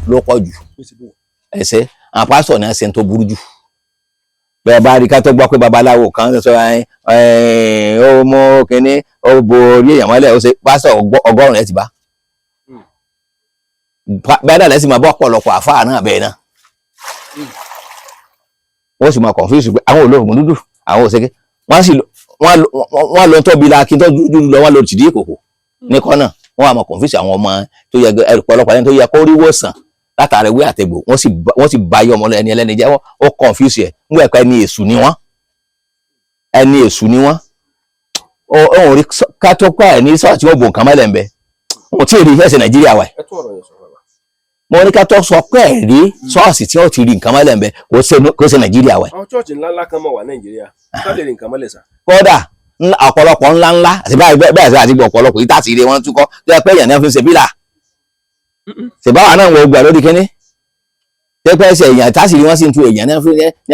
ló pọ̀ jù. Ẹsẹ̀ àwọn pásítọ̀ náà ṣe ń tó burú jù. Bẹ́ẹ̀ bá rí ká tó gbọ́ pé babaláwo kan sọ ẹ ẹ ó mú kínní, ó bo orí èèyàn mọ́lẹ̀, ó ṣe pásítọ̀ 100 ẹ̀ ti bá. Bẹ́ẹ̀ náà lẹ́sìn máa bọ́ ọ̀pọ̀lọpọ̀ àfáà náà bẹ́ẹ̀ náà. Wọ́n sì máa confuse pé àwọn olóògùn dúdú, àwọn òṣèké, wọ́n sì wọ́n lọ tóbi la kí n tó dúdú lọ, wọ́n lọ tìdí ìkòkò ní kọ́nà. Wọ́n wà máa confuse àwọn ọmọ tó yẹ ẹrù pọ̀lọpọ̀ ẹni tó yẹ kó rí wòsàn látara ewé àtegbò. Wọ́n sì ba ayé ọmọ ẹni ẹlẹ́ni jẹ́. Wọ́n ó confuse ẹ̀ ń wẹ̀ pé ẹni èṣù ni wọ́n, ẹni èṣù ni wọ́n. Ó rí ká tó pa ẹ̀ ní sọ́ọ̀tì, wọ́n bò nǹkan mọ́lẹ̀ ń bẹ. Wọn ò tí ì rí ẹ̀sìn Nàìjíríà wa. Ẹ tún ọ̀rọ̀ yẹn sọ, bàbá. Mo ní ká tó sọ pé ẹ̀ rí ṣọ́ọ̀ṣì tí wọ́n ti rí nǹkan mọ́lẹ̀ ń bẹ, kò ṣe Nàìjíríà wa. Àwọn church ńlá ńlá kan mọ̀ wà Nàìjíríà ká lè rí nǹkan mọ́lẹ̀ sà. Kódà ọ̀pọ̀lọpọ̀ ńlá ńlá àti báyìí bẹ́ẹ̀ àti gbọ̀ ọ̀pọ̀lọpọ̀ yìí táàtì ilé wọn túkọ́ tó yẹ pé èèyàn náà fi ń ṣe bílà ṣèbáwá náà wọ gbà lórí kínní tó yẹ pé ẹsẹ̀ èèyàn táàsì rí wọn sì ń tu èèyàn náà fi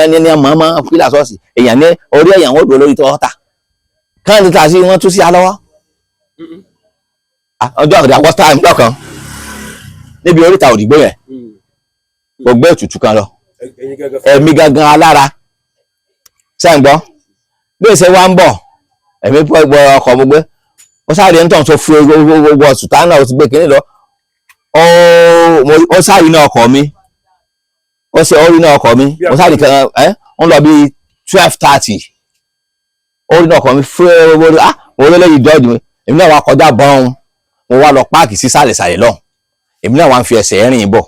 ní mọ̀ọ́mọ́ pílà ṣọ́ọ̀ṣì, èèyàn ní orí èèyàn wọn dúró lórí tọ́ta káàdì tààsì wọn tú sí alọ́wọ́. Ọjọ́ àgbàdo àwọn táìmù lọ́kàn níbi oríta Òdìgbò yẹn, mo gbé ètùtù kan lọ. Ẹ̀yin gángan fún Ẹ̀mí gangan alára ṣe ń gbọ́ bí èsè wa ń bọ̀, ẹ̀mí pọ̀ ọkọ̀ mo gbé, ó sáré ń tàn tó fi gbogbo sùtánà, ó ti gbé kínní lọ, ó sáré iná ọkọ̀ mi, ó ṣe ó rí iná ọkọ̀ mi, mo sáré kan ẹ́ ń lọ bí 12:30, ó rí iná ọkọ̀ mi fún ẹ. Ah, mo rí lẹ́yìn dọ́ọ̀dù mi, èmi náà wá kọjá bọ́ọ̀n, mo wá lọ park sí sàlẹ̀sàlẹ̀ lọ. Èmi náà wá ń fi ẹsẹ̀ rìn bọ̀,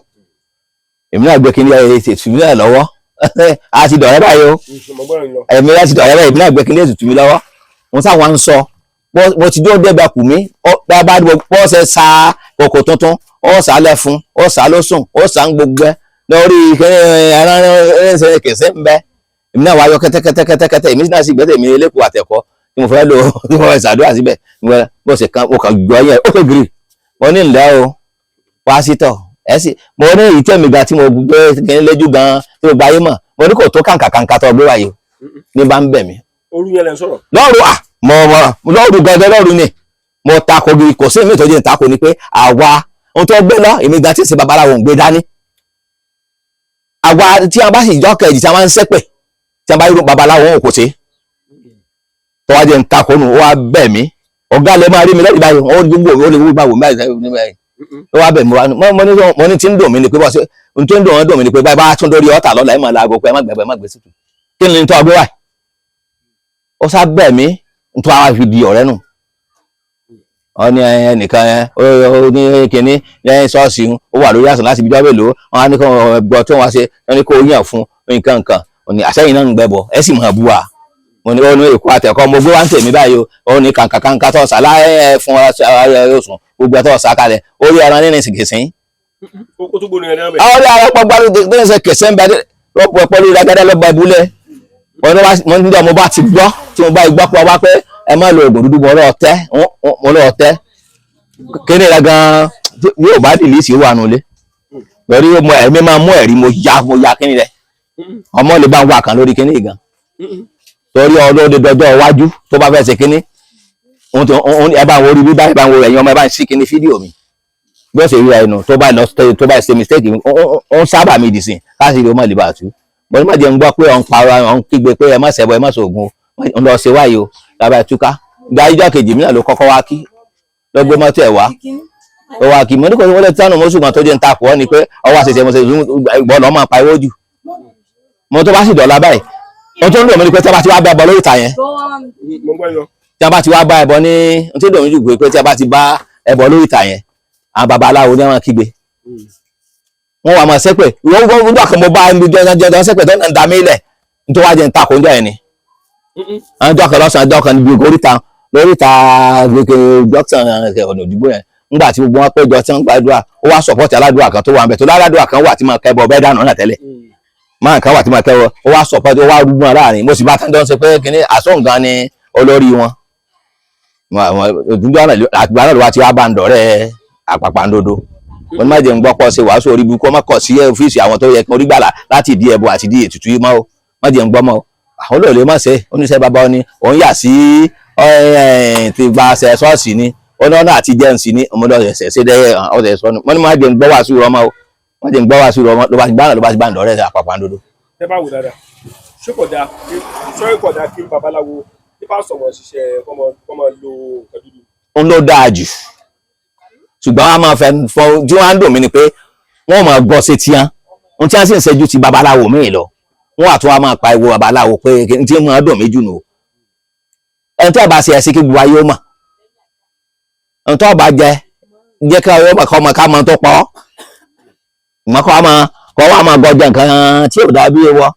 èmi náà gbé kínní ẹ̀ ètùtù mi náà lọ́wọ́. A ti dọ̀rẹ́ báyìí o. Mo gbọ́dọ̀ yín lọ. Ẹ̀mí láti dọ̀rẹ́ báyìí, èmi náà gbé kínní ètùtù mi lọ́wọ́. Mo sáà wá ń sọ mo ti dúró débẹ̀ kù mí bá bá bọ́ ṣe sa kòkò tuntun, ó sá lẹ́fun, ó sá lóṣùn, ó sá ń gbogbo ẹ lórí ẹran ẹsẹ̀ kẹsẹ̀ ń bẹ. Èmi náà wá yọ kẹ́tẹ́kẹ́tẹ́kẹ́tẹ́, èmi náà sì gbẹ́sẹ̀ mi elépo àtẹ̀kọ́ tí mo fẹ́ lò, tí mo fẹ́ ṣàdúrà síbẹ̀. Bó ṣe kan mo kàn gbọ́ yẹn, ó tó gírì. Mo ní ǹlẹ́ o, pásítọ̀, ẹ sì mo ní ìtẹ́mi gan tí mo gbé kíní lójú gan tí mo gba ayé mọ̀, mo ní kò tó kàǹkà kàǹkà tó gbé wáyé o ní bá ń bẹ̀ mí. Òru yẹn lẹ ń sọ̀rọ̀. Lọ́rùn à mọ̀ mọ̀ lọ́rùn gangan, lọ́rùn ni mo tako bí kò sí èmi tó jẹ́ ìtako ni pé àwa ohun tó gbé lọ, èmi gan tí ì ṣe babaláwo ń gbé dání. Àwa tí a bá sì jọ́ kejì tí a máa ń ṣépè tí a bá yúrò babaláwo wọn kò ṣe tó wá jẹ́ ìtako nù. Ó wá bẹ̀ mí, ọ̀gá lè máa rí mi lẹ́yìn báyìí, ó gbogbo ó lè wúgbà wò báyìí, ó wá bẹ̀ mí wá. Mo ní tí ń dùn mí ni pé bọ́ ṣe ohun tó ń dùn wọ́n dùn mí ni pé báyìí bá tún dórí ọ̀tà lọ́la, ẹ̀ máa laago pé ẹ má gbẹ̀gbẹ̀, ẹ má gbé sítù kí ni tó gbé wáyìí. Ó sá bẹ̀ mí nítorí àwa fi di ọ̀rẹ́ nù. Wọ́n ní ẹnìkan ó ní kínní lẹ́yìn ṣọ́ọ̀ṣì, ó wà lórí àsàn láti ibi jọ́ mélòó. Wọ́n á ní kó gbọ́ tí wọ́n wá ṣe, wọ́n ní kó yàn fún nǹkan nǹkan ní àṣẹyìn náà ń gbẹ́bọ, ẹ sì máa bú wa. Mo ní ó ní èkó àtẹ̀kọ́ mo gbé wá ń tèmi báyìí o. Ó ní kàǹkàǹkà tó ọ̀sà láyé fún ọ̀sùn gbogbo ẹ̀ tó ọ̀sà kalẹ̀ orí ẹran nínú ìsìnkìsìn. Ó tún gbóni ẹran bẹ̀. Àwọn orí ara pọ̀ gbádùn tó ń ṣe kẹsẹ̀ ń bẹ lọ́pọ̀ pẹ̀lú ìdágádá lọ́ba ìbúlẹ̀. Mo ní mo bá ti gbọ́ tí mo bá gbọ́ pé ọba pé ẹ má lo oògùn dúdú, mo lọ́ọ́ tẹ́, mo lọ́ọ́ tẹ́ kíní rẹ gan yóò bá dìlísì wà nulẹ̀ lórí ẹ̀mí máa mú ẹ̀rí. Mo ya kíní rẹ, ọmọ lè bá ń wà kan lórí kíní gan torí ọlọ́dẹ dọjọ́ iwájú tó bá fẹ́ ṣe kíní ẹ bá ń wo orí bíbá, ẹ bá ń wo ẹ̀yin ọmọ, ẹ bá ń sí kíní fídíò mi bí ó ṣe rí ẹnu tó bá lọ tó bá ṣe mistake, ó ń sábà mi dì sí káàsì ó má lè bá a tú. Mo ní má jẹ́ ń gbọ́ pé ọ̀n parọ́, ọ̀n kígbe pé ẹ má ṣẹbọ, ẹ má ṣoògùn, ń lọ ṣe wáyé o lábẹ́ túká. Gba ijọ́ kejì mi náà ló kọ́kọ́ wá kí, ló gbé mọ́tò ẹ̀ wá, ó wá kí. Mo ní kò wọlé tánù mọ́sùn kan tó jẹ́ ń takò ọ́ ni pé ọwọ́ àṣẹṣẹ mo ṣe ìgbọ́ lọ́ máa pariwo jù. Mo tó bá sì dọ̀la báyìí, ohun tó ń dùn mí ni pé tí a bá ti wá bá ẹbọ lórí ìta yẹn, tí a bá ti wá bá ẹbọ ní, ohun tó dùn mí jù pé tí a bá ti bá ẹbọ lórí ìta yẹn, àwọn babaláwo ní àwọn kígbe, wọ́n wà máa ṣépè. Ìwọ́n gbọ́dọ̀ kan mo bá ẹni jọjọ ṣépè tó ń da mí lẹ̀ nítorí wá jẹ́ ń takò ń jọ ẹ̀ ni. Àwọn ọjọ́ kan lọ́sàn-án, ọjọ́ kan níbi oríta lóríta gbèké junction ọ̀nà Òdìgbò yẹn, nígbà tí gbogbo wọn péjọ tí wọ́n gbàdúrà, ó wá support aládùúrà kan tó wà níbẹ̀ tó ládùúrà kan wà tí máa kẹ́bọ ọbẹ̀ dànù náà tẹ́lẹ̀ máa kan wà tí máa kẹ́bọ. Ó wá support, ó wá rúgbọ́n láàrin, mo sì bá tán jọ ń ṣe pé kíní àsóǹgan ni olórí wọn àtìgbà náà ló wá ti wá bá ń dọ̀rẹ́ àpàpàǹdodo. Mo ní má jẹ́ ń gbọ́ pọ̀ ṣe wàásù orí burúkú, ọmọ kọ̀ sí ọ́fíìsì àwọn tó yẹ kí orí gbàlà láti ìdí ẹbọ àti ìdí ètùtù yìí mọ́ o, má jẹ́ ń gbọ́ mọ́ o. Àwọn olóòlè má ṣe oníṣẹ́ bàbá ọ ni òun yà sí ti gba ṣe ṣọ́ọ̀ṣì ni ó ní ọ̀nà àti jẹun sí ni ọmọdé ọ̀sẹ̀ ṣe dẹ́ ọ̀sẹ̀ sọnù. Mo ní má jẹ́ ń gbọ́ wàásù ọmọ o. Wọ́n ti ń gbọ́ wá sí ló bá ti gbá náà, ló bá ti bá ń dọ̀rẹ́ àpàpàǹdodo. Tẹ bá wò dáadáa, ṣé kò dáa ṣé kò dáa kí babaláwo, kí pásítọ̀ mọ̀ ṣiṣẹ́ kọ́ mọ lo nǹkan dúdú? Ń ló dáa jù, ṣùgbọ́n wọ́n máa fẹ́ fọ tí wọ́n á ń dùn mí ni pé wọ́n máa gbọ́ sétí hàn ohun tí wọ́n sì ń ṣẹ́jú ti babaláwo míì lọ, wọ́n àtún wá máa pa ìwo babaláwo pé kí n tí máa dùn mí jù nù o. Ẹni tí ọba ṣe ẹ̀sìn kí gbogbo ayé ó mọ̀, ẹni tí ọba jẹ jẹ́ kí ọyọ́ mọ̀, kọ́ ọmọ ká mọ tó pọ̀ mọ́, kọ́ ọmọ kọ́ wá máa gbọ́jà nǹkan tí ò dá bí ewọ́,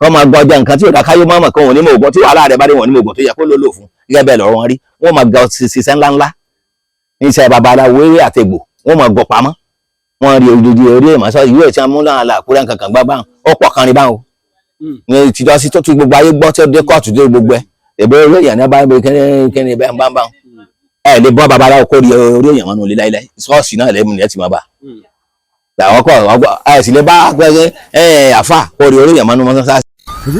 kọ́ máa gbọ́jà nǹkan tí ò dá káyọ́ mọ́ kọ́ wọn ní mọ̀ ògùn tí wàhálà rẹ̀ bá dé wọn ní mọ̀ ògùn tó yẹ kó ló lò fún gẹ́gẹ́ bẹ́ẹ̀ lọ́rọ̀ wọn rí. Wọ́n máa gbọ́ ṣiṣẹ́ ńláńlá níṣẹ́ babaláwo, eré àtẹ̀gbò wọ́n máa gbọ́ pamọ́, wọ́n rí odidi orí ìmọ̀ sọ ìwé tí wọ́n mú náà là kúrẹ́ nǹkan kan gbá báwọn ó pọ̀ kan rí báwọn ní tìjọ́ sí tó ti gbogbo ayé gbọ́ tí ó dé kóòtù dé gbogbo ẹ̀ èbó orí èèyàn ní bá ń bẹ kíní kíní bẹ́ẹ̀ ń bá ń bá wọn. Ẹ lè bọ́ babaláwo kó rí orí èèyàn mọ́nú ilé láíláí, ṣọ́ọ̀ṣì náà lẹ́mú ni ẹ ti máa bá àwọn kọ ẹ sì lè bá ẹ àfà kó rí orí èèyàn mọ́nú mọ́sáàsì.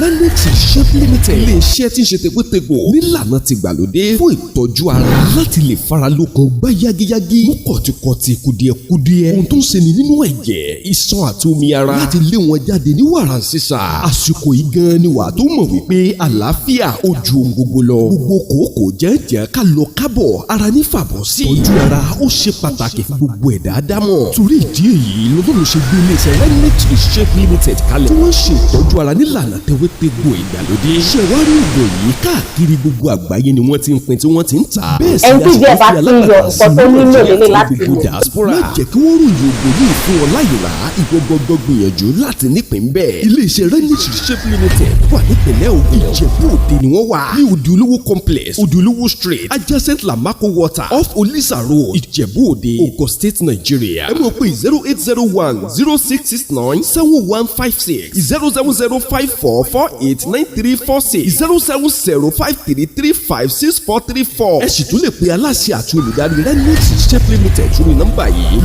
Renix Shop Limited, ilé-iṣẹ́ tí ń ṣe tegbòtegbò nílànà tìgbàlódé fún ìtọ́jú ara láti lè fara lókun gbá yágíyágí, mú kọ̀tìkọ̀tì kùdìẹ̀kudiẹ, ohun tó ń ṣeni nínú ẹ̀jẹ̀, iṣan àti omi ara láti lé wọn jáde ní wàràǹsísà. Àsìkò yìí gan ni wà tó mọ̀ wípé àlàáfíà ó ju ohun gbogbo lọ. Gbogbo kòókòó jẹ́jẹ́ ká lọ kábọ̀ ara ní fàbọ̀ sí. Ìtọ́jú ara ó ṣe pàtàkì fún gbogbo ẹ̀dá dámọ̀. Torí ìdí èyí lọ́dún ṣe gbé iléeṣẹ́ Renix Shop Limited kalẹ̀ tí wọ́n ń ṣe ìtọ́jú ara nílànà tewétegbò ìgbàlódé. Ṣẹ̀wárí ògùn yìí káàkiri gbogbo àgbáyé ni wọ́n ti ń pín tí wọ́n ti ń tà. Bẹ́ẹ̀ sì Ẹni ni tí a díẹ̀ sì bá fi ti ń yọ alágbàtà sí nǹkan tó nílò Nàìjíríà lélẹ̀ àti láti gbogbo lò. diaspora. Má jẹ́ kí wọ́n ròyìn ògùn yìí fún ọ láyè rà, ìwọ gbọ́dọ̀ gbìyànjú láti nípìn bẹ́ẹ̀. Iléeṣẹ́ Renix Shop Limited wà nípìnlẹ̀ Ògùn, Ìjẹ̀bú Òde ni wọ́n wà ní Òdìolówó Complex, Òdìolówó Street, adjacent Lamako Water, off Olisa Road, Ìjẹ̀bú Òde, Ogun State, Nigeria. Ẹ mọ̀ pé 08010669715 6, 07054489346, 07053356434. Ẹ sì tún lè pe aláṣẹ àti olùdarí Renix Shop Limited sórí nọ́mbà yìí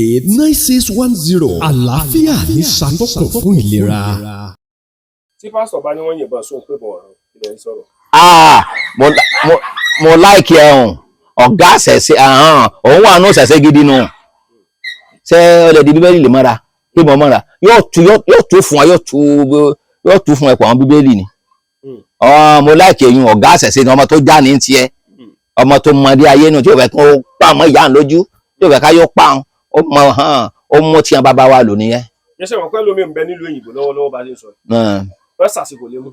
+18328989610. Àlàáfíà ní ṣàtọ́kùn fún ìlera. Tí pásítọ̀ bá ní wọ́n yìnbọn sóhun pé bọ̀ ọ̀rọ̀ ilẹ̀ ń sọ̀rọ̀. Ah, mo like ẹ̀hún ọ̀gá àṣẹ̀ṣe ahọ́n òun wà nù ṣẹ̀ṣẹ̀ gidi nù. Ṣé ó lè di bíbélì lè mọ́ra kí mo mọ́ra yóò tú fún ọ, yóò tú fún ẹ pọ̀ àwọn bíbélì ni. Mo like ẹ̀yìn ọ̀gá àṣẹ̀ṣe ni ọmọ tó já ní tiẹ̀, ọmọ tó mọdé ayé nù tí ò fẹ́ kó pa ọmọ ìyá ń lójú, tí ò fẹ́ ká yóò pa ọ́n, ó mọ hàn ó mú tiẹ̀ bàbá wa lò nìyẹn. Yẹsẹ̀ wọn pẹ́ lómi ń bẹ nílùú òyìnbó lọ́wọ́lọ́wọ́ bá ṣe ń sọ. Wọ́n ṣàṣìkò lé mú.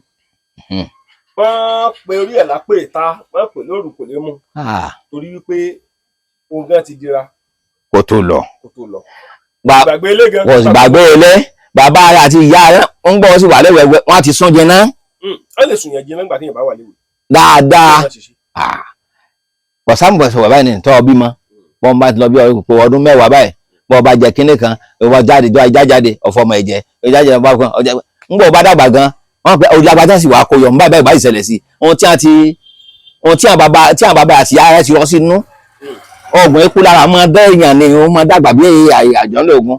Wọ́n pe orí ẹ̀ lápè ìta, wọ́n pè lóru kò lè mú torí wípé òun gan ti dira kó tó lọ. Kó tó lọ. Gbàgbé ilé gan. Kò sì gbàgbé ilé, bàbá rẹ̀ àti ìyá rẹ̀ ń gbọ́ sí wà lẹ́wẹ̀ẹ́wẹ́, wọ́n á ti sún jiná. Ó lè sùn yẹn jiná nígbà tí yẹn bá wà léwu. Dáadáa. Wọ́n ṣe ṣe. Kọ̀sáǹbọ̀sọ̀ bàbá yìí ní tọ́ ọ bímọ, bọ́n bá ti lọ bí ọ̀pọ̀ ọdún 10 báyìí, bọ́n bá jẹ kínní kan, ìwọ jáde jọ ajá jáde ọ̀fọ̀ ọmọ ẹ̀jẹ̀ ìjáde ọba kan ọjà ńgbọ̀ bá dàgbà gan, wọ́n pẹ́ ojú agbátá sì wà kó yọ ńbà báyìí báyìí ṣẹlẹ̀ sí ohun tí a ti ohun tí àwọn bàbá tí àwọn bàbá àti ìyá rẹ̀ ti rọ sínú ọgbọ̀n ikú lára máa dẹ́ èèyàn ni ó máa dàgbà bí àjọ ńlẹ̀ ogun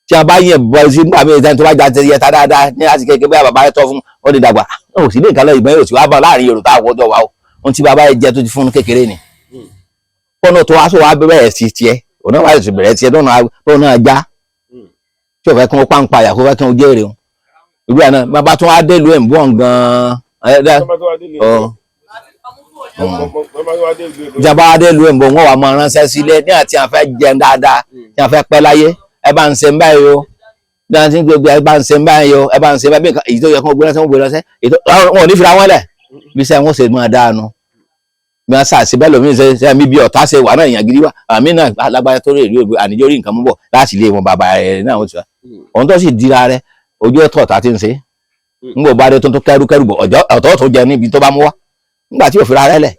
tí a bá yẹ bọ sí nígbà míì tó bá já yẹ ta dáadáa ní láti kékeré bóyá bàbá rẹ̀ tọ́ fún ó lè dàgbà ó sì lè kálọ̀ ìgbọ́n yóò sì wá bọ̀ láàrin Yorùbá àwọn ọjọ́ wa o. Ohun tí bàbá yẹn jẹ tó ti fún un kékeré ni kọ́nà tó wá sọ wá bẹ̀rẹ̀ sí tiẹ̀, òun náà wá sì bẹ̀rẹ̀ tiẹ̀ tó náà já tí ò fẹ́ kí wọ́n pàǹpà yà kó fẹ́ kí wọ́n jèrè o. Ìlú àná bàbá tó wá dé ìlú ẹ̀ ń bọ̀ gan-an Bàbá tó wá dé ilé bàbá tó wá dé ìlú èbó. Ìjàmbá wá dé ìlú ẹ̀ ń bọ̀, wọ́n wà máa ránṣẹ́ sílé ní àti àfẹ́ jẹun dáadáa tí a fẹ́ pẹ́ láyé. Ẹ bá ń ṣe ń báyìí o, bí wọ́n ti ń gbé ẹ bá ń ṣe ń báyìí o, ẹ bá ń ṣe báyìí èyí tó yẹ kó gbé ránṣẹ́ wọ́n gbé ránṣẹ́ èyí tó wọn ò ní fira wọn lẹ̀ bí sẹ́ wọ́n ṣe máa dáa nu bí wọ́n ṣàṣe bẹ́ẹ̀ lómi ṣe ṣe mi bí ọ̀tá ṣe wà náà èèyàn gidi wà àmì náà lágbájá tó rí ìlú ògbé àníjó rí nǹkan mú bọ̀ láti ilé wọn bàbá rẹ̀ náà wọ́n ti wá òun tó sì dira rẹ̀ ojú ọ̀tọ̀ ọ̀tá ti ń ṣe ń bò bá dé tó tó kẹ́rù kẹ́rù bọ̀ ọ̀tọ̀ tó jẹ níbi tó bá mú wá nígbà tí ò fira rẹ̀ lẹ̀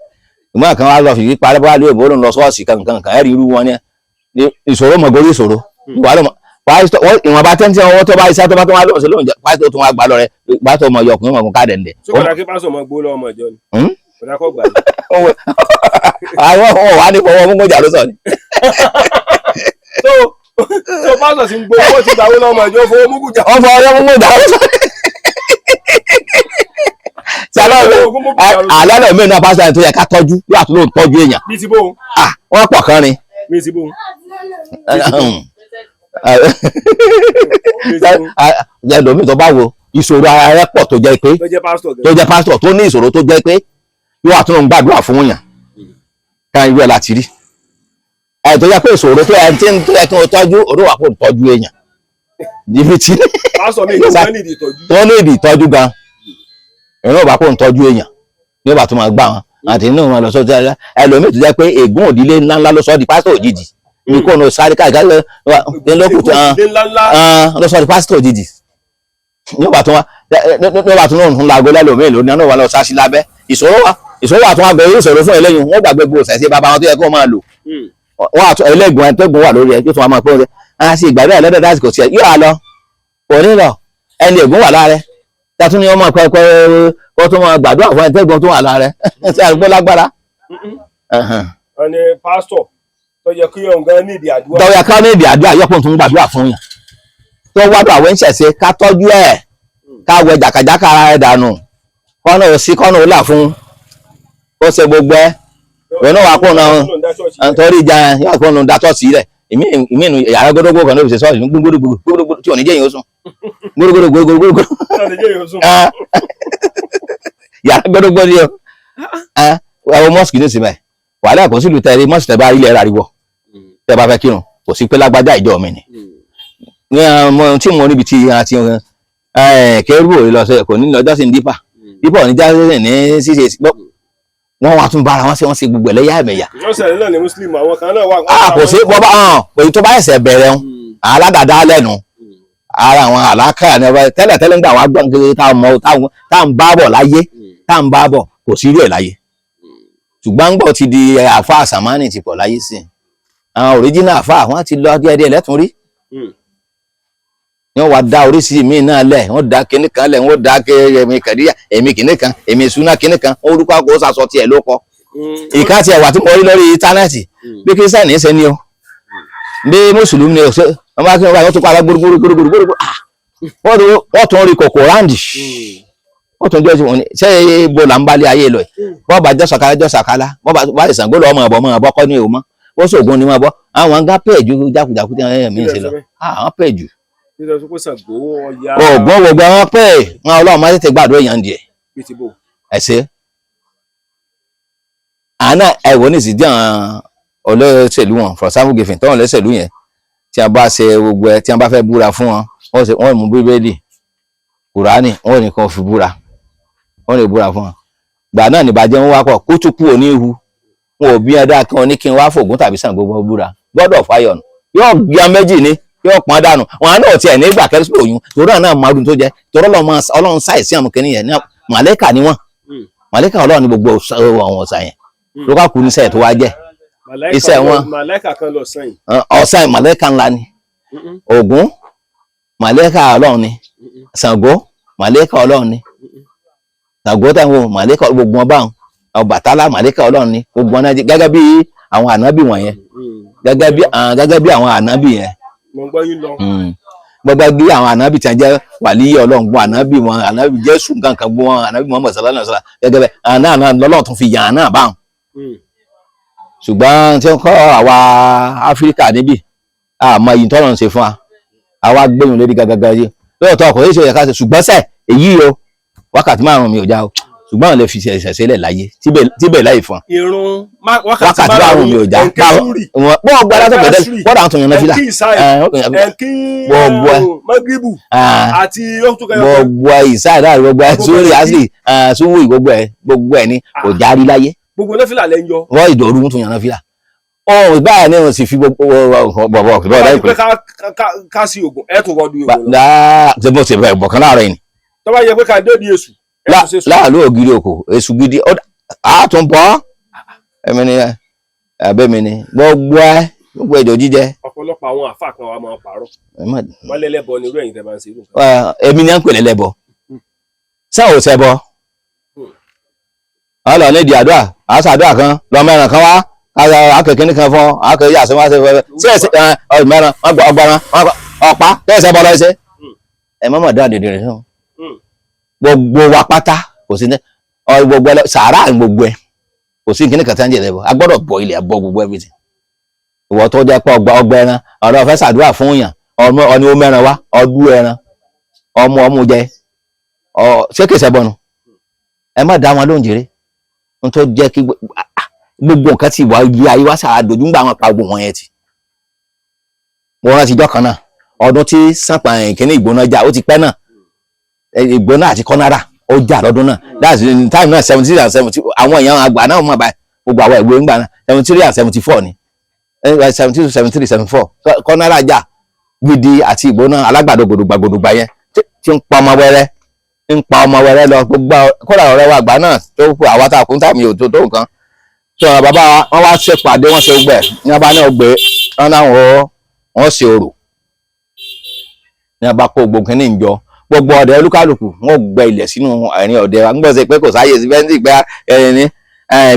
ìmọ̀ kan wá lọ fìdí parẹ́ bá lóye bó ló ń lọ ṣọ́ọ̀ṣì kankan kan ẹ̀rí irú wọn ni ìṣòro mọ̀górí ìṣòro ìwọ̀nba tẹ́ntẹ́ ọwọ́ tó bá iṣẹ́ tó bá tó wá lóun ṣe lóun jẹ pásítọ̀ tó wá gbà lọ rẹ pásítọ̀ ọmọ yọkùnrin ọmọ káàdẹ̀ ńlẹ̀. Ṣé kò dáa kí pásítọ̀ máa gbó lọ́wọ́ ọmọ ìjọ ni? Kò dáa kó gbà ní. Àwọn ọmọ wa ní fọwọ́ mú jà ló sọ ni. So pásítọ̀ sì ń gbó owó ti gbà owó lọ́wọ́ ọmọ ìjọ fowó mú kùjà. Wọ́n fọwọ́ mú jà ló sọ ni. Àlọ́ náà mẹ́rin náà pásítọ̀ tó yẹ ká tọ́jú yóò àtúntò tọ́jú èèyàn. Bí ti bó. Wọ́n pọ̀ kan ni. Bí ti bó. Ẹlòmíì tó bá wo ìṣòro ara rẹ̀ pọ̀ tó jẹ́ pé tó jẹ́ pásítọ̀ tó gan. jẹ́ pásítọ̀ tó ní ìṣòro tó jẹ́ pé yóò wà tó ń gbàdúrà fún yàn ká irú ẹ̀ láti rí ẹ̀ tó jẹ́ pé ìṣòro tó ẹ̀ tí ń tó yẹ kí wọ́n tọ́jú òun wà kó tọ́jú èèyàn jìbìtì Pásítọ̀ mi ìlú wọn nídìí ìtọ́jú. tó ní ìdí ìtọ́jú gan ìrún ọba kó ń tọ́jú èèyàn ní ọba tó máa gbà wọn àti inú wọn lọ sọ́jà ẹlòmíì tó jẹ́ pé ègún òdílé ńláńlá ló sọ di pásítọ̀ òjijì ní kó nu sáré káàkiri lókùtù Ilé ńláńlá. ló sọ di pásítọ̀ òjijì ní ọba tó wá ní ọba tó náà ń lago lẹ́lòmíì lónìí náà wà lọ sá sí lábẹ́ ìṣòro wa ìṣòro wa tó wá gbé ìṣòro fún ẹlẹ́yìn wọ́n gbàgbé gbòòsẹ̀ sí bàbá wọn tó yẹ kó máa lò wọ́n àtún ẹlẹ́gùn ẹ̀ tẹ́gùn wà lórí ẹ̀ yóò tún wá máa pé oúnjẹ á sì ìgbàgbé ẹ̀ lọ́dọ̀ lásìkò tiẹ̀ yóò á lọ kò ní lọ ẹni ègún wà lára ẹ̀ tàtún ni wọ́n máa pẹ́ pẹ́ kó tó máa gbàdúrà fún ẹ̀ tẹ́gùn tó wà lára ẹ̀ ṣe àgbẹ̀ lágbára. Wọ́n ní pásítọ̀ tó yẹ kí òun gan nídìí àdúrà. dọ̀wẹ̀ ká ní ìdí àdúrà yọpọ̀ tó ń gbàdúrà fún yàn tó wádùn àwọn ìṣẹ̀ṣe ká tọ́jú ẹ̀ ká wẹ jàkàjàkà ara ẹ̀ dànù kọ́nà ò sí kọ́nà ò là fún ó ṣe gbogbo ẹ̀ òun náà wà kó náà nítorí ìjà yóò kó nu datọ́ sí rẹ̀ ìmí ìnú yàrá gbódógbó kan ló fi ṣe sọ́ọ̀sì gbódógbó gbódógbó tí ò ní jẹ́ yìí ó sùn gbódógbó gbódógbó yàrá gbódógbó ni o ẹwọ mọ́sìkì ní ìsìnbẹ̀ wàhálà kò sílùú tẹ̀lé mọ́sìkì tẹ̀ bá ilẹ̀ rà ríwọ̀ tẹ̀ bá fẹ́ kírun kò sí pé lágbájá ìjọ mi ni ní ọmọ tí mo níbi tí a ti kẹrù ò lọ kò ní lọ́jọ́ sí ní dípà dípà ò ní jáde ní ṣíṣe wọ́n wá tún bára wọn ṣe wọ́n ṣe gbogbo ẹlẹ́yà ẹ̀mẹ̀yà. Wọ́n ṣẹlẹ̀ náà ní Muslim àwọn kan náà wà. A kò sí bọ́bá hàn èyí tó bá ẹsẹ̀ bẹ̀rẹ̀ ń aládàáda lẹ́nu ara àwọn àlákà ní ọba tẹ́lẹ̀ tẹ́lẹ̀ ń gbà wá gbọ́n kiri tá a mọ̀ tá à ń bá bọ̀ láyé tá à ń bá bọ̀ kò sí irú ẹ̀ láyé ṣùgbọ́n gbọ́ ti di àfa àsàmánì ti pọ̀ láyé sí i àwọn òríjínà àfa àwọn ti lọ díẹ̀ díẹ̀ lẹ́tùn rí wọ́n wá dá oríṣi míì náà lẹ̀ wọ́n dá kinní kan lẹ̀ wọ́n dá èmi kàdíyà èmi kinní kan èmi ìṣúná kinní kan orúkọ àkó sàṣọ tiẹ̀ ló kọ. Ìka tiẹ̀ wà tí mo rí lórí íńtánẹ́ẹ̀tì bí kírísítẹ́nì ṣe ni o bí mùsùlùmí ni o ṣe wọ́n bá kí wọ́n bá wọ́n tún pa gbúrúgbúrúgbúrúgbúrú wọ́n tún rí kòkò ráǹdì wọ́n tún jẹ́ òní ṣé ibo là ń bá lé ayé lọ yìí wọ́n bá jọ́sàkálá jọ́sàkálá wọ́n bá ìsàngó lọ ọmọ ọ̀bọ̀ ọmọ ọ̀bọ̀ kọ́ ní òun mọ́ ó ṣògùn ni wọ́n bọ́ àwọn gá pẹ̀ ju jákujàku tí wọ́n mí ṣe lọ àwọn pẹ̀ jù ògùn gbogbo àwọn pé wọn Ọlọ́run máa tètè gbàdúrà èèyàn díẹ̀ ẹsẹ àná ẹwọ ní ìsìndí àwọn olóṣèlú wọn for example giving tọ́wọ́n olóṣèlú yẹn tí a bá ṣe gbogbo ẹ tí a bá fẹ́ búra fún wọn wọ́n mú bíbélì kùránì wọ́n ní kan fi búra wọ́n lè búra fún wọn gbà náà nìbàjẹ́ wọn wá pọ̀ kútùkù òní ihu wọn ò bí ẹ dáa kí wọn ní kí n wá fògùn tàbí Ṣàngó búra gbọ́dọ̀ fáyọ̀nù yóò gbìyà méjì ni yóò pọn dànù wọn náà tiẹ̀ nígbà kẹrìsì òyìn torí náà márùn tó jẹ torí Ọlọ́run ṣàìsí àwọn kìnìún yẹn màlẹ́kà ni wọn màlẹ́kà Ọlọ́run ni gbogbo àwọn ọ̀sà yẹn ló ká kú níṣẹ́ tó wá jẹ́ iṣẹ́ wọn màlẹ́kà kan lọ sàn yìí ọ̀sán màlẹ́kà ńlá ni Ògún màlẹ́kà Ọlọ́run ni Ṣàngó màlẹ́kà Ọlọ́run ni Ṣàngó táwọn màlẹ́kà gbogbo wọn báwọn Ọbàtálá màlẹ́kà Ọlọ́run ni gbogbo wọn náà gẹ́gẹ́ bí àwọn ànábì wọ̀nyẹn gẹ́gẹ́ bí àwọn ànábì yẹn gbogbo bí àwọn ànábì tí wọn jẹ́ wàlíyé Ọlọ́run gbọ́ ànábì wọn ànábì Jésù nǹkan gbọ́ wọn ànábì Muhammad sallallahu alaihi wasallam gẹ́gẹ́ bẹ́ẹ̀ àná àná lọ́lọ́run tún fi yàn án náà báwọn. Ṣùgbọ́n tí wọ́n kọ́ àwa Áfíríkà níbí àmọ́ èyí tọ́lọ̀ ń ṣe fún wa àwa gbẹ̀yìn lórí gàgàgà yìí lóòótọ́ kò ṣe ká ṣe ṣùgbọ́n sẹ́ èyí o wákàtí márùn-ún mi ò já o ṣùgbọ́n lè fi ṣẹ̀ṣẹ̀ sílẹ̀ láyé tíbẹ̀ láyé fún. Irun wákàtí márùn-ún mi ò já bọ́ọ̀ gbọ́dọ̀ tó bẹ̀rẹ̀ bọ́ọ̀dà tó yànnà fílà gbogbo gbogbo ìsáyà láàrin gbogbo ẹ sórí àṣírí sówó gbogbo ẹ gbogbo ẹ ní kò járí láyé. Gbogbo náfìlà lẹ ń yọ. Wọ́n ìdòrú tún yànnà fílà ọ̀hún báyìí ni wọ́n sì fi gbogbo bọ̀bọ̀ bọ̀bọ̀ láì pé ká sí oògùn ẹ̀ tó rọdún oògùn lọ. Ṣé mo ṣe bẹ̀ bọ̀kan láàárọ̀ yìí ni. Tó bá yẹ pé ká dé di èṣù. Láàlú ògiri òkò èṣù gidi àtún bọ́ ẹ̀mí ni ẹ̀bẹ́ mi ni gbogbo ẹ gbogbo ẹ̀jọ̀ jíjẹ. Ọ̀pọ̀lọpọ̀ àwọn àfáà kan wa máa pààrọ̀ wọ́n lẹ́lẹ́bọ ni irú ẹ̀yin tẹ́ bá ń ṣe irú nǹkan. Èmi ni à ń pè lẹ́lẹ́bọ ṣé ò ṣẹbọ ọlọ ní ìdí àdúrà àṣà àdúrà kan lọ mẹ́rin kan wá akẹ́kẹ́ nìkan fún akẹ́kẹ́ yà sẹ́wọ́n ṣe fẹ́ ṣe ẹ mẹ́rin ọgbọ̀n ọ̀pá tẹ́sẹ̀ bọ́ lọ́sẹ̀ ẹ mọ́mọ́ dá dèdè rẹ̀ sùn gbogbo wa pátá kò sí ní gbogbo ẹ sàárà gbogbo ẹ kò sí kíní kàtà ń jẹ lẹ́bọ̀ a gbọ́dọ̀ bọ ilẹ̀ bọ gbogbo everything. Ìwọ tó jẹ́ pé ọgbà ọgbà ẹran ọ̀rọ̀ fẹ́ ṣàdúrà fún yàn, ọmọ ọni ó mẹ́ran wá ọdún ẹran ọmọ ọmú jẹ ọ, ṣé kìí ṣẹbọnu? Ẹ má dá wọn lóhùn jèrè. N tó jẹ́ kí gbogbo nǹkan ti wà ilé ayé wá ṣàdójú ńgbà wọn pa gbogbo wọn yẹn ti. Mo rántí ijọ́ kan náà, ọdún tí sànpà ìkíní ìgbóná jà, ó ti pẹ́ náà, ìgbóná àti kọ́nára ó jà lọ́dún náà. That's in time náà, 73 and 70. Àwọn èèyàn àgbà náà mọ̀ báyìí, gbogbo àwọn ìwé ńgbà náà, 73 and 74 ni, 72, 73, 74, kọ́nára jà gidi àti ìgbóná alágbàdo gbòdògbà yẹn tí ń pa ọmọ wẹ́rẹ́, ń pa ọmọ wẹ́rẹ́ lọ. Gbogbo kódà ọ̀rẹ́ wa àgbà náà tó kú, àwa tá a kún táàmì ò tó tó nǹkan tó àwọn bàbá wa, wọ́n wá ṣèpàdé, wọ́n ṣe gbẹ ní wọ́n bá náà gbé wọn náà, wọ́n ṣe orò ní wọ́n bá kó gbogbo kínní ìjọ, gbogbo ọ̀dẹ olúkálùkù wọ́n gbẹ ilẹ̀ sínú àárín ọ̀dẹ wa. Ńgbọ́n ṣe pé kò sáyè sí fẹ́ǹsì gbẹ ẹni ní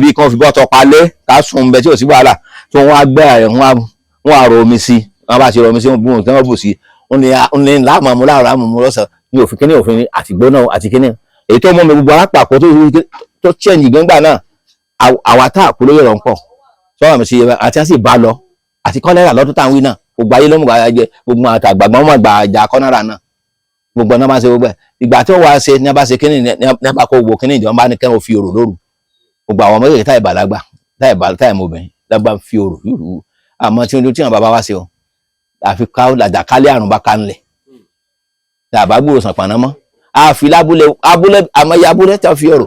bí kan fi bọ́ tọpa lé ká sùn bẹ tí ò sí wàhálà tó wọ́n á gbẹ, wọ́n á ro omi sí. Wọ́n bá ti ro omi sí, wọ́n bù wọ́n bù sí wọ́n ní láàmú àmú láàrọ̀ àmú lọ́sàn ní òfin kíní, òfin àti gbóná àti kíní èyí tó mú mi gbogbo alápàkó tó change gbẹ́ngbà náà. Àwa tá àkú lóye rọ̀ ń pọ̀ sọ́wọ́n mi sí àti á sì bá lọ àti kọ́lẹ́rà lọ́dún táwọn wí náà. Gbogbo ayé ló mú gbàgbà jẹ, gbogbo àtàgbàgbà wọn gbà àjà kọ́nárà náà, gbogbo ọ̀nà máa ṣe gbogbo ẹ̀. Ìgbà tí wọ́n wá ṣe ní a bá ṣe kíní ní a bá kó gbogbo kíní ìjọba ní kẹ́hìn fi òrò lóru. Gbogbo àwọn ọmọ kékeré táì bàlágbà, táì bá táì mọ obìnrin lágbà fi òrò yúrù. Àmọ́ tí wọ́n tí wọn bàbá wá ṣe o, àfi ká làjàkálẹ̀ àrùn bá ká ńlẹ̀ tàbá gbúrò sànpàná mọ́, àfi lábúlé abúlé, àmọ́yé abúlé tí wọ́n fi òrò,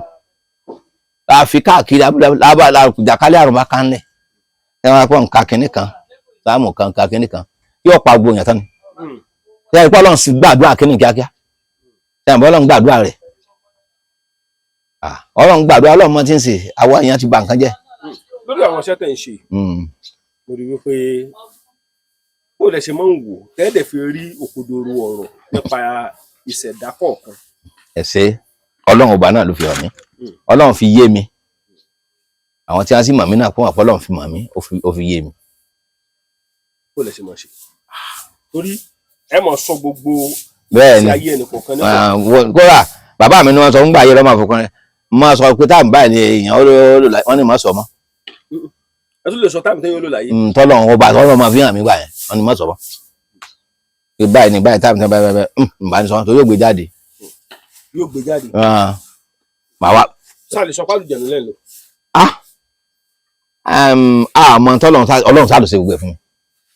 àfi káàkiri abúlé làjàkálẹ̀ àrùn bá ká ńlẹ̀. Ẹ wọ́n á pọ̀ nǹka kínní kan sáàmù kan nǹka kínní kan yóò pa gbogbo èèyàn tán ni. Ṣé ẹ pọ́ Ọlọ́run sì gbàdúrà kínní kíákíá? Ṣé ẹ bọ́ Ọlọ́run gbàdúrà rẹ̀? Ọlọ́run gbàdúrà, Ọlọ́run mọ tí ń ṣe. Àwọn èèyàn ti bà nǹkan jẹ́. Lórí àwọn iṣẹ́ tẹ̀ ń ṣe, mo rí wípé bó lẹ ṣe máa ń wò tẹ́ẹ̀dẹ̀ fi rí òkodoro ọ̀rọ̀ nípa ìṣẹ̀dá kọ̀ọ̀kan? Ẹ ṣé, Ọlọ́run ọba náà ló fi hàn mí. Ọlọ́run fi yé mi. Àwọn tí wọ́n sì mọ̀ mí náà kó wọn pọ̀, Ọlọ́run fi mọ̀ mí, ó fi yé mi. Bó lẹ ṣe máa ṣe, torí ẹ máa sọ gbogbo Bẹ́ẹ̀ sí ni. ayé ẹnì kọ̀ọ̀kan nípa. Ah, kódà bàbá mi ni wọ́n sọ ń gbà ayé lọ́mọ àfọkàn rẹ̀ máa sọ pé táàmù báyìí ni èèyàn ó lò láyé, wọ́n ní má sọ mọ́. Ẹ tún lè sọ táàmù téèyàn lò láyé? Tọ́lọ́run ọba tọ́lọ́run máa fi hàn mí gbà yẹn, wọ́n ní má sọ mọ́ pé báyìí ni báyìí, táàmù báyìí báyìí báyìí, bá ní sọ torí yóò gbé jáde. Yóò gbé jáde. Ah, màá wá. Sáà lè sọ pálùjẹ̀nu lẹ́nu? Ah, àmọ́ tọ́lọ́run Ọlọ́run sá ló ṣe gbogbo ẹ̀ fún mi.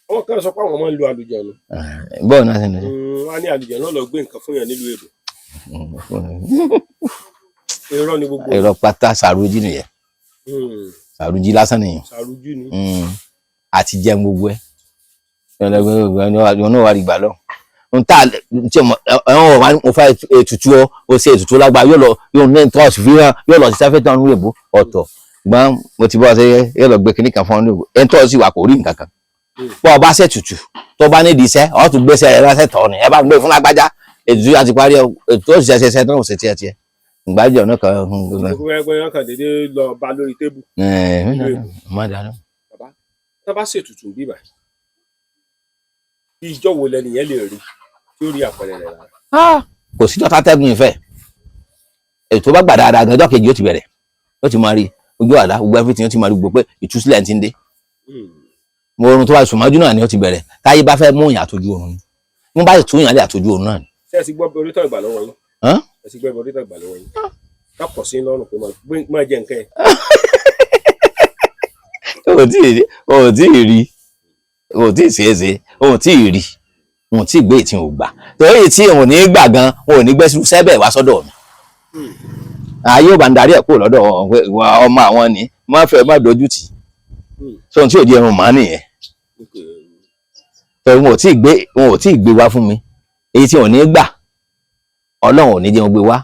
Àwọn kan sọ pé àwọn máa ń lo àlùjẹ̀nu. Bọ́ọ̀ náà ṣe ń lọ. Wọ́n á ní àlùjẹ̀nu lọ gbé nǹkan fún yàn nílùú èbò. Irọ́ ni gbogbo. Irọ́ pátá, sàrújì nìyẹn. Sàrújì lásán nìyẹn. Sàrújú ni. Àti jẹun gbogbo ẹ wọn náà wà rí gbà lọ n ta tí ẹwọn wà. Mo fẹ́ ètùtù ọ, o ṣe ètùtù lágbá, yóò lọ, yóò ní tọ́ọ̀sì fi hàn, yóò lọ sí sáfẹ́ tán ní èbó ọ̀tọ̀. Gbọ́n mo ti bọ́ ṣe yóò lọ gbé kinní kan fún ọ ní èbó ẹ̀ ń tọ́ọ̀sì wà kò rí nǹkan kan. Bọ́ ọ bá ṣe ètùtù tó bá nídìí iṣẹ́, ọ tún gbéṣẹ́ rẹ ránṣẹ́ tọ̀ ni ẹ bá gbé fún lágbájá. Ètùtù àti parí ọ, ètùtù ó sì ṣe ṣe tán, ó sì tiẹ̀ tiẹ̀ ìgbàjọ náà kan. Gbogbo ẹgbẹ́ yẹn kàn déédéé lọ bá lórí tébù. Má dáná. Bàbá, tá bá ṣètùtù bíbà bí ìjọ wo lẹnìyẹn lè rí tí ó rí àpẹẹrẹ rẹ̀ lára? Kò sí dọ́tà tẹ́gùn ìfẹ́. Ètò bá gbà dáadáa gan, ọjọ́ kejì ó ti bẹ̀rẹ̀, ó ti máa rí ojú àlá, gbogbo everything, ó ti máa rí gbogbo pé ìtúsílẹ̀ ti ń dé. Mo oorun tó bá sùn mọ́jú náà ni ó ti bẹ̀rẹ̀. Táyé bá fẹ́ mú yàn, àtọ́jú oorun ni wọ́n bá sì tún yàn lé, àtọ́jú oorun náà ni. Ṣé ẹ ti gbọ́ bí orítọ̀ ìgbà lọ́wọ́ yín? Hán? Ẹ ti gbọ́ bí orítọ̀ ìgbà lọ́wọ́ yín ká pọ̀ sí lọ́rùn pé máa jẹ nǹkan ẹ̀? O ò tí ì rí, o ò tí ì rí, o ò tí ì ṣeé ṣe, o ò tí ì rí, o ò tí ì gbé ìtì ò gbà, torí tí òun ní gbà gan, òun ò ní gbé sẹ́bẹ̀ wá sọ́dọ̀ mi. Ayé ò bá ń darí ẹ̀ kúrò lọ́dọ̀ wọn pé ìwà ọmọ àwọn ni má fẹ́ má dojú tì. So ohun tí ò di ẹrun màá nìyẹn, torí wọn ò tí ì gbé wá fún mi. Èyí tí wọn ò ní gbà, Ọlọ́run ò ní jẹ́ wọn gbé wá,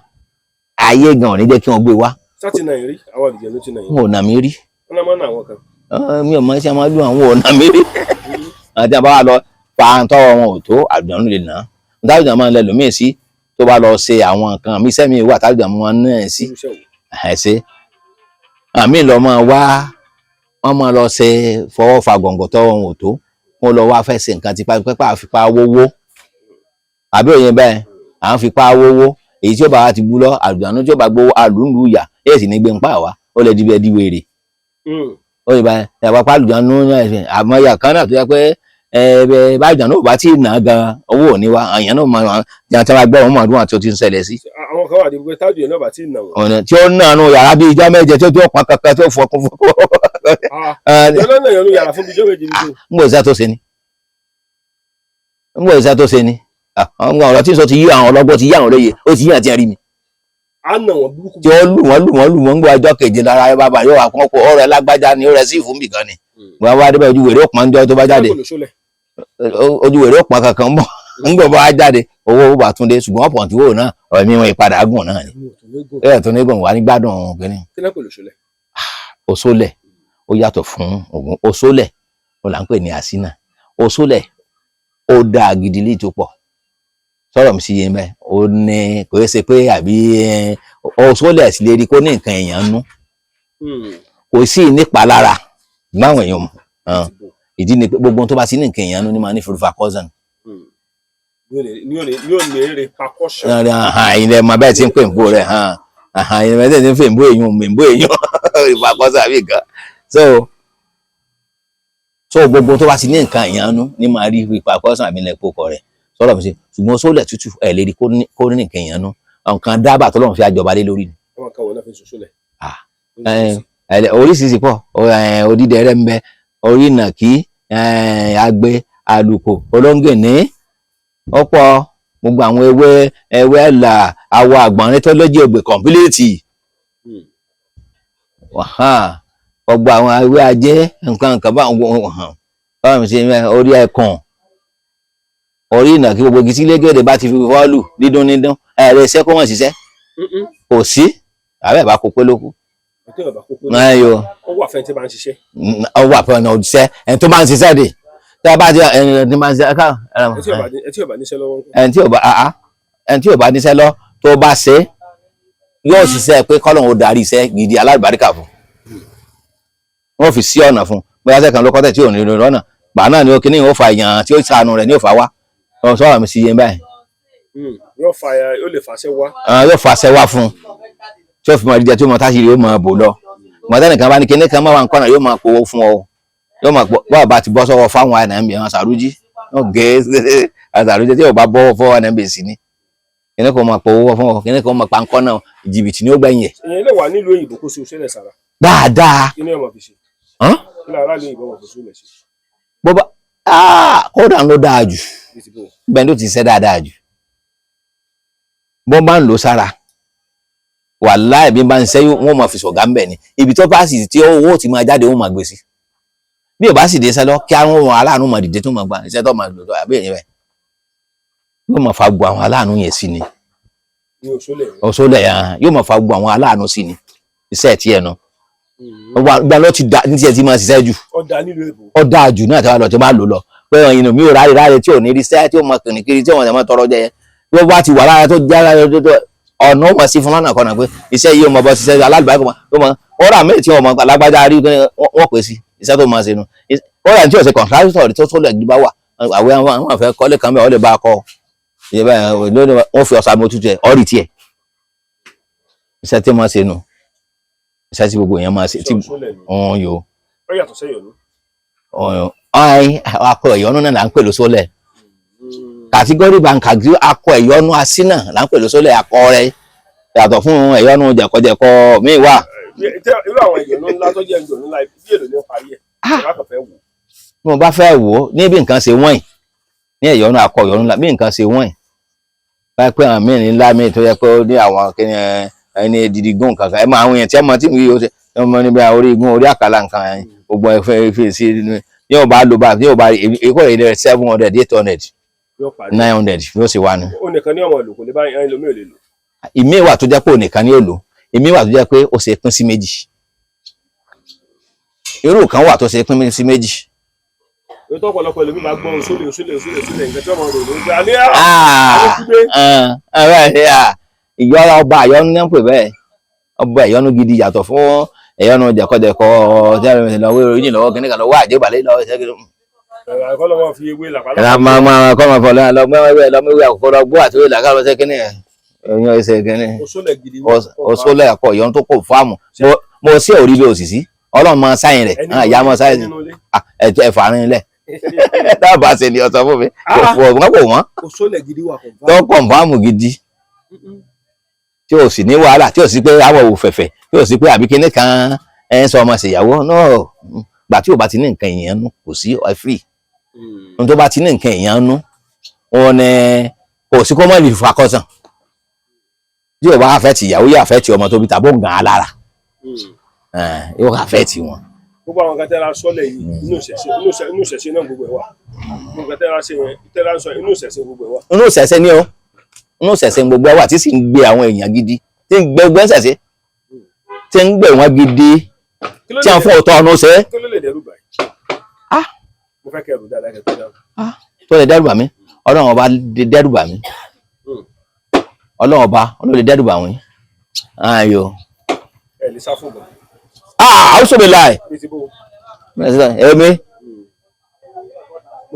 ayé gan ò ní jẹ́ kí wọ́n gbé wá. Sátì náà rí àwọn àlùjànnú tí náà yìí? Wọn ò nà mí rí. Wọn náà máa ń ná àwọn kan. Ah, mi ò mọ iṣẹ́ máa lù, àwọn ò nà mí rí. Àti àbá wa lọ fa tọ́wọ́ wọn ò tó, àlùjànnú lè nà á. Táàlùjànnú máa ń lẹ lòmíì sí tó bá lọ ṣe àwọn nǹkan mi sẹ́mi wà, táàlùjànnú máa ń ná ẹ̀ sí. Irúṣẹ́ wo? Ẹ̀ ṣe àmì lọ máa wá, wọ́n máa lọ ṣe fọwọ́ fa gọ̀ǹgọ̀ tọ́wọ́ wọn ò tó, wọ́n lọ wá fẹ́ ṣe nǹkan tipa pẹ́pẹ́ àfipá wówó àbí òye bẹ́ẹ̀, à ń fipá wówó. Èyí tí ó bá wa ti bú lọ àlùjànnú tí ó bá gbowó àlùndù yà èyí sì ní gbé ń pa wá, ó lè di bí ẹ di wèrè. Ó yẹ báyìí ẹ̀wà pálùjánu àmọ́ ìyá kan náà tó yẹ pé ẹ bájàn náà bá tí ì nà gan owó ò ní wa àyàn náà máa jẹun tí wọn gbọ́ wọn mọ̀ ọdún àti ó ti ń ṣẹlẹ̀ sí. Àwọn kan wà ní pé tájú yẹn náà bá tí ì nà wọ́n. Ọ̀nà tí ó nà nù yàrá bíi ijọ́ mẹ́jẹ tí ó tó pọn kankan tí ó fọkún fọkún. Ìjọba náà yẹn ló yàrá fún bíi ijọ́ méje bíi. Ń bọ̀ ìṣẹ́ tó ṣe ni, ń bọ̀ ìṣẹ́ tó ṣe ni. Àwọn ọ̀rọ̀ tí ń sọ ti yí àwọn ọlọ́gbọ́n, ti yí àwọn olóye, ó ti yí àti ẹ̀rí mi. Á nà wọ́n burúkú. Tí ó lù wọ́n lù wọ́n lù wọ́n, ń gbọ́ ọjọ́ keje lára bàbá yóò wà kán kó ọ̀rẹ́ lágbájá ni ó rẹ sí ìfún bìkan ni. Wọ́n wá débẹ̀, ojú wèrè ó pọ́n jọ tó bá jáde, ojú wèrè ó pọ́n kankan bọ̀ ń gbọ́ bá jáde, owó ó bá tún dé. Ṣùgbọ́n ọ̀pọ̀ tí wò náà ọ̀rẹ́ mi wọn ìpadà gùn náà ni ẹ̀ tó ní gùn wà ní gbádùn kínní. Òṣòlẹ̀ ó yàtọ̀ fún ògùn. Òṣòlẹ̀ ó là ń pè ní àsínà. Òṣòlẹ̀ ó dáa gidi lè tó pọ̀ sọ̀rọ̀ mi sí yẹn bẹ́ẹ̀. Ó ní kò yẹ ṣe pé àbí òṣòlẹ̀ sì lè rí kó ní nǹkan èèyàn nú, kò sí nípalára gbáwọn èèyàn mọ̀. Ìdí ni pé gbogbo ohun tó bá ti ní nǹkan èèyàn nú ni máa ní repercussion. Ní ò ní repercussion. Ilẹ̀ mọ bẹ́ẹ̀ tí ń pè ń bò rẹ̀, ilẹ̀ bẹ́ẹ̀ tí ń pè ń bò èèyàn ń bò èèyàn repercussion àbí nǹkan. So gbogbo tó bá ti ní nǹkan èèyàn nú ni máa rí repercussion àbí ilẹ̀ pòkọ rẹ̀ sọ̀rọ̀ mi sí. Ṣùgbọ́n sólẹ̀ tútù ẹ̀ lè rí kó ní nǹkan èèyàn nú, nǹkan dábàá tó lọ́run fi àjọba lé lórí ni. Àwọn kan wọ̀ náà fi ń ṣoṣo lẹ̀. Oríṣiríṣi pọ̀. Odídẹrẹ́ ń bẹ, orí ìnàkí, agbe, àlùkò, olóńgìní, ọ̀pọ̀ gbogbo àwọn ewé ewé ẹ̀là, àwọ̀ àgbọ̀nrín tó lójú ògbè complete, gbogbo àwọn ewé ajé, nǹkan nǹkan bá wọn ṣe, orí ẹ̀kàn, orí ìnàkí, gbogbo igi tí légèdè bá ti fi fọ́ọ̀lù dídún dídún ẹ̀rẹ́ iṣẹ́ kó wọ́n ṣiṣẹ́ kò sí àbẹ́ ìbá kó pé lókù. Ó wà fẹ́ tí bá ń ṣiṣẹ́. Ó wà fẹ́ ọ̀nà òṣìṣẹ́, ẹni tó máa ń ṣiṣẹ́ dè tí a bá ti ẹni tí máa ń ṣiṣẹ́ ká. Ẹ tí ò bá níṣẹ́ lọ́wọ́. Ẹni tí ò bá níṣẹ́ lọ tó bá ṣe yóò ṣiṣẹ́ pé kọ́lọ́hún ó darí iṣẹ́ gidi alálùbáríkà fún wọ́n fi sí ọ̀nà fún bóyá sẹ́kàn ló kọ́tẹ̀ tí ò ní lọ́nà gbà náà ni ó kíní ó fa èèyàn tí ó ṣàánú rẹ̀ ní ó fà wá sọ̀rọ̀ mi sí iye báyìí. Yóò fa, yóò lè fàṣẹ wá. Yóò fàṣẹ wá fún un tí ó fi máa jíjẹ tí ó mọ táṣìírí ó máa bò lọ. Mọ̀tẹ́nì kan bá ní kíní kan máa wà ń kọ́nà, yóò máa powó fún ọ, yóò máa pọ̀ bọ́ọ̀ bá ti bọ́ sọ́wọ́ fáwọn ànàmì àwọn sàrújí yóò gé àsàrújí tí yóò bá bọ́ fọ́wọ́ ànàmì sí ni kíní kan máa powó fún ọ, kíní kan máa pa ń kọ́nà, jìbìtì ni ó gbẹ̀yìn ẹ̀. Ìyẹn lè wà nílùú òyìnbó kó sí oṣù sára. Dáadáa. Kí ni ọmọ fi ṣe? Kí ni aráàlú òyìnbó ọmọ fi ṣe lẹ̀ ṣe? Bó bá kódà ló dáa jù bẹ́ẹ̀ ló ti ṣe dáadáa jù bó bá ń lò sára, wàláì bí bá ń ṣe wọ́n máa fi ṣọ̀gá ń bẹ̀ ni. Ibi tó bá sì tí owó ti máa jáde wọ́n máa gbé sí. Bí ò bá sì dé sẹ́lọ́ kí àwọn ohun aláàánú máa dìde tó máa gba iṣẹ́ tó máa lò tó àbí èyí bẹ́ẹ̀ yóò máa fa gbogbo àwọn aláàánú yẹn sí ni. Òṣòlẹ̀ yóò máa fa gbogbo àwọn aláàánú sí ni iṣẹ́ tiẹ̀ nu gba lọ ti da ní tiẹ̀ tí máa ṣiṣẹ́ jù. Ọ̀dà jù náà tí wàá lọ tí wọ́n bá lò lọ pé ìnù mi ò ráre ráre tí ò ní rí iṣẹ́ tí ó mọ kìrìkìrì tí wọ́n máa tọrọ jẹ yẹn bí wọ́n bá ti wà lára tó jẹ́ lára tó ọ̀nà ó mọ̀ sí fún lọ́nà kan náà pé iṣẹ́ yìí ó mọ̀ bọ́ ṣiṣẹ́ alálùbáyé kò mọ̀ ọ̀rà míì tí wọ́n mọ̀ alágbájá rí wọ́n pè sí iṣẹ́ tó máa ṣe nu. Ọ̀rà tí ò ṣe kọ̀ǹtrátọ̀ tó tó lẹ̀ bá wà àwọn àwọn àfẹ́ kọ́lé kan bẹ́ẹ̀ wọ́n lè bá a kọ́ wọ́n fi ọ̀sà mọ́tútù ẹ̀ ọ̀rì tiẹ̀ iṣẹ́ tí wọ́n ṣe nu iṣẹ́ tí gbogbo èèyàn máa ṣe tí wọ́n yóò. Ó yàtọ̀ sẹ́yọ̀nù. Akọ ẹ̀yọ́nú náà là ń pè lóṣólẹ̀ kàtígọ́rì báńkà akọ ẹ̀yọ́nú asínà là ń pè lóṣólẹ̀. Akọ rẹ̀ yàtọ̀ fún ẹ̀yọ́nú jẹ̀kọ́jẹ̀kọ́ míì wà. Irú àwọn ẹ̀yọ́nú ńlá tó jẹ́ ẹ̀yọ́nú ńlá bí èlò ní parí ẹ̀ ìjọba kan fẹ́ wò. Bí mo bá fẹ́ wò ó ní bí nǹkan ṣe wọ́n ní ẹ̀yọ́nú akọ ẹ̀yọ́nú ńlá bí nǹkan ṣe wọ́n báyìí pé àwọn míì ńlá míì tó yẹ pé ó ní àwọn kíni ẹni didi gún kankan ẹ mọ àwọn èèyàn tí ẹ mọ tí mi yóò ṣe ẹ mọ níbi orí igun orí àkàlà nǹkan ẹ gbogbo ẹ fẹ́ fi sí yóò bá lò bá yóò bá èkó rẹ 700, 800, 900 yóò sì wà ní. Ó nìkan ní ọmọ ìlú kò lè bá ẹlòmíì ò lè lò. Ìmí wà tó jẹ́ pé ònìkan ní òlò, ìmí wà tó jẹ́ pé ó ṣe pín sí méjì, irú kan wà tó ṣe pín sí méjì. Ètò ọ̀pọ̀lọpọ̀ ẹlòmíì máa gbọ́ òṣòlè òṣòlè òṣòlè òṣòlè nǹkan tí ọmọ rò ló ń gbé alẹ́ ìyọra ọba àyọnu ní pè bẹ́ẹ̀, ọba ẹ̀yọnu gidi yàtọ̀ fún ẹ̀yọnu jẹ̀kọ́jẹ̀kọ́ tí a lè lọ wé orí lọ́wọ́ kìnnìkan lọ́wọ́ àjẹbàlẹ̀ lọ́wọ́ ìṣẹ́gi. Kọ́lọ́mọ fi ewé làpálàpá. Ẹ̀rọ máa máa kọ́ máa fọ lọ́gbẹ́ lọ́mọ àkókò lọ́gbọ́ àti ewé làkàlọ́ ṣe kínní ẹ̀yàn ẹsẹ̀ kínní. Òṣòlẹ̀ gidi. Òṣòlẹ̀ akọ ìyọnu tó kò fáàmù mo sí òrí bí òsì sí. Ọlọ́run mọ sáyìn rẹ̀, Ẹni àwọn ìyá mọ sáyìn rẹ̀. nínú ilé. Ẹ fàárín lẹ̀. Dábàá ṣe ni ọ̀sán fún mi. Ah. Kò wọ́n, kò wọ́n. Kò sólẹ̀ gidi wà kọ̀ǹfà. Tó kọ̀ǹfàmù gidi, tí o sì ní wàhálà, tí o sì pé àwọ̀ wò fẹ̀fẹ̀, tí o sì pé àbí kinní kan ẹ̀ ń sọ ọmọ ṣèyàwó náà. Gbà tí o bá ti ní nǹkan èèyàn nú, kò sí ẹ free. Ohun tó bá ti ní nǹkan èèyàn nú, òun ni kò sí kó mọ̀ lè fakọ́sàn. Tí o bá fẹ́ ti ìyàwó, yóò fẹ́ ti ọmọ tó bí tàbó gan an lára, yóò fẹ́ ti wọn. Gbogbo àwọn kan tẹ́ra sọ́lẹ̀ yìí, inú ìṣẹ̀ṣe, inú ìṣẹ̀ṣe náà gbogbo ẹ̀ wà. Gbogbo nǹkan tẹ́ra ṣe yẹn, tẹ́ra ń sọ, inú ìṣẹ̀ṣe gbogbo ẹ̀ wà. Inú ìṣẹ̀ṣe ni o, inú ìṣẹ̀ṣe gbogbo ẹ wà, tí sì ń gbé àwọn èèyàn gidi, tí ń gbé gbé ìṣẹ̀ṣe, tí ń gbé wọn gidi, Kí ló tí lè wọn fún òótọ́ ọ̀nà ṣe. Kí ló lè dẹ́rù báyìí? Ah. Mo fẹ́ kẹ́ ẹ̀rù dáadáa kẹ́ tó dáhùn. Tó lè dẹ́rù bà mí? Ọlọ́run ọba lè dẹ́rù bà mí. Ọlọ́run ọba, Ọlọ́run lè dẹ́rù bà wọ́n ayò. Ẹ lè sá fún bọ̀. Ah, àwùjọ mi láì. Bí ti bó. Èmi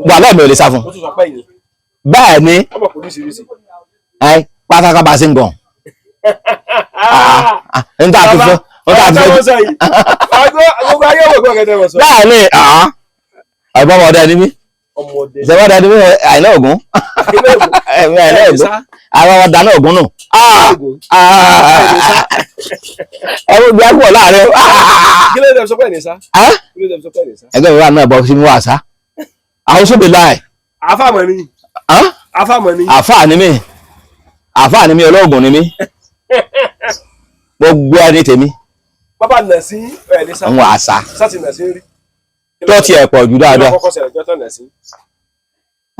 wà lẹ́ẹ̀mí ò lè sá fún. Mo tún sọ pé ìyìn. Bẹ́ẹ̀ ni. Ọmọ kò ní sírísì. Ẹ pátákà bá sí ń gàn n ta àti fún n ta àti fún. Sọ yìí. Gbogbo ayé wò gbọ́ kẹ́tẹ́ wọ̀ sọ. Bẹ́ẹ̀ ni, ọ̀bọ̀mọdé ni mí. Ọmọdé. Ìṣẹ́wọ́dẹ ni mí, àìná ògún, ẹ̀mí àìná ògún, àwọn ọ̀dà náà ògún nù. Ẹ wo bí a kú láàrin. Kí ló dé sọ pé ẹ̀ ní sá? Kí ló dé sọ pé ẹ̀ ní sá? Ẹgbẹ́ mi wà náà bọ́ sínú àṣà àwọn sóbì láì. Àfàmọ́ ni. Àfàmọ́ ni. Àfáà ni mí, àfáà ni mí, olóògùn ni mí, gbogbo ẹni tèmi. Bàbá nà sí ẹ̀ ní sá. Àwọn àṣà. Sá ti nà sí rí. Tó tiẹ̀ pọ̀ jù Kí ló dáadáa. kọ́kọ́ ṣẹlẹ̀ jọ́tọ̀ nà sí?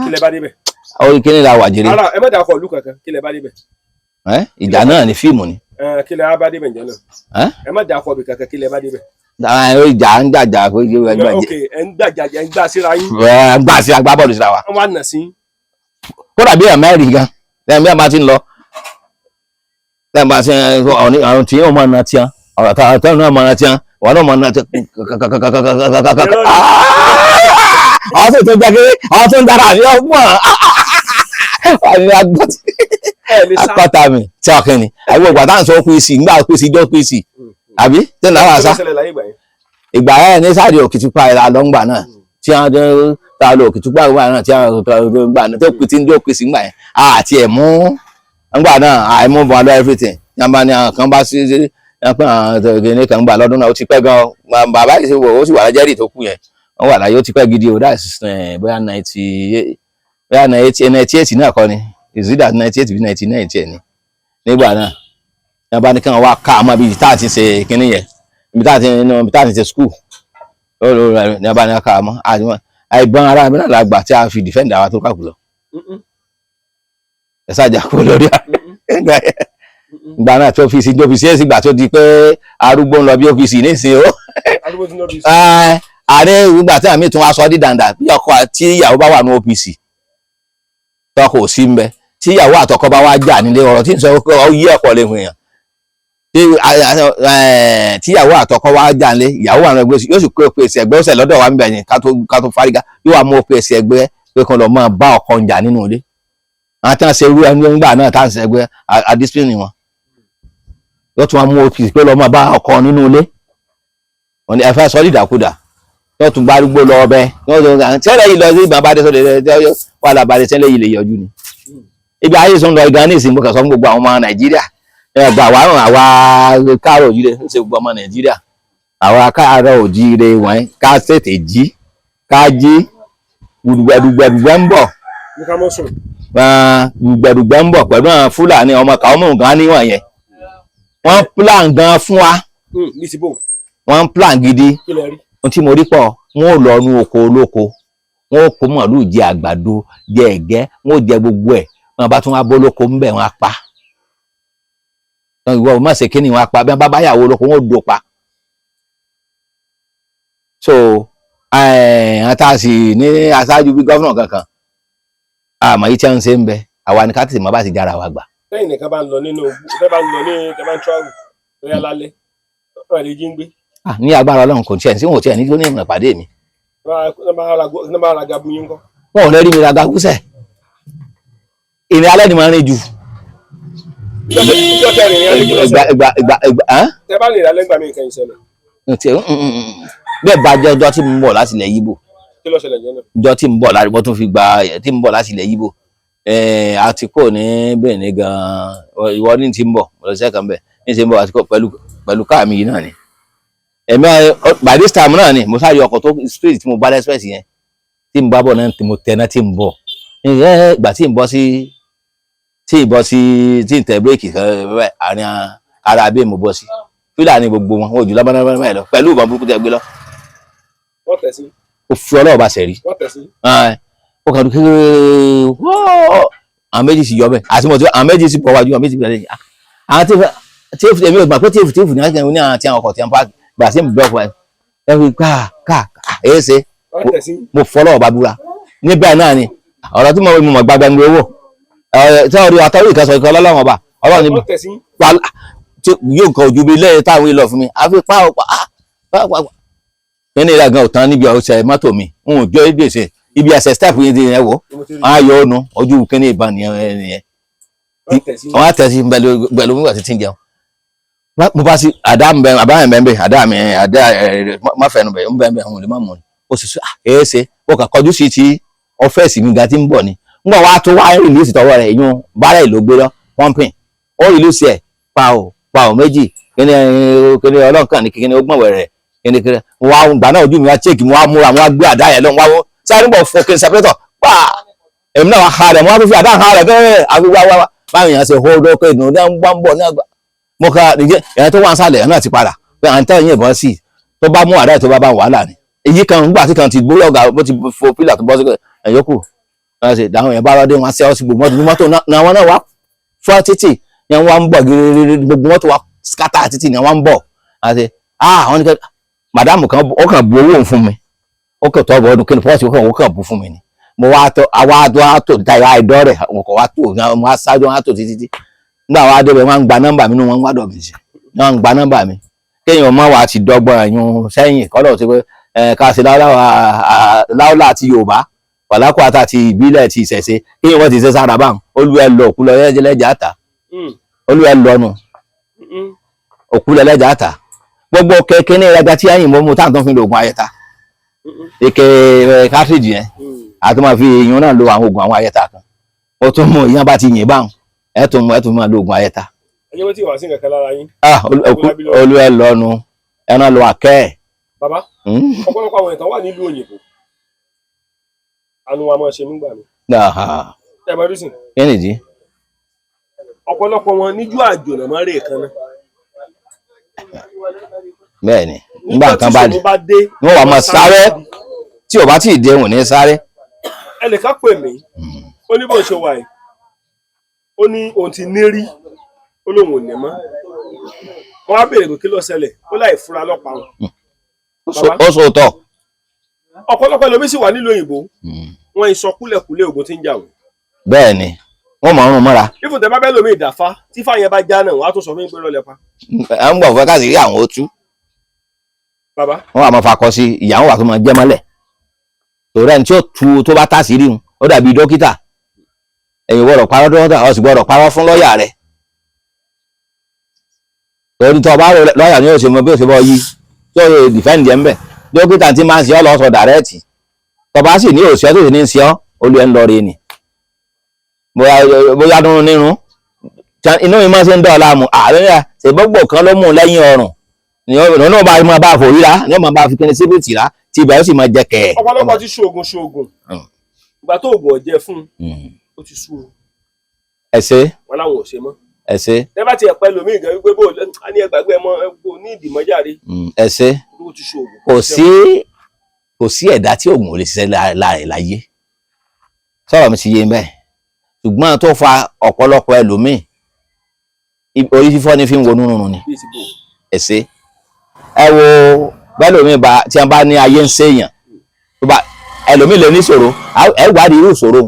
Kí lẹ bá débẹ̀? Orí kíní la wà jèrè. Ara ẹ má dà kọ ìlú kankan, kí lẹ bá débẹ̀? Ẹ́, ìjà náà ni, fíìmù ni. Ẹ, kí lẹ á bá débẹ̀ ǹjẹ́ náà? Ẹ́? Ẹ má dà kọ ibì kankan, kí lẹ bá débẹ̀? Àwọn ìjà ń jàjà pé Ok, ẹ ń gbàjà, ẹ ń gbà síra yín. ẹ ń gbà sí agbábọ́ọ̀lù síra wa. Wọ́n wá nà sí. Kódà bí ẹ̀ mẹ́rin gan lẹ́yìn bí ẹ̀ bá ti ń lọ, lẹ́yìn bá ti ń ọ̀run tí yóò mọ̀ ọ́nà tiẹ́, ọ̀rọ̀ tó náà mọ̀ ọ́nà tiẹ́, wọ́n náà mọ̀ ọ́nà tiẹ́ kàkàkàkàkàkàkàkà. Àwọn tó tó jẹ́ kéré, àwọn tó ń dára àbí ọgbọ́n àbí agbọ́tí Ẹ lè sá. akọ́ta mi tí ọkàn ni àbí gbogbo àtàwọn sọ kú ìsì ńgbà kú ìsì jọ kú ìsì àbí tí ń dára Kí sá. ló ṣẹlẹ̀ láyé ìgbà yẹn? Ìgbà ẹ̀ ní sáàdì Òkìtìpa ìlà lọ́ngbà náà tí wọ́n tó ta lọ Òkìtìpa ìgbà náà tí wọ́n tó gbà náà tó kú tí ń dé òkú sí ńgbà yẹn àti ẹ̀ mú ńgbà náà àìmú bọ̀ lọ everything ní wọ́n bá ní àwọn kan bá sí sí wọ́n pẹ́ àwọn tó ní kan gbà lọ́dún náà. Ó ti pẹ́ gan bàbá yìí sì wò ó sì wà lájẹ́rì tó kù yẹn, wọ́n wà láyé, ó ti pẹ́ gidi o. That's bóyá 90, bóyá 98 náà kọ́ ni, is it that 98 bí 99 tiẹ̀ ni nígbà náà. Ní wọ́n bá ní kí wọ́n wá ká àmọ́ ibi tá a ti ṣe kinní yẹn, ibi tá a ti ṣe school ní wọ́n bá ní ká àmọ́ àìbọn ara mi náà la gbà tí a fi defend àwa tó kàkú lọ. Ẹ ṣáàjà kúrò lórí ìgbà náà tó fi sí tó fi sí èsì ìgbà tó di pé arúgbó ń lọ bí OPC nísìnyí o. Arúgbó tí ń lọ bí. Ààrẹ ìgbà tí àmì tún wá sọ di dàndà, bí ọkọ àti ìyàwó bá wà ní OPC, tọkọ ò sí ń bẹ, tí ìyàwó àtọkọ bá wá jà nílé, ọ̀rọ̀ tí ń sọ pé ó yí ọ̀pọ̀ lè hùn yàn, tí ìyàwó àtọkọ wá jà nílé, ìyàwó wà ní ẹgbẹ́, yóò sì kó OPC ẹgbẹ́ ọ̀sẹ̀ lọ́dọ̀ wa ń bẹ̀ yẹn ká tó fárígá, yóò wá mú OPC ẹgbẹ́ pé kán lọ máa bá ọkọ ń jà nínú ilé. Àwọn tí wọ́n ṣe irú ẹni nígbà náà tá à ń ṣe ẹgbẹ́ adisipini wọn, yóò tún wá mú OPC pé lọ máa bá ọkọ nínú ilé wọn ni ẹ fẹ́ sọ dídàkudà, yóò tún gbárùgbó lọ ọbẹ tẹ́lẹ̀ yìí lọ sí ìgbà bá dé sọ́dọ̀ wà lábàdé tẹ́lẹ̀ yìí lè yọjú ni. Ibi ayé sọ ń lọ gan ní ìsìn, mo kàn sọ fún gbogbo àwọn ọmọ Nàìjíríà, ẹ gbà wá ràn àwa káàrọ̀ òjíire, ń ṣe gbogbo ọmọ Nàìjíríà, àwa káàrọ̀ òjíire wọ̀nyí, ká tètè jí, ká jí gbùdùgbẹ̀dùgbẹ̀dùgbẹ̀ ń bọ̀. Ní ká mọ́ sùn. Gbùdùgbẹ̀dùgbẹ̀ ń bọ̀ pẹ̀lú àwọn Fúlàní ọmọ kàwọn mọ̀ gan níwọ̀n yẹn, wọ́n plan gan fún wa. Ní ti bò. Wọ́n plan gidi. Kí lẹ rí? Ohun tí mo rí pọ̀. Wọ́n ò lọ nu oko olóko, wọ́n ò kó màlúù jẹ àgbàdo, jẹ ẹ̀gẹ́, wọ́n ò jẹ gbogbo ẹ̀. Wọ́n bá tún wá bólóko ńbẹ̀, wọ́n á pa ìwọ má ṣe kíni, wọ́n á pa. Bí wọ́n bá báyàwó olóko, wọ́n ò dò pa. So àwọn tá a sì ní aṣáájú bí governor kankan, àmọ́ yìí tí wọ́n ń ṣe ń bẹ, àwa ni ká tètè mọ́ bá ti jára wa gbà. Tẹ́yìn nìkan bá ń lọ nínú, tẹ́ bá ń lọ ní, tẹ́ bá ń travel bóyá lálẹ́, wọ́n lè jí ń gbé. Ní agbára Ọlọ́run, kò tiẹ̀ sí wọn ò tiẹ̀ ní tó ní ìmọ̀ ìpàdé mi. Wọ́n bá ra gabu yín kọ́. Wọn ò lè rí mi ra gagúsẹ̀, ìrìn alẹ́ ni mo rìn jù. Ìjọ kẹrin yẹn kí ló ìgbà ṣẹlẹ̀? Ìgbà ìgbà ìgbà ẹ́n? Tẹ́ bá rìn alẹ́ gbà mí nǹkan ìṣẹ̀lẹ̀. Bẹ́ẹ̀ bá jẹ́ ọjọ́ tí mo ń bọ̀ láti ilẹ̀ Yíbò. Kí ló ṣẹlẹ̀ jẹ́ náà? Ọjọ́ tí mo ń bọ̀ láti wọ́n tún fi gba tí mo ń bọ̀ láti ilẹ̀ Yíbò, àti kò ní Benin gan-an, ìwọ ní ti ń bọ̀ lọ sí ẹ̀kan bẹ̀ ní ti ń bọ̀, àti kò pẹ̀lú káà mi yìí náà ni. Èmi by this time náà ni mo sáré ọkọ̀ tó street tí mo bá express yẹn tí mo bá bọ̀ náà tí mo tẹ̀ náà tí mo bọ̀ ìgbà tí mo bọ́ sí tí ń bọ́ sí tí ń tẹ bírèkì kan bẹ́ẹ̀, àárín ara abẹ́ mo bọ́ sí. Fúlàní gbogbo wọn, wọn ò jù lábánábáná báyìí lọ pẹ̀lú ìbọn burúkú tẹ gbé lọ. Wọ́n tẹ̀ sí. Ó fi ọlọ́wọ́ bá ṣẹ̀ rí. Wọ́n tẹ̀ sí. Ó kàn dún kékeré, àwọn méjì sì yọ bẹ́ẹ̀ àti mọ̀tò, àwọn méjì sì bọ̀ wájú, àwọn méjì bẹ̀rẹ̀ lẹ́yìn. Àwọn téèfù èmi ò gbà pé téèfù ní àwọn ní àwọn tí àwọn ọkọ̀ tí wọ́n pààkì gbà sí ìbúdó ọkọ̀ ẹ̀ fi ká ká èé ṣe. Wọ́n tẹ̀ sí. Mo fọlọ́wọ́ bá búra níbẹ̀ náà ni ọ̀rọ̀ tí mo mọ̀ gbàgbà ń gbé owó tí wọ́n rí àtọ́rí ìkẹsọ̀ ìkọ ọlọ́run ọba ọlọ́run ní Wọ́n tẹ̀ sí. tí yóò nǹkan ojú bí lẹ́yìn táwọn ìlọ fún mi àfi pa ọ̀pá pa nínú ìlà gan ọ̀tán níbi ọ̀sẹ̀ mọ́tò mi n ò jọ gbèsè ibi ẹsẹ̀ step yẹn ti yẹn wò. Ni mo ti rí. Wọ́n á yọ ọ́nu ojú kíní ìbọn nìyẹn nìyẹn. Wọ́n tẹ̀ sí. Wọ́n á tẹ̀ sí pẹ̀lú nígbà tí tí ń jẹun mo bá sí àdá mi bẹ àbá mi bẹ àdá mi àdá ẹ má fẹnu bẹ ń bẹ bẹ òun lè má mú ni ó sì sọ èé ṣe ó kà kọjú sí ti ọ́fẹ́ẹ̀sì mi gan tí ń bọ̀ ni ngbà wàá tó wá release tọwọ́ rẹ̀ ìyún bárẹ̀ ló gbé lọ pumping ó release ẹ̀ pa ò pa ò méjì kíni kíni ọlọ́kàn ní kíni ó gbọ̀n wẹ̀rẹ̀ kíni kíni wàá gbà náà ojú mi wá check mi wá múra mo wá gbé àdá yẹn lọ wá wọ́n sáré bọ̀ fọ kíni separator pa èmi náà wá ha rẹ̀ mo wá tó fi àdá ha rẹ̀ bẹ́ẹ̀ àfi wá wá wá báwọn èèyàn ṣe hó lókè ìdùnnú ní wọ́n ń bọ̀ ní àgbà mo ka nìjẹ́ ẹ̀yàn tó wà ń sàlẹ̀ ẹ̀ náà ti padà pé à ń tẹ́ ìyẹn ìbọn sí i tó bá mú àdá yìí tó bá bá wàhálà ni èyí kan nígbà tí kan ti gbóyè ọ̀gá bó ti fo pílà tó bọ́ sí ẹ̀yọ́kù wọ́n ṣe dáhùn yẹn bá rọ́dé wọn ṣe ọ́ sí gbogbo mọ́tò náà wọn náà wá fọ́ títì yẹn wọ́n ń bọ̀ gírírí gbogbo mọ́tò wa skátà títì yẹn wọ́n ń bọ̀ àti ah wọ́n ní kẹ́ màdámù kan ó kàn bu owó òun fún mi, ó kàn tọ́ bọ̀ ọdún kí ni pọ́ọ̀sì ó kàn bu fún mi ni mo wá tó àwa tó wá tó táyà ìdọ́ rẹ̀ wọn kò wá tó wọn wá ṣáájú wọn á tó títí tí nígbà wá débẹ̀ wọ́n ń gba nọ́mbà mi nínú wọn ń wá dọ̀ mi sí wọ́n ń gba nọ́mbà mi kéèyàn má wàá ti dọ́gbọ́n ẹ̀yún sẹ́yìn kọ́lọ̀ ti pé ẹ̀ ká ṣe láwùlà àti Yorùbá wàlákò àti àti ìbílẹ̀ ti ìṣẹ̀ṣe kéèyàn wọ́n ti ṣe sára báwọn olú ẹ lọ òkú lọ lẹ́jà àtà olú ẹ lọ́nu òkú lọ lẹ́jà àtà gbogbo kẹ̀kẹ́ ní ìrajà tí ẹ̀yìn mọ́ mu táwọn tó fi lo oògùn ayẹta ike cartridge yẹn àti máa fi ìyún náà lo àwọn oògùn àwọn ayẹta kan ó tún mú ìyẹn bá ti yìn báwọn ẹ tún mú ẹ tún máa lo oògùn ayẹta. Ẹ jẹ́ wọ́n ti wà sí nǹkan kan lára yín. Ah, olú ẹ lọ́nu ẹran lọ àkẹ́ ẹ̀. Bàbá, ọ̀pọ̀lọpọ̀ àwọn ìtàn wà nílùú òyìnbó, àánú wa máa ṣe mí gbà mí. Ẹ mọ rísìn. Kí nìdí? Ọ̀pọ̀lọpọ̀ wọn níjú àjò náà máa ń rè kan náà. Bẹ́ẹ̀ ni nígbà kan bá ìṣòro bá dé wọ́n wà máa sáré tí ò bá tí ì dé wọn ní sáré. Ẹnìkan pè mí, ó ní bó ṣe wà yìí, ó ní òun ti ní rí, ó lóun ò ní mọ́. Wọ́n á béèrè pé kí ló ṣẹlẹ̀, ó láì fura lọ́pàá wọn. Ó sọ tọ. Ọ̀pọ̀lọpọ̀ ẹlòmíín sì wà nílùú òyìnbó, wọ́n ìsọ kúlẹ̀kúlẹ̀ ogun tí ń jà wọ́n. Bẹ́ẹ̀ ni wọ́n mọ̀ ọ́n mọ́ra. Ifun tẹ bá bẹ́ẹ̀ lómi ìdàfá tí fáyẹn bá já náà, wọ́n á tún sọ fún mi pé rọlẹ̀ pa. Ẹ ń bọ̀ fẹ́ káàsì rí àwọn otu. Bàbá. Wọ́n wà máa fakọ sí ìyàwó wà tó máa jẹ́ mọ́lẹ̀. Tòrẹ́ ẹni tí ó tu tó bá tà sí rí un ó dàbí dókítà. Ẹ̀yin gbọ́dọ̀ parọ́ dókítà, ó sì gbọ́dọ̀ parọ́ fún lọ́ọ̀yà rẹ̀. Torí tó bá lọ́ọ̀yà ni yóò ṣe mọ bí ó ṣe bọ́ yí tí ó lè dìfẹ́ǹdì ẹ̀ ń bẹ̀. Dókítà ti máa ń ṣe ọ́ lọ́sọ̀ dàrẹ́ẹ̀tì. Tó bá sì ní òṣì ọ́ tó sì ní ṣe ọ́, olú ẹ̀ ń lọ re ni. Bóyá dúró nínú inú mi máa ṣe ń dọ̀ láàmú ààrẹ ní ṣègbọ́gbọ̀ kan ló mú un lẹ́yìn ọrùn ni òun náà bá máa bá fòrí rà ní ọmọ bá fi kíni síbìtì rà tí ibà ó sì máa jẹ kẹ̀. Ọ̀pọ̀lọpọ̀ ti ṣoògùn ṣoògùn, ìgbà tó oògùn ọ̀jẹ̀ fún un ó ti sú un. Ẹ ṣe. Wọn láwọn ò ṣe mọ́. Ẹ ṣe. Ẹ bá tiẹ̀ pẹ́ lómi ìgbà wípé bó a ní ẹgbàgbé ẹ mọ ẹ kò ní ìdìmọ́jáde. Ẹ ṣe. Ó ti ṣoògùn. Kò sí ẹ̀dá tí oògùn ò lè ṣiṣẹ́ lára ẹ̀ láyé, sọ̀rọ̀ mi ti yé bẹ́ẹ̀, ṣùgbọ́n tó fa ọ̀pọ̀lọpọ̀ ẹlòmíì orí fífọ́ ní fi ń wọnú rúnrún ni. Ẹ ṣe. Ẹ wo bẹ́lòmíì bá tí wọ́n bá ní ayé ń ṣèyàn tó bá ẹlòmíì lè ní ìṣòro, ẹ wádìí irú ìṣòro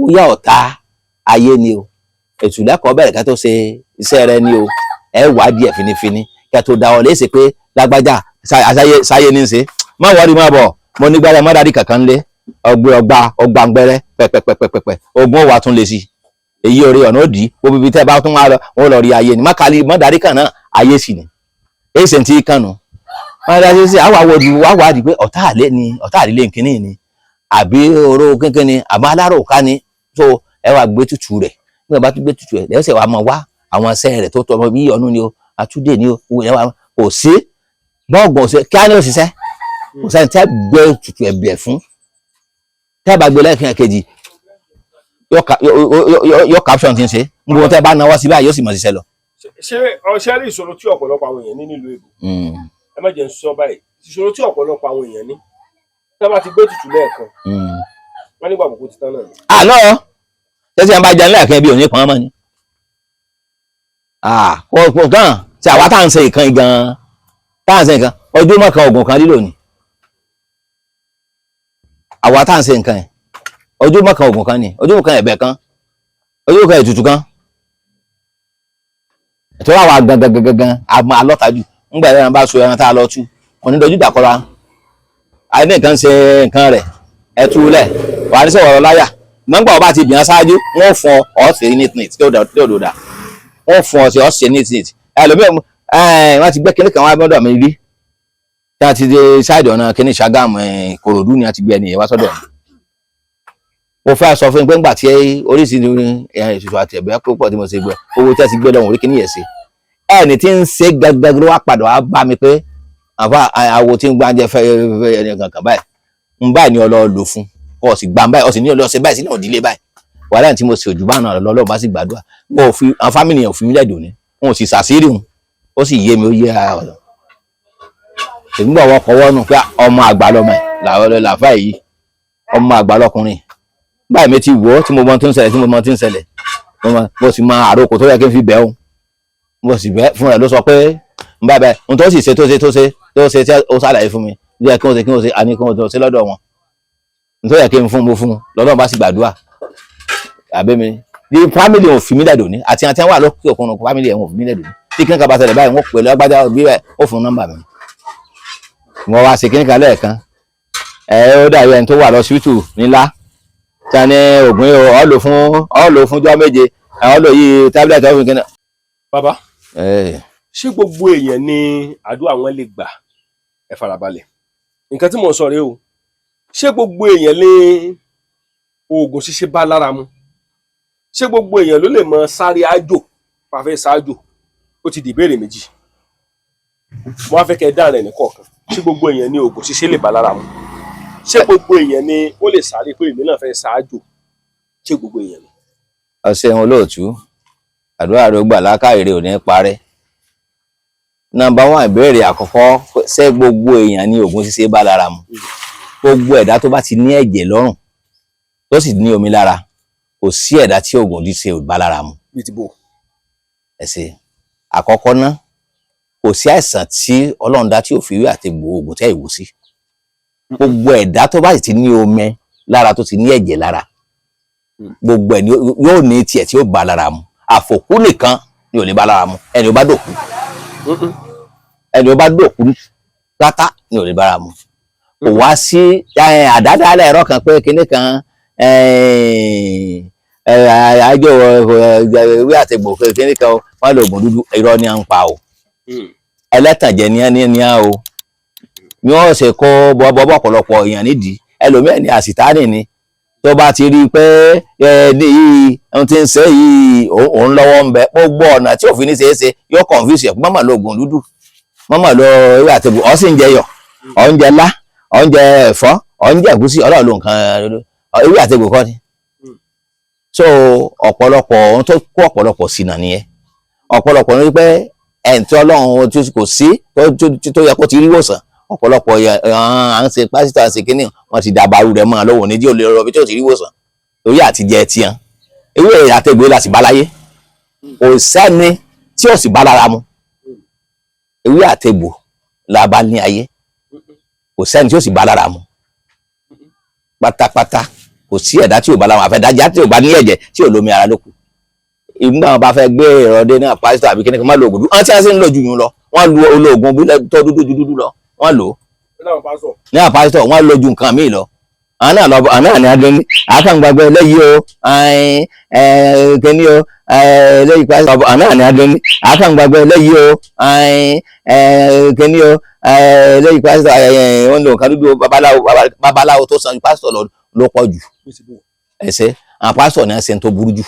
ó yá ọ̀tá ayé ni o, ètò ìlẹ́kọ̀ọ́ bẹ̀rẹ̀ ká tó ṣe iṣẹ́ rẹ ni o, ẹ wádìí ẹ̀ finifini kí a tó da ọ léṣe pé lágbájá sáyé ní í ṣe má wọ́ọ́rì má bọ̀ mo ní gbára má dàdí kankan lé ọgbẹ́ ọgbà ọgbàngbẹ́rẹ́ pẹ̀pẹ̀pẹ̀pẹ̀ ogun ọ̀wà tún lè sí èyí orí ọ̀nà òdì gbogbo ibi tẹ́ bá tún wá lọ wọn lọ rí ayé ni mákàlí mọ́dàrí kan náà ayé sì ni èyí sì ń tí kànú Wọ́n dá sí àwọn àwòdì wá wádìí pé ọ̀tá àlé ni, ọ̀tá àlè nkíní ni, àbí oró kínkín ni, àbá alárò ká ni. So ẹ wá gbé tutù rẹ̀. Nígbà bá tún gbé tutù rẹ̀, lẹ́sẹ̀ wàá mọ̀ wá àwọn ẹsẹ̀ rẹ̀ tó tọ́ ọmọ bí ọ̀nù ni o, àtúndè ni o, owó yẹn wà kò sí bọ́ọ̀gùn ọ̀sẹ̀ kí á ní òṣìṣẹ́. Kò sẹ́ni tẹ́ gbé tutù ẹ̀ bẹ̀ fún. Tẹ́ bá gbé lẹ́ẹ̀kan kejì, yọ caption ti ń ṣe. Gbogbo tẹ́ bá náwó sí báyìí yóò sì mọ̀ ṣiṣẹ́ lọ. Ṣé ọṣẹ rí ìṣòro tí ọ̀pọ̀lọpọ̀ àwọn èèyàn ní nílùú èbó? Ẹ má jẹ́ ń sọ báyìí, ìṣòro tí ọ̀pọ̀lọpọ̀ àwọn èèyàn ní, tí wọ́n bá ti gbé tutù lẹ́ẹ̀kan, wọ́n nígbà àkókò ti tán náà ni. Àná tẹ́sí ẹ̀ bá jẹun lẹ́ẹ̀kan bí òní pọ́n mọ́ ni. Kò tán tí àwa tá à ń ṣe nǹkan gan-an, tá à ń ṣe nǹkan ojúmọ́ kan oògùn kan lílò ni. Àwa tá à ń ṣe nǹkan yẹn, ojúmọ́ kan oògùn kan ni, ojúmọ́ kan ẹ̀bẹ̀ kan, ojúmọ́ kan ètùtù kan. Ètò àwa gangan gangan àmọ́ alọ́tajú ńgbà ẹran bá so ẹran tá a lọ tú wọn ní dojú ìdàkọ́ra àìní nǹkan ṣe nǹkan rẹ̀ ẹ tú lẹ̀ wà ní sọ̀rọ̀ láyà nọ́mbà ọba ti bìyàn ṣáájú wọ́n fún ọ ọ́ ṣe neat neat tí ó dò dà wọ́n fún ọ ṣe ọ́ ṣe neat neat. Ẹlòmíràn wọ́n ti gbé kinní kan wá gbọ́dọ̀ mi rí tí a ti dé ṣáàdì ọ̀nà kinní Ṣàgámù, Ìkòròdú ni a ti gbé ẹni yẹn wá sọ́dọ̀ mi. Mo fẹ́ sọ fún yín pé ńgbà tí oríṣiríṣi ètùtù àti ẹ̀bẹ̀ púpọ̀ tí mo ṣe gbẹ owó tí a ti gbé lọ́wọ́ orí kinní yẹn ṣe ẹni tí ń ṣe gbẹgbẹgbẹ ló wá padà wá bá mi pé àfa àwo tí ń gbájẹ fẹ́ ẹni kankan báyìí ń báyìí ni ọlọ́ lò fún ọ sì gbà báyìí ọ sì ní ọlọ́ ṣe báyìí sínú òdílé báyìí wàhálà tí mo ṣe òjò bá náà lọ lọ́wọ́ bá sì gbàdúrà wọn ò fi àwọn fámìlì yẹn ò fi mí lẹ́dùn ni wọn ò sì ṣàṣírí wọn ó sì yé mi ó yé ara ọ̀nà èmi gbọ́ wọn kọ́wọ́ nù pé ọmọ àgbà lọmọ ẹ̀ làwọn làfà yìí ọmọ àgbà lọkùnrin báyìí mi ti wò ó tí mo mọ tí ń ṣẹlẹ̀ tí mo mọ tí ń ṣẹlẹ̀ mo sì mọ àròkò tó yẹ kí n fi bẹ̀ ọ́ mo sì bẹ́ fúnra ẹ̀ ló sọ pé n bá bẹ n tó sì ṣe tó ṣe tó ṣe tó ṣe tí ó ṣàlàyé fún mi bí ẹ kí wọ́n ṣe kí wọ́n ṣe àní kí wọ́n ṣe lọ́dọ̀ wọn n tó yẹ kí n fún mo fún un lọ́dọ̀ bá sì gbàdúrà àbẹ́ mi ní fámìlì ò fi mí lẹ́dùn ní àti àti àwọn àlọ́kì òkun fámìlì ẹ̀ ò fi mí lẹ́dùn ní tí kí n kaba ṣẹlẹ̀ báyìí wọ́n pè lọ́gbàdá bí bẹ́ẹ̀ ó fún nọ́mbà mi. Mo wá ṣe kíníkan lẹ́ẹ̀kan ẹ ó dàbí ẹni tó wà lọ́sibítù nílá tí a ní oògùn yìí ọ lò fún ọ lò fún jọ́ méje ọ lò yìí tábìlẹ̀tì ọ̀fìn kíní. Bàbá, ṣé gbogbo èèyàn ni àdúrà wọn lè gbà? Ẹ farabalẹ̀, nǹkan tí mò ń sọ rèé o. Ṣé gbogbo èèyàn ní oògùn ṣíṣe bá lára mu? Ṣé gbogbo èèyàn ló lè mọ sáré ájò pàfẹ́ ṣáájò? Ó ti di ìbéèrè méjì, mo wá fẹ́ kẹ́ ẹ dáhùn rẹ̀ ní kọ̀ọ̀kan. Ṣé gbogbo èèyàn ní oògùn ṣíṣe lè bá lára mu? Ṣé gbogbo èèyàn ni ó lè sáré pé èmi náà fẹ́ ṣáájò? Ṣé gbogbo èèyàn ni? Ọ̀sẹ̀ olóòtú, àdúrà rẹ̀ gbà lákàrèrè ò ní parẹ́. Nọ́mbà 1, ìbéèrè àkọ́kọ́, ṣé gbogbo èèyàn ní oògùn ṣíṣe bá lára mu? Gbogbo ẹ̀dá tó bá ti ní ẹ̀jẹ̀ lọ́rùn tó sì ní omi lára, kò sí ẹ̀dá tí oògùn ṣíṣe ò bá lára mu. Bíi ti bò. Ẹ ṣe àkọ́kọ́ ná, kò sí àìsàn tí Ọlọ́run dá tí ò fi wí àti gbò oògùn tẹ́ ìwò sí. Gbogbo ẹ̀dá tó bá sì ti ní omi lára tó ti ní ẹ̀jẹ̀ lára, gbogbo ẹ̀ yóò ní tiẹ̀ tí ó bá lára mu. Àfòkú nìkan ni ò lè bá lára mu. Ẹni ó bá dòkú, ẹni ó bá dòkú pátá ni ò lè bá lára mu. Kò wá sí àdádálẹ̀ ẹ̀rọ kan pé kinní kan àjọ ewé àtẹ̀gbò kinní kan wọ́n lè oògùn dúdú, irọ́ ni à ń pa o. Ẹlẹ́tànjẹ ni ní ní o bí wọ́n ṣe kó bọ́bọ́ ọ̀pọ̀lọpọ̀ èèyàn nídìí. Ẹlòmíràn ní àsìtánì ni tó bá ti rí i pé ní yìí ohun tí ń ṣe yìí òun lọ́wọ́ ń bẹ, gbogbo ọ̀nà tí òfin ní ṣe é ṣe yóò confuse ẹ̀. Mọ́mọ́ lo oògùn dúdú, mọ́mọ́ lo ewé àtẹ̀gbò, ọ̀ sì ń jẹ yọ̀, ọ̀ ń jẹ lá, ọ̀ ń jẹ ẹ̀fọ́, ọ̀ ń jẹ ẹ̀gúsí, ọlọ́run ló nǹkan ewé àtẹ̀gbò kọ́ ni. So ọ̀pọ̀lọpọ̀ ohun tó kó ọ̀pọ̀lọpọ̀ ṣìnà nìyẹn. Ọ̀pọ̀lọpọ̀ ní pé ẹ̀ǹ tí ọlọ́run tí kò sí tó yẹ kó ti rí ìwòsàn, ọ̀pọ̀lọpọ̀ à ń ṣe pásítọ̀ àti kínní wọn ti dàbàrú rẹ̀ mọ́ ọ lọ́wọ́ ní tí ò lè rọ bí tí ò ti rí ìwòsàn torí àti jẹ tiẹ̀. Ewé àtẹ̀gbò la sì bá láyé, kò sẹ́ni tí ò sì bá lára mu. Ewé àtẹ̀gbò la bá ní ayé, kò sẹ́ni tí ò sì bá lára mu pátápátá. Kò sí ẹ̀dá tí ò bá lára mu, àfẹ́dájá tí ò bá ní ẹ̀jẹ̀ tí ò lómi ara lókù. Ìgbà wọn bá fẹ́ gbé ìrọ̀dé náà pásítọ̀ àbí kíní kan má lo ògùn dúdú, wọ́n ti ṣe ń lò ju yun lọ, wọ́n lu olóògùn bílẹ̀ tó dúdú ju dúdú lọ, wọ́n lò ó ní àwọn pásítọ̀, wọ́n lò ju nǹkan míì lọ. Àwọn náà lọ, àwọn náà ní adé ní àkàngbàgbọ́ eléyìí o, kíní o, eléyìí pásítọ̀. Àwọn náà ní adé ní àkàngbàgbọ́ eléyìí o, kíní o, eléyìí pásítọ̀. Wọ́n lò nǹkan dúdú. Babaláwo, babaláwo tó san ju pásítọ̀ lọ ló pọ̀ jù. Ẹsẹ̀ àwọn pásítọ̀ náà ṣe ń tó burú jù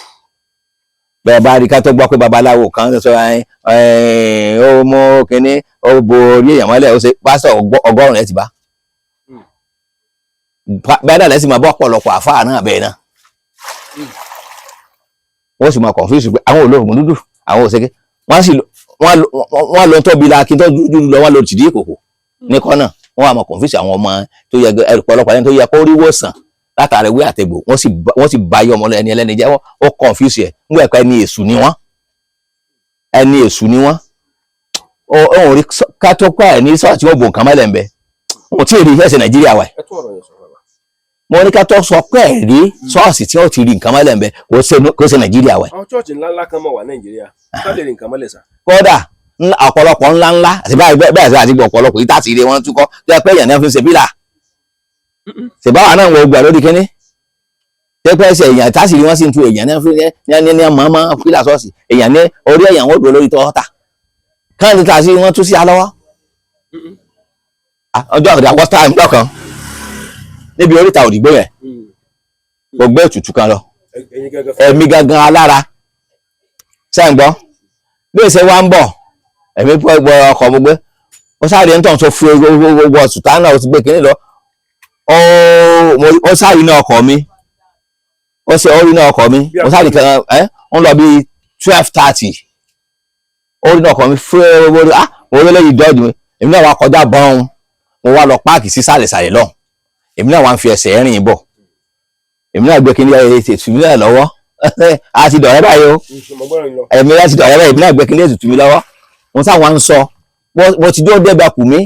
bẹ́ẹ̀ bá rí ká tó gbọ́ pé babaláwo kan sọ ó mú kínní, ó bo orí èèyàn mọ́lẹ̀, ó ṣe pásítọ̀ 100 ẹ̀ ti bá bẹ́ẹ̀ náà lẹ́sìn máa bọ́ ọ̀pọ̀lọpọ̀ àfáà náà bẹ́ẹ̀ náà. Wọ́n sì máa confuse pé àwọn olóògùn dúdú, àwọn òṣèké, wọ́n sì wọ́n lọ tóbi la kí n tó dúdú lọ, wọ́n lọ tìdí ìkòkò ní kọ́nà. Wọ́n wà máa confuse àwọn ọmọ tó yẹ ẹrù pọ̀lọpọ̀ ẹni tó yẹ kó rí wòsàn látara ewé àtegbò. Wọ́n sì bá yọ ọmọ ẹni ẹlẹ́ni jẹ́. Wọ́n ó confuse ẹ̀ ń wẹ̀ pé ẹni èṣù ni wọ́n, ẹni èṣù ni wọ́n. Ó rí ká tó pa ẹ̀ ní sọ́ọ̀tì, wọ́n bò nǹkan mọ́lẹ̀ ń bẹ. Wọn ò tí ì rí ẹsẹ̀ Nàìjíríà wà. Ẹ tún ọ̀rọ̀ yẹn sọ, bàbá. Mo ní ká tó sọ pé ẹ̀ rí ṣọ́ọ̀ṣì tí wọ́n ti rí nǹkan mọ́lẹ̀ ń bẹ, kò ṣe Nàìjíríà wà. Àwọn church ńláńlá kan mọ̀ wà Nàìjíríà ká lè rí nǹkan mọ́lẹ̀ sá. Kódà ọ̀pọ̀lọpọ̀ ńlá ńlá àti báyìí bẹ́ẹ̀ àti ọ̀pọ̀lọpọ̀ yìí tàbí ilé wọn túkọ́ tó yẹ pé èèyàn náà fi ń ṣe bílà ṣèbáwá náà wọ gbà lórí kínní tó yẹ pé ẹsẹ̀ èèyàn tásìrí wọn sì ń tu èèyàn náà fi ní mọ̀ọ́mọ́ pílà ṣọ́ọ̀ṣì. Èèyàn ní orí èèyàn wọn dúró lórí tọ́ta káàdì tàṣí wọn tú sí alọ́wọ́. Ọjọ́ àgbàdo àwọn táìmù lọ́kàn níbi oríta òdìgbò yẹn, mo gbé ètùtù kan lọ. Ẹ̀yin gángan fún Ẹ̀mí gangan alára ṣe ń gbọ́ bí èsè wa ń bọ̀. Ẹ̀mí pọ̀ ọkọ̀ mo gbé, ó sáré ń tàn tó fi gbogbo sùtánà, ó ti gbé kínní lọ. Ó sáré iná ọkọ̀ mi, ó ṣe ó rí iná ọkọ̀ mi. Ó sáré kan ẹ́ ń lọ bí 12:30, ó rí iná ọkọ̀ mi fún ẹ. Ah, mo rí lẹ́yìn dọ́ọ̀dù mi. Èmi náà wá kọjá bọ́ọ̀n, mo wá lọ páàkì sí sàlẹ̀sàlẹ̀ lọ. Èmi náà wá ń fi ẹsẹ̀ rìn bọ̀. Èmi náà gbé kínní ètùtù mi náà lọ́wọ́. A ti dọ̀rẹ́ báyìí o. Mo gbọ́dọ̀ lọ. Ẹ̀mí láti dọ̀rẹ́ báyìí. Èmi náà gbé kínní ètùtù mi lọ́wọ́. Mo sáwọn ń sọ mo ti dúró débẹ̀ kù mí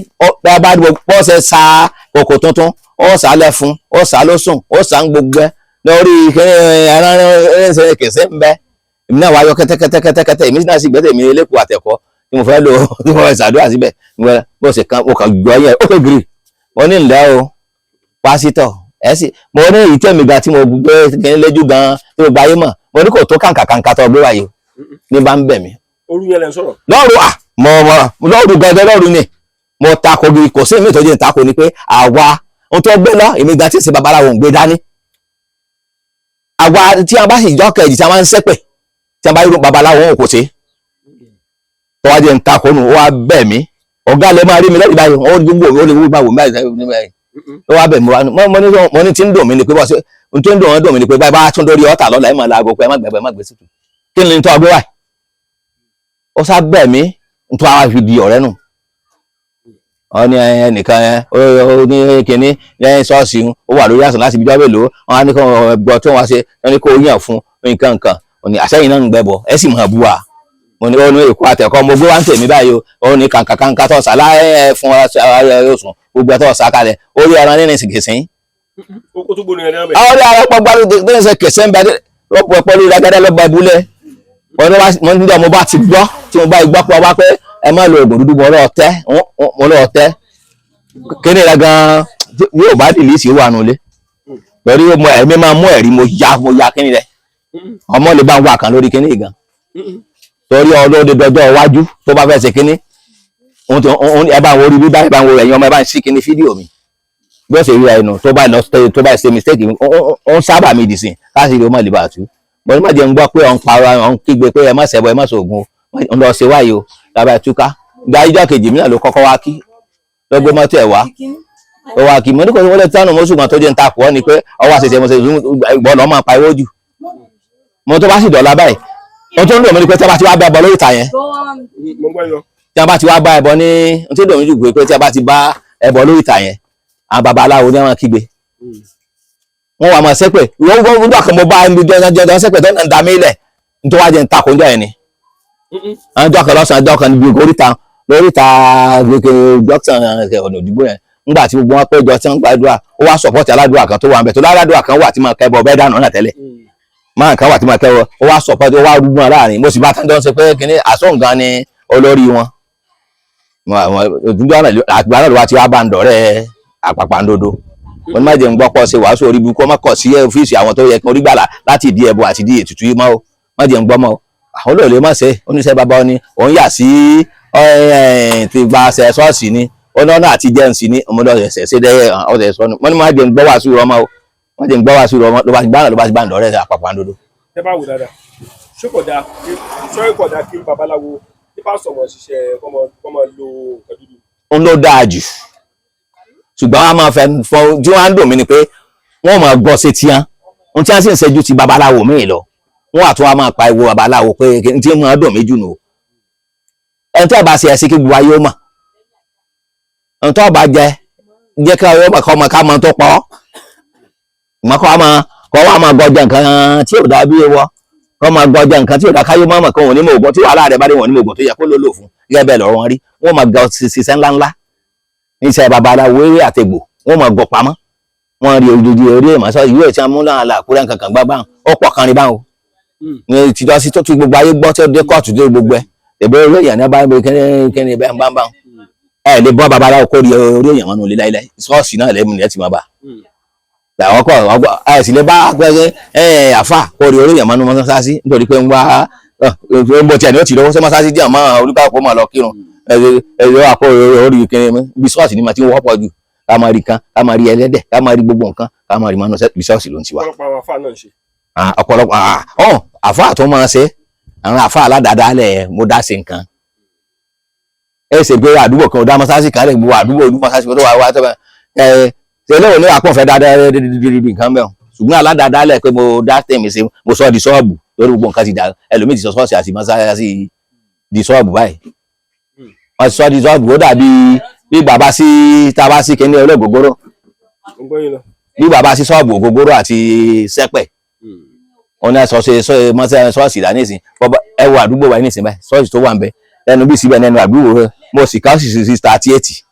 bá bá bọ́ ṣe sa kòkò tuntun, ó sá lẹ́fun, ó sá lóṣùn, ó sá ń gbogbo ẹ lórí kínní ẹran ẹsẹ̀ kẹsẹ̀ ń bẹ. Èmi náà wá yọ kẹ́tẹ́kẹ́tẹ́kẹ́tẹ́. Èmi náà sì gbẹ́tẹ̀ mi lẹ́kọ̀ọ́ àtẹ̀kọ́ tí mo fẹ́ lò, tí mo fẹ́ ṣàdúrà síbẹ̀. Bó ṣe kan mo kàn gbọ́ yẹn, ó kò gírì. Mo ní ǹlẹ́ o, pásítọ̀ ẹ sì. Mo ní èyí tẹ̀mí gan tí mo gbé kíní lójú gan tí mo gba ayé mọ̀. Mo ní kò tó kàǹkà kàǹkà tó gbé wáyé o ní bá ń bẹ̀ mí. Orú yẹn lẹ ń sọ̀rọ̀. Lọ́rùn à mọ̀ mọ̀ lọ́rùn gangan lọ́rùn ni mo takò bí kò sí èmi ìtọ́jú ìtakò ni pé àwa ohun tó gbé lọ, èmi gan tí ì ṣe babaláwo ń gbé dání. Àwa tí a bá sì jọ́ kejì tí a máa ń ṣépè tí a bá rí babaláwo òun kò ṣe tó wá jẹ́ ń takò nù. Ó wá bẹ̀ mí, ọ̀gá lè máa rí mi lẹ́yìn báyìí, ó gbogbo ó lè wú báwo báyìí, ó wá bẹ̀ mí wá. Mo ní tí ń dùn mí ni pé bọ́sẹ̀ n tó ń dùn wọ́n dùn mí ni pé báyìí bá tún dórí ọ̀tà lọ́la ẹ̀ máa laago pé ẹ má gbẹ̀gbẹ̀, ẹ má gbé sùtù kí ni tó ọgbẹ́ wáyìí. Ó sá bẹ̀ mí n tó àwa fi di ọ̀rẹ́ nù. Wọ́n ní ẹnìkan ó ní kinní lẹ́yìn ṣọ́ọ̀ṣì, ó wà lórí àṣà láti ibi jọ́ mélòó. Wọ́n á ní kó gbọ́ tí wọ́n ṣe, wọ́n ní kó yàn fún nǹkan nǹkan. Ó ní àṣẹyìn náà ń gbẹ́bọ ẹ sì máa bú wa. Mo ní ó ní èkó àtẹ̀kọ́ mo gbé wá ń tèmi báyìí o. Ó ní kàǹkà kàǹkà tó sàlá ẹ fún ọ sùn gbogbo ẹ tó sà kalẹ̀ orí ẹran nínú ìsìnkìsìn. Ó tún gbóni ẹni bẹ̀. Àwọn ọ̀rẹ́ ara pọ̀ gbádùn tó ń ṣe kẹsẹ̀ ń bẹ lọ́pọ̀ pẹ̀lú ìdágádá lọ́ba ìbúlẹ̀. Mo ní mo bá ti gbọ́ tí mo bá gbọ́ pé wá pé ẹ má lo oògùn dúdú, mo lọ́ọ́ tẹ́, mo lọ́ọ́ tẹ́ kíní rẹ gan yóò bá dìlísì wà nulẹ̀ pẹ̀lú ẹ̀mí máa mú ẹ̀rí. Mo ya kíní rẹ, ọmọ lè bá ń wà kan lórí kíní gan torí ọlọ́dẹ dọjọ́ iwájú tó bá fẹ́ ṣe kíní ẹ bá ń wo orí bíbá, ẹ bá ń wo ẹ̀yin ọmọ, ẹ bá ń ṣí kíní fídíò mi bí ó ṣe rí ẹnu tó bá lọ tó bá ṣe mistake ó ń sábà mi dì sí káàsì ó má lè bá a tú. Bọ́n má jẹ́ ń gbọ́ pé ọ̀n parọ́, ọ̀n kígbe pé ẹ má ṣẹbọ, ẹ má ṣoògùn o, ń lọ ṣe wáyé o lábẹ́ túká. Gba ijọ́ kejì mi náà ló kọ́kọ́ wá kí ló gbé mọ́tò ẹ̀ wá, ó wá kí. Mo ní kò sí wọlé tánù mọ́sùn kan tó jẹ́ ń takò ọ́ ni pé ọwọ́ àṣẹṣe mo ṣe ìgbọ́ lọ́ máa pariwo jù. Mo tó bá sì dọ̀la báyìí, ohun tó ń dùn mí ni pé tí a bá ti wá bá ẹbọ lórí ìta yẹn, Mo gbọ́ yín lọ. tí a bá ti wá bá ẹbọ ní ohun tó dùn mí jù pé tí a bá ti bá ẹbọ lórí ìta yẹn, àwọn babaláwo ní àwọn kígbe, wọ́n wà máa ṣépè. Wọ́n wọ́n gbọ́ kan mo bá ibi jọjọjọ ṣépè tó ń da mí lẹ̀ nítorí wá jẹ́ ń takò ńjọ́ yẹn ni. Àwọn ọjọ́ kan lọ́sàn-án, ọjọ́ kan níbi oríta lóríta junction ọ̀nà òdìgbò yẹn, ńgbà tí gbogbo wọn péjọ tí wọ́n gbàdúrà, ó wá support aládùúrà kan tó wà ń bẹ̀ tó aládùúrà kan wà tí máa kẹ́bọ bẹ́ẹ̀ dànù náà tẹ́lẹ̀ máa kan wà tí máa kẹ́bọ. Ó wá support, ó wá rúgbọ́n láàrin. Mo sì bá tán jọ ń ṣe pé kíní àsóǹgan ni olórí wọn òtúnjọ́ náà. Àtìgbà náà ló wá ti wá bá ń dọ̀rẹ́ àpàpàǹdodo. Mo ní má jẹ́ ń gbọ́ pọ̀ ṣe wàásù orí burúkú, ọmọ kọ̀ sí ọ́fíìsì àwọn tó yẹ kí wọ́n rí gbàlà láti ìdí ẹbọ àti ìdí ètùtù yìí mọ́ o, má jẹ́ ń gbọ́ mọ́ o. Àwọn olóòlè má ṣe oníṣẹ́ bàbá ọ ni òun yà sí ti gba ṣe ṣọ́ọ̀ṣì ni ọ̀nà àti jẹun sí ni ọmọdé ọ̀sẹ̀ ṣe dẹ́ ọ̀sẹ̀ sọnù. Mo ní má jẹ́ ń gbọ́ wàásù rọ mọ́ o, má jẹ́ ń gbọ́ wàásù rọ mọ́. Ló bá ti gbá ló bá ti gbá ǹdọ̀rẹ́ àpapọ̀ àǹdodo. Tẹ bá wò dáadáa, ṣé kò dáa ṣé kò dáa kí babaláwo, kí pásítọ̀ mọ̀ ṣiṣẹ́ kọ́ mọ̀ lo nǹkan dúdú? Ń ló dáa jù, ṣùgbọ́n wọ́n máa fẹ́ fọ tí wọ́n á ń dùn mí ni pé wọ́n máa gbọ́ sí tiẹ́ ohun tí wọ́n sì ń ṣẹ́jú ti babaláwo míì lọ, wọ́n àtún wá máa pa ìwo babaláwo pé n tí máa dùn mí jù nù o. Ẹni tí ọba ṣe ẹ̀sìn kí gbogbo ayé ó mọ̀, ẹni tí ọba jẹ jẹ́ kí ọmọ kọ́ ọmọ ká mọ tó pọ̀ ìmọ̀ kọ́ ọmọ kọ́ wá máa gbọ́jà nǹkan tí ò dá bí wọ́, kọ́ máa gbọ́jà nǹkan tí ò dá káyé mọ́mọ́ kan òní mọ̀ ògùn tí wàhálà rẹ̀ bá dé wọ́n ní mọ̀ ògùn tó yẹ kó ló lò fún gẹ́gẹ́ bẹ́ẹ̀ lọ́rọ̀ wọn rí. Wọ́n máa gbọ́ ṣiṣẹ́ ńláńlá níṣẹ́ babaláwo, eré àtẹ̀gbò wọ́n máa gbọ́ pamọ́, wọ́n rí ojoojúmọ́ orí èèmọ̀ sọ ìwé tí wọ́n mú náà là kúrẹ́ nǹkan kan gbá báwọn ó pọ̀ kan rí báwọn ní tìjọ́ sí tó ti gbogbo ayé gbọ́ tí ó dé kóòtù dé gbogbo ẹ̀ ẹ̀bẹ̀ orí èèyàn ní bá ń bẹ kíní kíní bẹ́ẹ̀ ń bá ń bá ẹ lè bọ́ babaláwo kó rí orí èèyàn mọ́nú ilé láíláí. Ṣọ́ọ̀ṣì náà lẹ́mú ni ẹ ti máa bá làwọn kọ ọgbọ ẹ sì lè bá pẹ́ẹ́sẹ́ ẹ àfà kó rí orí èèyàn mọ́nú mọ́sáàsì nítorí pé ń wá ń bọ̀ tí ẹni ó ti lọ́wọ́ sí mọ́sáàsì díẹ̀ mọ́ olúkàkọ́ máa lọ kírun ẹ ẹ wà kó orí kíní bí ṣọ́ọ̀ṣì ni mà ti ń wọ́pọ̀ jù, ká máa rí kan, ká máa rí ẹlẹ́dẹ̀, ká máa rí gbogbo nǹkan, ká máa rí mọ́nú bí ṣọ́ọ̀ṣì ló ń ti wá. Ọ̀pọ̀lọpọ̀ àwọn afáà náà ń ṣe. Ọ̀pọ̀lọpọ̀ ọ̀hún àfáà tó máa ṣe àwọn àfáà aládàádáálẹ̀ mo dá sí nǹkan ẹ ṣe pé àdúgbò kan ò dá mọ́sáàsì kan lè gbogbo àdúgbò olú mọ́sáàsì kan tó wà wá tó bá ẹ ṣe lóun ní àpọ̀fẹ́ dáadáa dídídídí nǹkan bẹ́ẹ̀. Ṣùgbọ́n aládàádáálẹ̀ pé mo dá tèmi ṣe, mo sọ di ṣọ́ọ̀bù lórí gbogbo nǹkan ti dà. Ẹlòmíì ti sọ ṣọ́ọ̀ṣì àti mọ́sáàsì di ṣọ́ọ̀bù báyìí, wọ́n ti sọ di ṣọ́ọ̀bù. Ó dàbí bí bàbá sí tá a bá sí kíní olóògógóró. Ń gbọ́ yín lọ. Bí bàbá sí ṣọ́ọ̀bù ògógóró àti sẹ́pẹ̀, wọn ní sọ ṣe sọ mọ́sẹ́ ṣọ́ọ̀ṣì dá nísìn. Ẹ wo àdúgbò wa nísìn báyìí, ṣọ́ọ̀ṣì tó wà ń bẹ lẹ́nu bí síbẹ̀ nínú àdúgbò rẹ, mo sì ká sì sí 38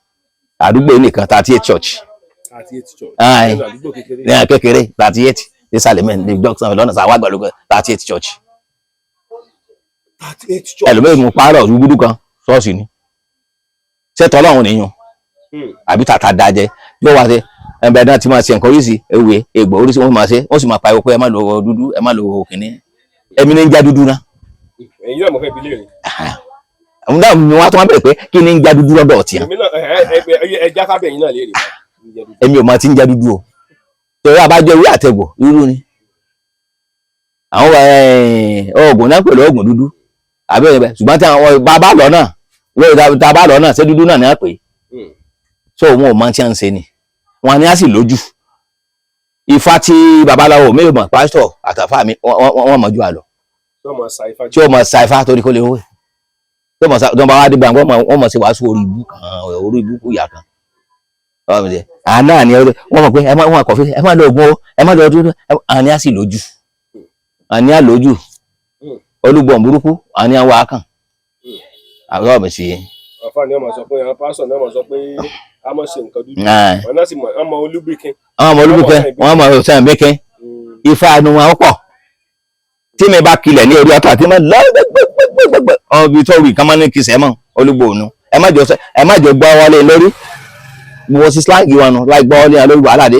àdúgbò yìí nìkan, 38 church. 38 church? Aye. Nínú àdúgbò kékeré. Ní kékeré, 38 nísàlẹ̀ mẹ́rin ní junction lọ́nà sáwá àgbàlógún, 38 church. 38 church. Ẹlòmíràn mú pààrọ̀ rúgúdú kan ṣọ́ọ̀ṣì ni ṣé tọ́lọ́run nìyẹn àbí tàtà dájẹ́ yóò wá sí ẹnbẹ náà tí máa ṣe nǹkan oríṣi ewé egbò oríṣi wọn máa ṣe, wọ́n sì máa pariwo pé ẹ má lo dúdú, ẹ má lo kìnní. Èmi ní ń já dúdú náà. Ẹ̀yin náà mo fẹ́ bi léèrè. Àwọn náà ni wọ́n á tún wá bẹ̀rẹ̀ pé kí ni ń já dúdú lọ́dọ̀ ọ̀tí hàn? Èmi náà ẹ já kábẹ̀ yín náà léèrè. Èmi ò máa ti ń já dúdú o, torí abájọ ewé àtẹ̀gbò irú ni àwọn oògùn náà pẹ̀lú oògùn dúdú àbí ẹ̀yẹ bẹ́ẹ̀. Ṣùgbọ́n tí àwọn bá lọ náà wọ́n ta bá lọ náà ṣé dúdú náà ní à pé so òun ò mọ tí a ń ṣe ni wọn ni a sì lójú ifá tí babaláwo mi ò mọ̀, pásítọ̀ àtàfà mi wọ́n mọ̀ ju àlọ́ Tí wọ́n mọ̀ sa ifá. Tí ó mọ̀ sa ifá torí kó lè wé tí ó mọ̀ sa tó ń bá wá dé gbàngbọ́n wọ́n mọ̀ sí wàásù orí ibú kan, orí ibú kú ìyá kan. Wọ́n mọ̀ sí àná ni wọ́n mọ̀ pé ẹ má wọ́n kọ̀fí, ẹ má lọ oògùn o, ẹ má lọ dúdú àní á sì lójú, àní á lójú olúgbọ̀n burúkú àní á wá kàn àwọn ọmọ sí. Àfáà ni wọ́n máa sọ pé àwọn pásítọ̀ náà máa sọ pé a máa ṣe nǹkan dúdú. Wọn náà sì mọ̀ ọmọ olúbíkin. Àwọn ọmọ olúbíkẹ́ wọ́n mọ̀ ọ̀sán bíkẹ́ ifá nu wọn pọ̀ tí mi bá kilẹ̀ ní orí ọ̀tọ̀ àti mọ́ lọ́gbẹ́gbẹ́gbẹ́gbẹ́ ọbí tó wì kán máa ní kìsẹ́ mọ́ olúgbò ònu ẹ má jọ gbọ́ wọlé lórí mo sí slang wọn nù láì gbọ́ wọlé lórí wàhálà dé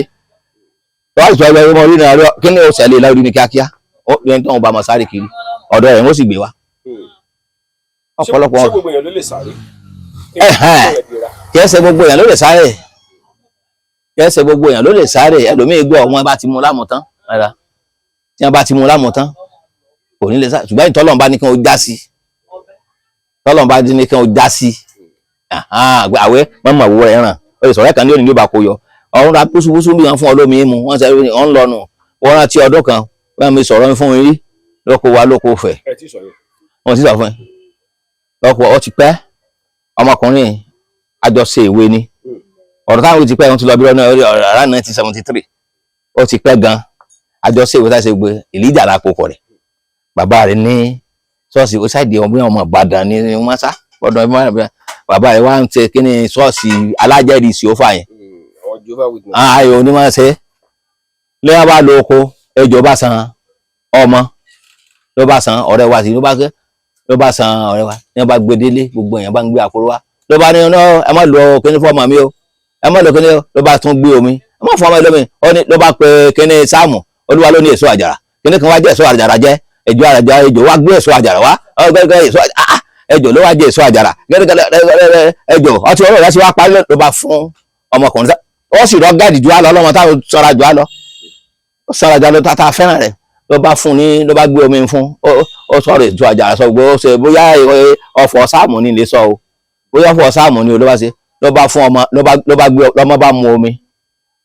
lọ́wọ́ ìṣọ́ ẹgbẹ́ ọmọ orí náà kí ni ó ṣẹlẹ̀ lórí ní kíákíá ó ní tó ń bá ọmọ sáré kiri ọ̀dọ̀ ẹ̀ wọ́n sì gbé wa ọ̀pọ̀lọpọ̀. Ṣé gbogbo èèyàn ló lè sáré? Ẹ̀hẹ́n. Kì í ṣe gbogbo èèyàn ló lè sáré, kì í ṣe gbogbo èèyàn ló lè sáré. Ẹlòmíì gbọ́ wọn bá ti mú lámù tán rárá, tí wọ́n bá ti mú lámù tán kò ní lè sáré. Ṣùgbọ́n ìtọ́lọ́run bá ní kí wọ́n já sí, tọ́lọ́run bá ní kí wọ́n já sí àwẹ́ mọ́mọ́ àwọ̀ rẹ̀ ràn ó lè sọ̀rọ̀ ẹ̀kan ní òní ló bá kó yọ ọ̀run ra búṣubúṣu bí wọ́n fún ọ lómi mu wọ́n sẹ ọ̀n lọ́nu. Wọ́n rántí ọdún kan wọ́n mi sọ̀rọ̀ fún mi rí lóko wa lóko fẹ̀. Ẹ ti sọ yẹn. Wọ́n ti sọ fún ẹ lọ́kọ̀ ọ ti pẹ́ ọmọkùnrin àjọṣe ìwé ni ọ̀rọ̀ táwọn ti pẹ́ wọ́n ti lọ bí ọ̀nà ọ̀rá 1973, ó ti pẹ́ gan. Àjọṣe ìwé táṣe gbé ìlíjà lákòókò rẹ̀, bàbá rẹ̀ ní ṣọ́ọ̀ṣì ó ṣàìdí ọmọ ọmọ Ìbàdàn ní mọ́sá ọ̀dọ̀ bàbá rẹ̀ wá ń ṣe kí ni ṣọ́ọ̀ṣì alájẹ́rìí sí ó fà yẹn. Àwọn Jehovah Witness. Ayò ní máa ṣe lẹ́yìn bá lo oko ejò bá san ọmọ ló bá san ọ̀rẹ́ wa sí ló bá ló bá san ọ̀rẹ́ wa ní wọ́n bá gbé délé, gbogbo èèyàn bá ń gbé àkóró wa ló bá ní ọ̀nà ẹ má lo kíní fọ́ọ̀mù mi o, ẹ má lo kíní o. Ló bá tún gbé omi Ẹ má fún ọmọ ẹlòmíì. Ó ní ló bá pe kíní sáàmù, olúwa ló ní èso àjàrà, kíní kan wá jẹ́ èso àjàrà jẹ́ ejò àjàrà, ejò wá gbé èso àjàrà wá ọgẹgẹ èso, ejò ló wá jẹ èso àjàrà gẹgẹgẹ ejò ọtí ọ̀rọ̀ rẹ̀ sì wá parí, ló bá fún ọmọkùnrin sá. Ó sì rọ gáàdì jù á lọ, ọlọmọ táwọn sọra jù á lọ, ó sọra jù á lọ tá a fẹ́ràn rẹ̀, ló bá fún ní, ló bá gbé omi fún ó sọ̀rọ̀ èso àjàrà sọ gbé, ó ṣe bóyá ọ̀fọ̀ sáàmù ni lè sọ o, bóyá ọ̀fọ̀ sáàmù ni o ló bá ṣe, ló bá fún ọmọ, ló bá gbé lọmọ bá mu omi,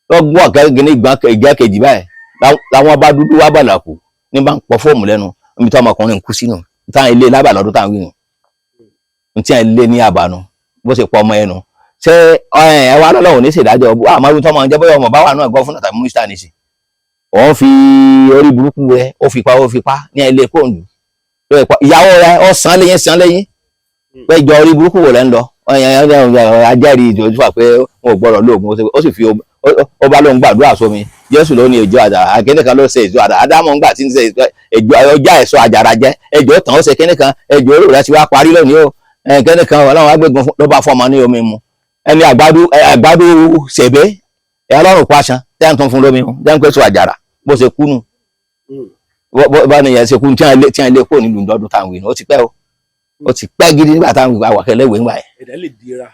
ló gbọ́ ọ̀kẹ́ ìgbà kejì báyìí làwọn bá dúdú wá bàlàkù ní bá ń pọ fóòmù lẹ́nu níbi tí ọmọkùnrin ń kú sínú táwọn ilé lábà lọ́dún táwọn wí nù ní tí àwọn ilé ní àbànú bó ṣe pọ ọmọ ẹnu. Ṣé ẹ wá lọ́lọ́run ní ṣèdájọ́ àmọ́ irú tọ́mọ jẹ́ bóyá ọmọ bá wà náà gọ́fúnà tàbí mínísítà nìsín, òun fi orí burúkú rẹ, ó fi pa ní ilé kóòndù, ìyàwó rẹ ó sàn lẹ́yìn sàn lẹ́yìn péjọ orí burúkú wò lẹ́ ń lọ. Ajẹ́rìí ìjọba fà pé wọn ò gbọ́dọ̀ lóògùn, ó sì fi ó bá lóun gbàdúrà sómi, Jésù ló ní èjò àjàrà, akíní kan ló ṣe èjò àjàrà, Ádámù ńgbà tí ń ṣe èjò ọjà èso àjàrà jẹ, ejò tán ó ṣe kíní kan, ejò orí rẹ ti wá parí lónìí o, kíní kan Ọlọ́run agbègbè ló bá fọmọ ní omi mu, ẹni àgbàdo àgbàdo ṣèbé ẹ Ọlọ́run pàṣán tẹ́ ń tún fún lómi mu tẹ́ ń pèsè àjàrà bó ṣe kú nù, bó ní yẹn ṣe kú tí wọ́n lé kúrò nílùú lọ́dún táwọn wí nù. Ó ti pẹ́ o, ó ti pẹ́ gidi nígbà táwọn wà kẹlẹ́wẹ̀ẹ́ ńgbà yẹn. Ẹ̀dá lè dira.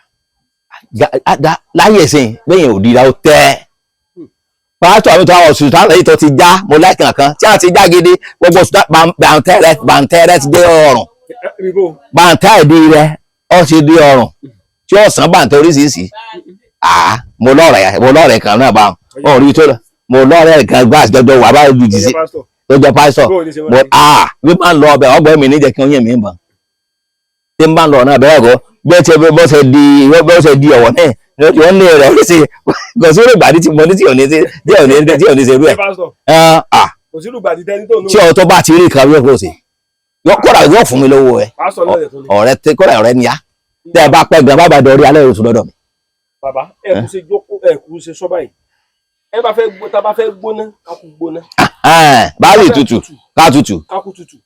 Láyé ẹ̀sìn bẹ́yẹn ò dira ó tẹ́ pàtó àwọn tó àwọn sùtá lẹ́yìn tó ti já mo láìkàn kan tí a ti já gidi gbogbo sùtá bàǹtẹ́ rẹ ti dé ọrùn, bàǹtẹ́ ìdí rẹ ó ti dé ọrùn tí ó sàn bàǹtẹ́ oríṣiríṣi. Mo lọ́rẹ̀ kan náà bá wọn rí tó lọ, mo lọ́rẹ̀ kan gbà jọjọ wà báyìí ju jìsí tó jẹ pásítọ̀ mo bí máa ń lọ ọbẹ̀ ọgbẹ́ mi níjẹ́ kí wọ́n yẹ̀ mí bọ̀ tí n bá ń lọ náà bẹ́ẹ̀ kọ́ bẹ́ẹ̀ ṣe di ọ̀wọ́ náà wọ́n ní rẹ̀ ṣe kò sí olùgbàdì tí mo ní tí ò ní tí ò ní ṣe rú ẹ̀. Tí ọ tó bá ti rí kan yóò kó ṣe kódà yóò fún mi lówó ẹ ọ̀rẹ́, kódà ọ̀rẹ́ ni á tẹ́ ẹ bá pẹ́ gan bá dọ̀rí alẹ́ oṣù lọ́dọ̀ mi. Bàbá, ẹ kú ṣe jókòó, ẹ kú ṣe sọ báyìí, ẹ bá fẹ́ gbó, tá a bá fẹ́ gbóná ká kú gbóná. Báyìí tutù ká tutù. Ká kú tutù.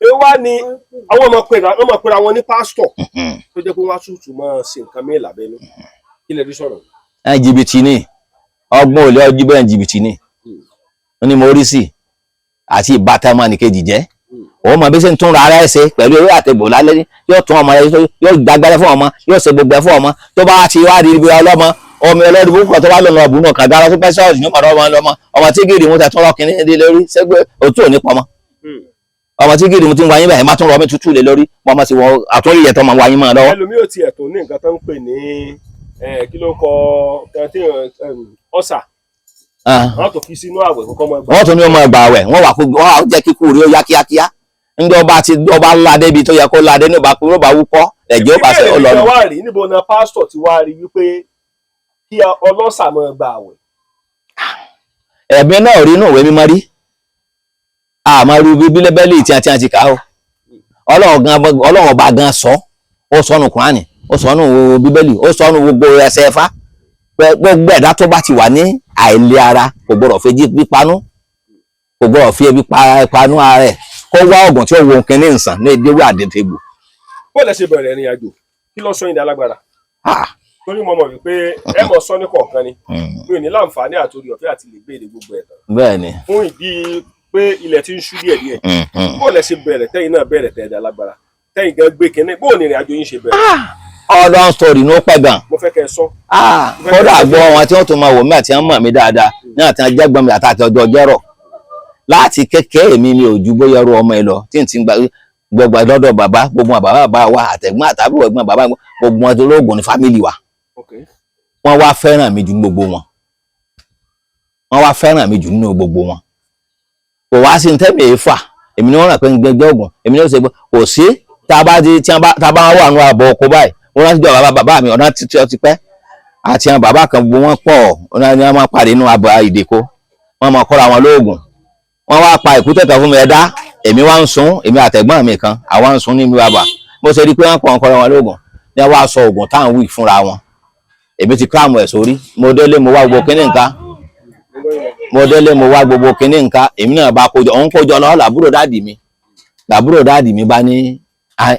Ẹ wá ní àwọn ọmọ pera wọn ní pásítọ̀ tó jẹ́ pé wọ́n á tútù máa ṣe nǹkan mí lábẹ́nú, kí lè rí sọ̀rọ̀. Ẹ jìbìtì ni ọgbọ́n òlé ọjí bẹ́ẹ̀, jìbìtì ni ó ní mo rí sí àti ìbátan ọmọ nìkejì jẹ́ òun mọ bí ṣe ń tún ara ẹ ṣe pẹ̀lú ewé àtẹ̀gbò lálẹ́, yóò tún ọmọ rẹ, yóò dágbálẹ̀ fún ọmọ, yóò ṣe gbogbo ẹ fún ọmọ, tó bá ti wá di ibi ọlọ́mọ ọmọ ẹlẹ́dùn púpọ̀ tó bá lọ́nà ọ̀bùn náà kàgbára tó pẹ́ sọ́ọ̀sì ní ọmọdé ọmọ ọmọ ọmọ tí gírì mú tẹ̀ tún rọ́ kínní lé lórí ṣẹ́gbẹ́ òtún òní pọmọ ọmọ tí gírì mú ti ń wáyé báyìí má tún rọ mí tútù lé lórí ọmọ sì wọ àtúnyẹ yẹtọ ọmọ wáyé mọ́ ọ lọ́wọ́. Ẹlòmíì ò tiẹ̀ tó ní nǹkan tó ń pè ní kí ló kọ ọ̀sà, wọ́n tó fi sínú àwẹ̀ kọ́kọ́ mọ́ ẹgbàá. Wọ́n tún ní ọmọ ẹgbàá àwẹ̀, wọ́n wà kó wọ́n á jẹ́ kíkú rí ó yá kíákíá ńgbẹ́ ọba ti ọba ńlá débi tó yẹ kó ládé ní ọba kúrò bá wúkọ́ ẹ̀jẹ̀ ó bá ṣe ó lọ nù. Wá rí níbo na pásítọ̀ ti wá rí wípé kí ọlọ́sà máa gba àwẹ̀? Ẹ̀mí náà rí inú ìwé mímọ́ rí àmọ́ irú bíbélì tí a ti kà ó, Ọlọ́run ọba gan sọ, ó sọnù Kùránì, ó sọnù Bíbélì, ó sọnù gbogbo ẹsẹ̀ ẹ̀fá, gbogbo ẹ̀dá tó bá ti wà ní àìlè ara kò gbọdọ̀ fi ebi panú, kò gbọdọ̀ fi ebi panú ara ẹ̀, kó wá ọ̀gùn tí ó wo nǹkan ní nsàn ní ìdíwọ́ àdètègbò. Bó lẹ ṣe bẹ̀rẹ̀ ìrìn àjò, kí ló sọ yín di alágbára? Torí mo mọ̀ wípé ẹ mọ̀ sọ ní kọ̀ọ̀kan ni, mi ò ní láǹfààní àtòrí ọ̀fẹ́ àti lè béèrè gbogbo ẹ̀ tán Bẹ́ẹ̀ni. fún ìdí pé ilẹ̀ ti ń ṣú díẹ̀díẹ̀. Bó lẹ ṣe bẹ̀rẹ̀ tẹ́yìn náà bẹ̀rẹ̀ tẹ́yìn di alágbára, tẹ́yìn gan gbé kínní, bó ní ìrìn àjò yín ṣe bẹ̀rẹ̀? Ọlọ́run story ní ó pẹ́ gan. Mo fẹ́ kẹ́ ẹ sọ. Kódà gbọ́ wọn tí wọ́n tún máa wò mí àti wọ́n mọ̀ mí dáadáa ní àti ajẹ́gbọ́n mi àti ọjọ́ jẹ́rọ̀ láti kékeré mi mi ò ju bóyá ọrú ọmọ ẹ lọ tí n ti gbọgbà lọ́dọ̀ bàbá, gbogbo wọn bàbá bàbá wa àtẹ̀gbọ́n àtàbúrò ẹ̀gbọ́n bàbá, gbogbo wọn tó lóògùn ní family wa. Wọ́n wá fẹ́ràn mi ju gbogbo wọn, wọ́n wá fẹ́ràn mi jù nínú gbogbo wọn. Kò wá sí tẹ́mi èéfà, èmi ni wọ́n rà pé ń gbẹgbẹ́ ògùn, èmi ni ó ṣe gbọ́ kò sí tá a bá ti tí a bá wà nù àbọ̀ ọkọ báyìí. Wọ́n rántí jọ bàbá bàbá mi ọ̀nà títí ọtí pẹ́ àti àwọn bàbá kan, gbogbo wọn pọ̀, ọ̀nà ni wọ́n máa pàdé nínú àbọ̀ ìdèkó, wọ́n máa kọ́ra wọn lóògùn. Wọ́n wá pa ìkútẹ̀ kan fún mi ẹ̀dá, èmi wá ń sun, èmi àtẹ̀gbọ́n mi kan àwa ń sun ní mi bàbá. Mo ṣe rí i pé wọ́n pọ̀ ń kọ́ra wọn lóògùn ní wọ́n wá sọ oògùn táwọn wí fúnra wọn, èmi ti kíráàmù ẹ̀ sórí. Mo délé, mo wá gbogbo kíní nǹkan, mo délé, mo wá gbogbo kíní nǹkan, èmi náà bá kójọ òun kójọ lọ. Làbúrò daddy mi bá ní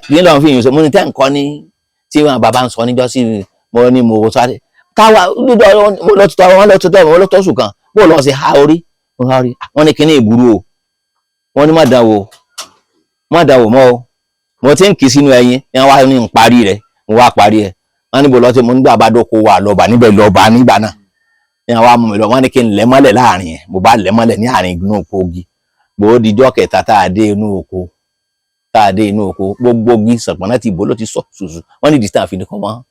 kí ló ń fi yìí sọ? Mo ní tẹ́ nǹkan ní tí wọn bàbá ń sọ níjọ́ sí, mo ní mo sáré. Táwa dídọ̀ mo lọ tutọ́ wọn lọ tutọ́ wọn lọ tọ́sùn kan bó lọ sí ha orí mo ha orí. Wọ́n ní kíní ìburú o, wọ́n ní má dán wò, má dán wò mọ́ o. Mo ti ń kì í sínú ẹyin ní wọ́n wá ní n parí rẹ̀, mo wá parí ẹ̀. Wọ́n níbo lọ́tí mo nígbà bá dóko wà lọ́ba níbẹ̀ lọ́ba nígbà náà ní wọ́n wá mú mi lọ. Wọ́n ní kí n lẹ̀ mọ́lẹ̀ láàrin yẹn, mo bá lẹ̀ mọ́lẹ̀ ní àárín inú oko ogi. Gbòó dijọ́ kẹta tá a dé inú oko, tá a dé inú oko, gbogbo igi sànpọ̀nà ti bò ló ti sọ ṣùṣù. Wọ́n ní distance fi ní kọ́ mọ́.